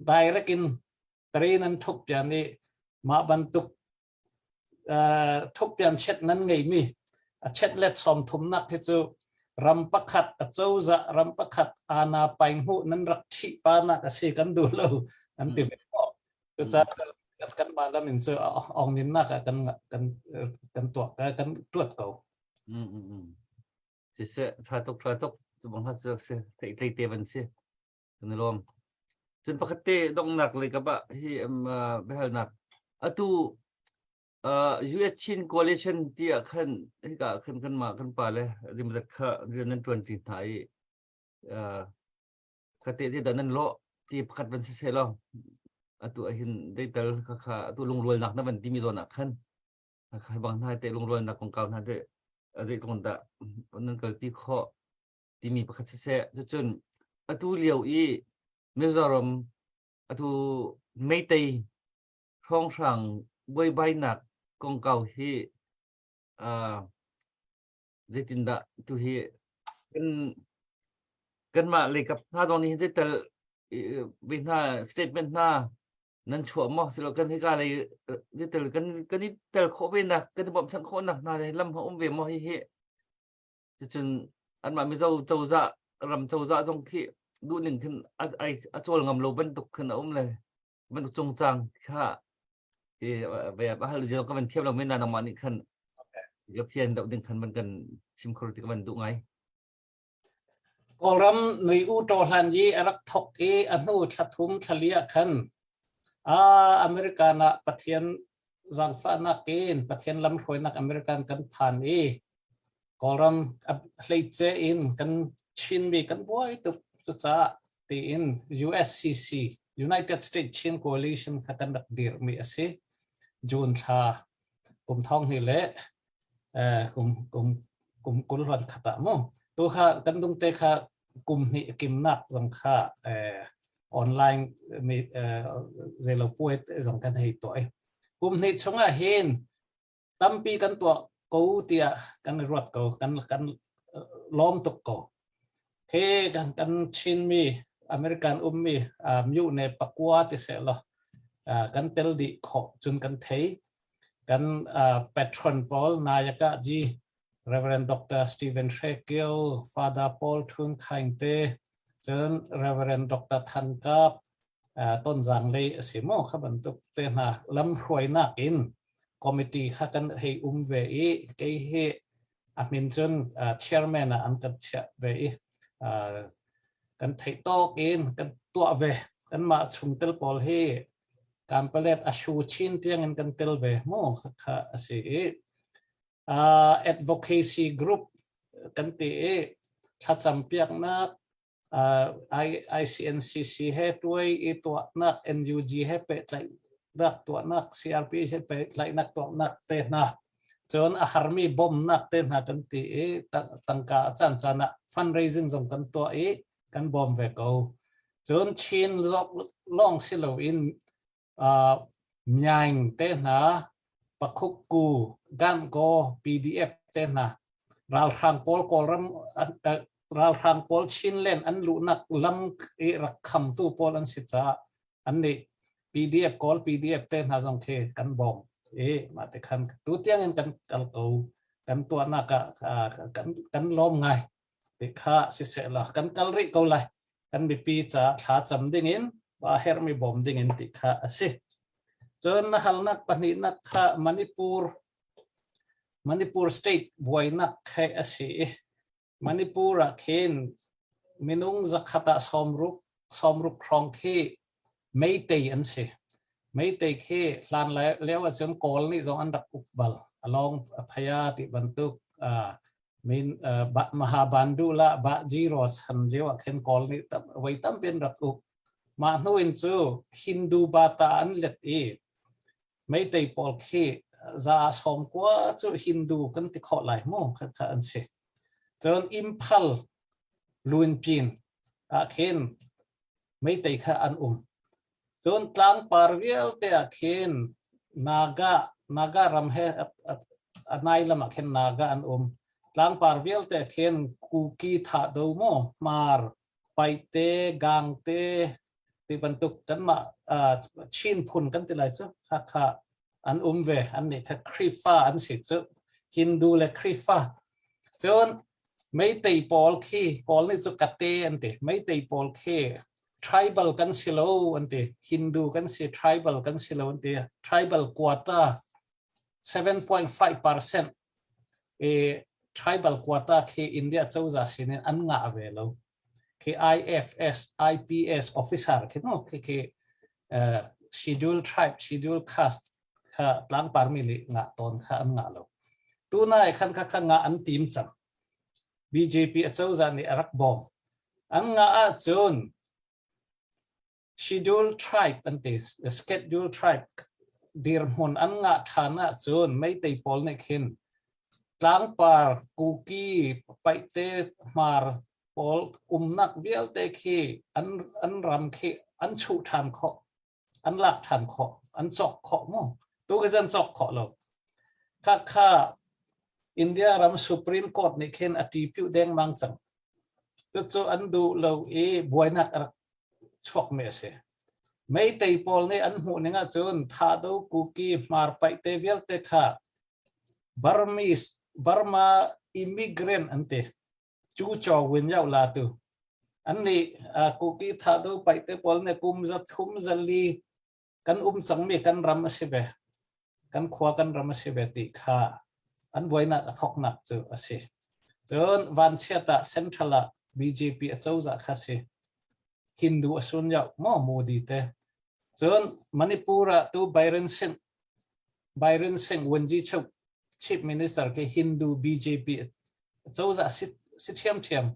direct in train an thuk pian i mah bantuk thuk pian chet nan ngei mi a chet let sawm thumnak hi cu ram pakhat a cozah ram pakhat ana paing hmu nan rak thi pa nak a si kan duh lo an ti ve. Cucaah kanmah lam in cu ongminnak ah kan kan kan tuah kan tuat ko. Siseh tha tuk tha tuk cu bang ha cu si thei tlei te van si kan lawm. Cun pakhat te donghnak lei kap ah hi biahalnak atu US Chin Coalition ti ah khan hika khan kan mah kan pa le zimzat kha rian nan tuan ti hna i Kate te dah nan lawh ti pakhat van si seh law atu ahhin zeital khakha atu lungrualnak na van timi zawn ah khan kha bang hna te lungrualnak kongkau hna te zeitluk dah nan kalpi khawh timi pakhat si seh. Cucun atu lio i Mizoram atu Meitei hrawnghrang buaibainak kongkau hi uh, zeitindah tu hi kan kanmah leikap hna zong nih hin zeital ve hna statement hna nan chuah maw silo kan hika lei zeital kan kan i tel khawh ve nak kan i bawmhchanh khawh nak hna lam ha um ve maw hi hi cucun anmah Mizo cozah ram cozah zong khi duhning khin ai a cawl ngam lo bantuk khin a um le bantuk cungcang kha ve a hal zio ka van thiam lo men na nangmah nih khan ka fian deuh ding khan van kan chim kho ti ka van duh ngai. Kawlram nui u to hlan i a rak thok i a hnu thla thum thlali ah khan a American ah Pathian zaangfahnak in Pathian lamhruainak American kan phan i Kawlram hleice in kan Chinmi kan buai tuk. Cucaah tiin USCC United States Chin Coalition kha kan rak dirhmi a si. June thla kum thong hnih le kum kum kum 20 hlan khat ah mu tu kha kan dung te kha kum hnih kimnak zong kha online mi zeilo puai zong kan hei tuah i kum hnih chungah hin tampi kan tuah ko tiah kan ruat ko kan kan lawm tuk ko he kan kan Chinmi American ummi myu ne pakua ti se lo kan tel di khawh cun kan thei kan patron pawl nayaka ji. Reverend Dr. Stephen Hre Kio, Father Paul Thun Khaing te, cun Reverend Dr. Than Kap, Tonzang lei a si maw kha bantuk te hna lamhruainak in committee kha kan hei um ve i kei hi a min cun chairman ah an kan chiah ve i kan theih tawk in kan tuah ve. Kanmah chungtel pawl hi Kanpalet a shu chin tiang in kan tel ve mu kha a si i advocacy group kan ti i thlacam piaknak ICNCC he tuai i tuahnak NUG he pehtlaihnak tuahnak CRP he pehtlaihnak tuahnak te hna cun a harmi bawmnak te hna kan ti i tangka a caan caan ah fundraising zong kan tuah i kan bawm ve ko. Cun Chin lawng si loin Myaing te hna, Pakhukku, Gangaw, PDF te hna, ralhrang pawl Kawlram ralhrang pawl Chinland an luhnak lam i rak khamtu pawl an si caah an nih PDF Kawl PDF te hna zong khi kan bawm i mah te khan tu tiang in kan kal ko kan tuahnak ah kan lawm ngai ti kha siseh law kan kal rih ko lai. Kan mipi caah thla cam dingin a herhmi bawm dingin ti kha a si. Cun na halnak pahnihnak kha Manipur Manipur state buainak khe a si i Manipur ah khin minung zakhat ah 60 hrawng khi Meitei an si. Meitei khi hlan lio ahcun Kawl nih zong an rak uk bal. Along a phaya ti bantuk min Mahabandula Bajiro chan lio ah khin Kawl nih voi tampi an rak uk. Mah hnu in cu Hindu bata an let i Meitei pawl khi za 90 cu Hindu kan ti khawh lai mu kha kha an si. Cun Imphal Luinpin ah khin Meitei kha an um. Cun tlangpar vialte ah khin Naga Naga ram he a nai lam ah khin Naga an um. Tlangpar vialte ah khin Kuki Thahdo maw Hmar, Paite, Gangte ti bantuk kanmah Chin phun kan ti lai cu khakha an um ve. Annih kha Khrihfa an si cu. Hindu le Khrihfa. Cun Meitei pawl khi Kawl nih cu kate an ti. Meitei pawl khi tribal kan si lo an ti. Hindu kan si, tribal kan si lo an ti. Tribal quota 7.5% i tribal quota khi India cozah sin in an ngah ve lo. Khi IFS, IPS officer khi no khi khi scheduled tribe, scheduled caste kha tlangparmi nih ngah tawn kha an ngah lo. Tunai khan kha kha ngah an tim cang. BJP acozah nih a rak bawm. An ngah ahcun scheduled tribe an ti, scheduled tribe dirhmun an ngah ṭhan ahcun Meitei pawl nih khin tlangpar Kuki Paihte Hmar pawl umnak vialte khi an ram khi an chuh ṭhan khawh. An lak ṭhan khawh, an cawk khawh mu. Tu khi an cawk khawh lo. Khakha India ram Supreme Court nih khin a ṭipiu dengmang cang. Cucu an duh lo i buainak a rak chuakmi a si. Meitei pawl nih an hmuh ning ahcun Thado Kuki Hmar Paihte vialte kha Burmese Burma immigrant an ti. Cu chaw win yau la tu. An nih Kuki Thado Paihte pawl nih kum 304 kan um cangmi kan ram a si ve. Kan khua kan ram a si ve ti kha an buainak a thoknak cu a si. Cun vanchiat ah central ah BJP a cozah kha si. Hindu a sun yau maw Modi te. Cun Manipur ah tu Byron Singh Byron Singh Wenji Chuk Chief Minister ke Hindu BJP cozah si si ṭhiamṭhiam.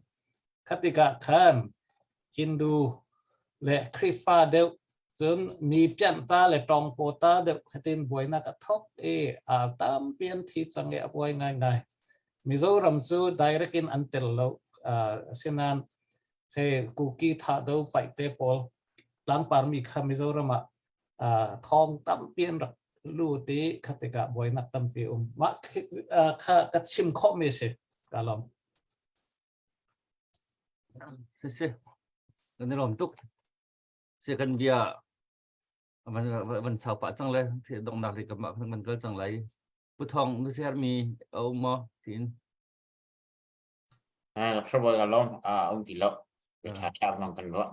Kha tikah khan Hindu le Khrihfa deuh cun mi pianhta le tawngpawta deuh khatin buainak a thok i a tampi an thi cang i a buai ngaingai. Mizoram cu direct in an tel lo. Asinain he Kuki Thahdo Paihte pawl tlangparmi kha Mizoram ah thawng tampi an rak lut i kha tikah buainak tampi um. Mah kha ka chim khawhmi a si. Ka lawm. Si kan i lawm tuk. Si kan bia van sau pah cang le donghnak lei kam ah kan kal cang lai. Pu Thawng na share mi a um maw tiin? Ah, trouble ka lom ah um ti lo. Tha tha mang kan ruah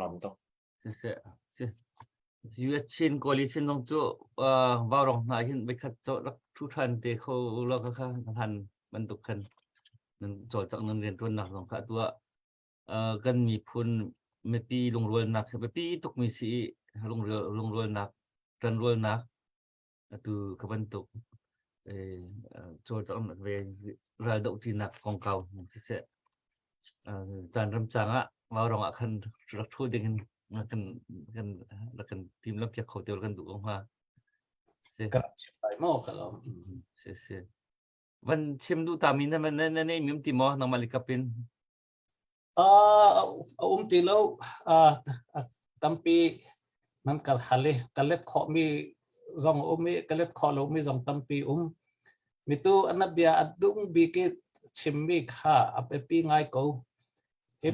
lom tuk. Siseh US Chin coalition zong cu vaurong hna hin voikhat cu rak thu ṭhan te kho lo kha kha han bantuk khan nan cawlcangh nan rianṭuannak zong kha tuah kan miphun mipi lungrualnak hi biapi tukmi si i lungrualnak ṭanrualnak atu ka bantuk cawlcanghnak ve raldoh ṭinak kongkau siseh caan ramcang ah vaurong ah khan rak ṭhu ding in kan kan rak kan timhlamh piak kho te kan duh ko hnga. Ka rak chim lai maw ka lawm. Si si. Van chim duh ta mi na na na nei mi um ti maw nangmah likap in? A um ti lo. Tampi nan kal hal i ka let khawhmi zong a um i ka let khawh lomi zong tampi um. Mitu an bia a dung bik i chimmi kha a biapi ngai ko. Hi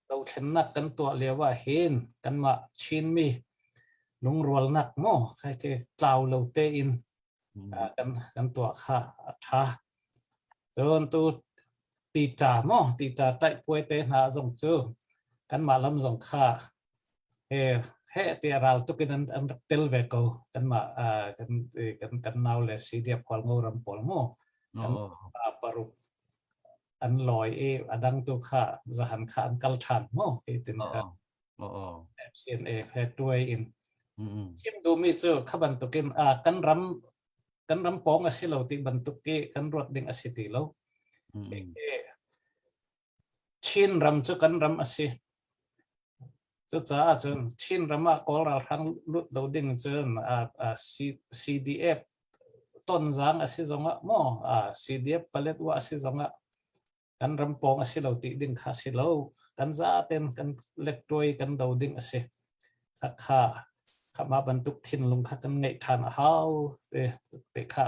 dothlennak kan tuah lio ah hin kanmah Chinmi lungrualnak maw kai ke tlau lo tein kan kan tuah kha a ṭha. Cun tu tita maw tita taihpuai te hna zong cu kanmah lam zong kha he he tiah ral tuk in an an rak tel ve ko kanmah kan kan kan nau le CDF Khualngo ram pawl mu kan paruk an lawi i a dang tu kha zahan kha an kal ṭhan mu tin kha FCNA he tuai in chim duhmi cu kha bantukin kan ram kan ram pawng a si lo ti bantuk i kan ruat ding a si ti lo. Chin ram cu kan ram a si. Cucaah cun Chin ram ah Kawl ralhrang lut lo ding cun CDF tonzang a si zongah maw CDF Paletwa a si zongah kan ram pawng a si lo ti ding kha si lo kan zaten kan lettuai kan do ding a si kha kha kha ma bantuk thinlung kha kan ngeih than a hau te te kha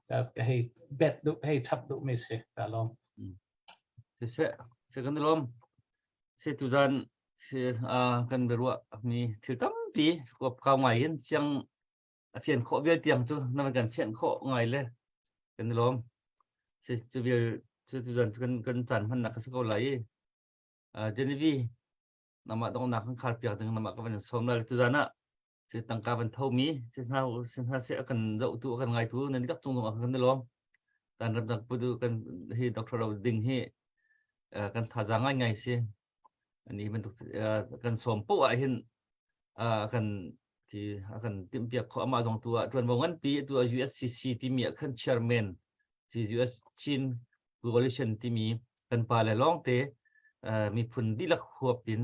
ka hei bet du hei chap du mi si ka lom Siseh se kan lom se tuzan se kan biaruah mi thil tampi huap kau ngai hin siang a fian khawh vial tiang cu na kan fian khawh ngai le kan i lawm. Si cu vial cu cu zan kan kan caan hmannak ka si ko lai i Genevieve namah dongnak kan khar piak ding namah ka van sawm lai tu zan ah si tangka van tho mi si hna si hna se kan zoh tu kan ngai tu nan dak cung zong kan i lawm kan ram dang pudu kan hi Dr. Ro ding hi kan thazaang ngai ngai si ani bantuk kan sawm po ah hin kan ti a kan timhpiak khawh amah zong tu ah ṭuanvo nganpi tu ah USCC timi ah khan chairman si US Chin Coalition timi kan pa le lawngte miphun dihlak huap in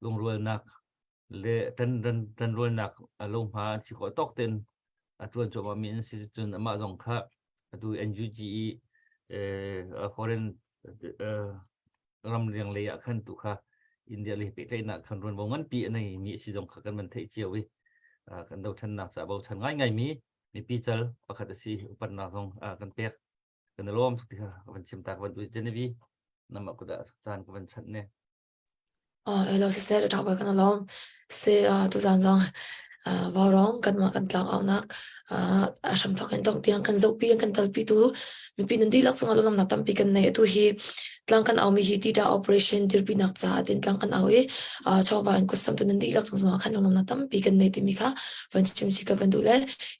lungrualnak le tan tanrualnak lohma an si khawh tawk ten a ṭuan cuahmah mi an si cun amah zong kha atu NUG i foreign ramriang lei ah khan tu kha India lei pehtlaihnak khan ruanvo nganpi a nei mi si zong kha kan van theih cio i kan dothlennak ca bochan ngaingai mi mipi cal pakhat a si upatnak zong kan pek kan i lawm tuk ti kha ka van chim ta ka van tu Genevieve namah kudah caan ka van chanh ne. Hello siseh ṭha bawi kan lawm. Si tuzaan zong vaurawng kanmah kan tlangaunak a hramthawk in dongh tiang kan zohpi kan telpi tu mipi nan dihlak cungah lunglawmhnak tampi kan nei. Atu hi tlang kan aumi hi tita operation dirpinak caah tin tlang kan au i chawva in kutsamtu nan dihlak cung zongah khan lunglawmhnak tampi kan nei timi kha van chim si ka van duh le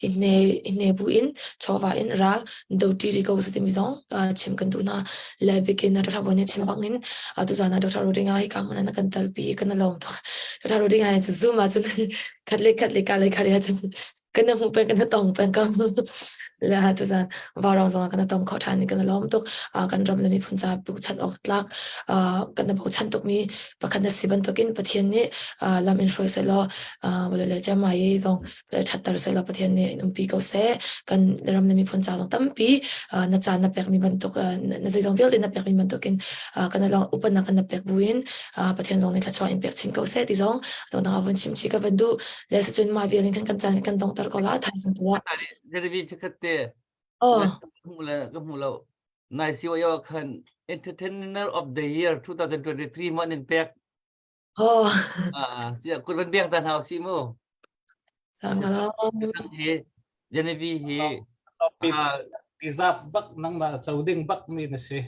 i hne i hne bu in chawva in ral do ṭi ko timi zong chim kan duh hna. Le bikin Dr. Bawi nih chim bangin tuzaan ah Dr. Rodinga hi ka hmun ah kan talpi kan lawm tuk. Dr. Rodinga cu Zoom ah cun khat le khat le ka le khat cun kan hmu peng kan tong peng ko. Le tuzaan vaurang zong ah kan tong kho ṭhan i kan lawm tuk. Kan ram le miphun ca bochan awk tlak kan bochan tukmi pakhat na si bantukin Pathian nih lam in hruai sehlaw vawlei le Jamai zong ṭhatter sehlaw Pathian nih in umpi ko seh. Kan ram le miphun ca zong tampi na caan na pekmi bantuk na zeizong vialte na pekmi bantukin kan lawng upatnak kan na pek buin Pathian zong nih thluachuah in pek chin ko seh ti zong dongdang ah vun chim chih ka van duh. Le cun mah vial in khan kan caan kan dongter ko la thaizing tu ah. Jeremy chikkhat te Oh. hmu le ka hmu lo nai siwa yo khan Entertainer of the Year 2023 man in pek Oh. Ah, siah kut van biak ta hna usih mu. Tama Hi Genevieve hi ah. Tizap bak nangmah co ding bak mi na si.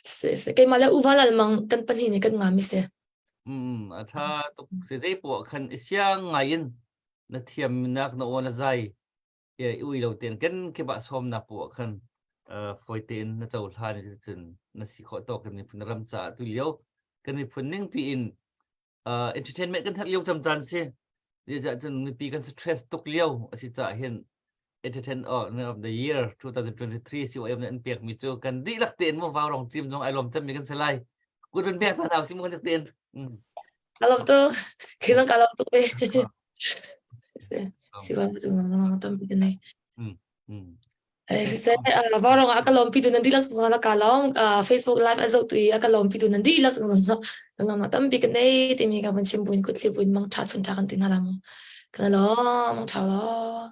Se se keimah le uva lal mang kan pahnih nih kan ngami si. Mm a tha tuk se dei po khan i siang ngai in na thiam nak na aw na zai i ui lo ten kan ke ba som na po khan foi tein na co hlan cun na si khawh tawk kan miphun ram ca tu lio kan miphun ning pi in entertainment kan that lio cam caan si zeicah cun mipi kan stress tuk lio a si caah hin entertain of the year 2023 COM nih an pek mi cu kan dihlak tein mu vau rong team zong ai lawm cem mi kan si lai kut run pek ta hna si mu kan tein Ka lawm tuk khi zong ka lawm tuk ve si wa cu ngam tampi kan nei Siseh, vaurawng ah a ka lawmpi tu nan dihlak cung zongah ka lawm. Facebook live a zoh tu i a ka lawmpi tu nan dihlak cung zongah lawm tampi ka nei timi ka vun chim buin kut thli buin mang ṭha chun ṭha kan ti hna la mu. Kan lawm, mang ṭha law.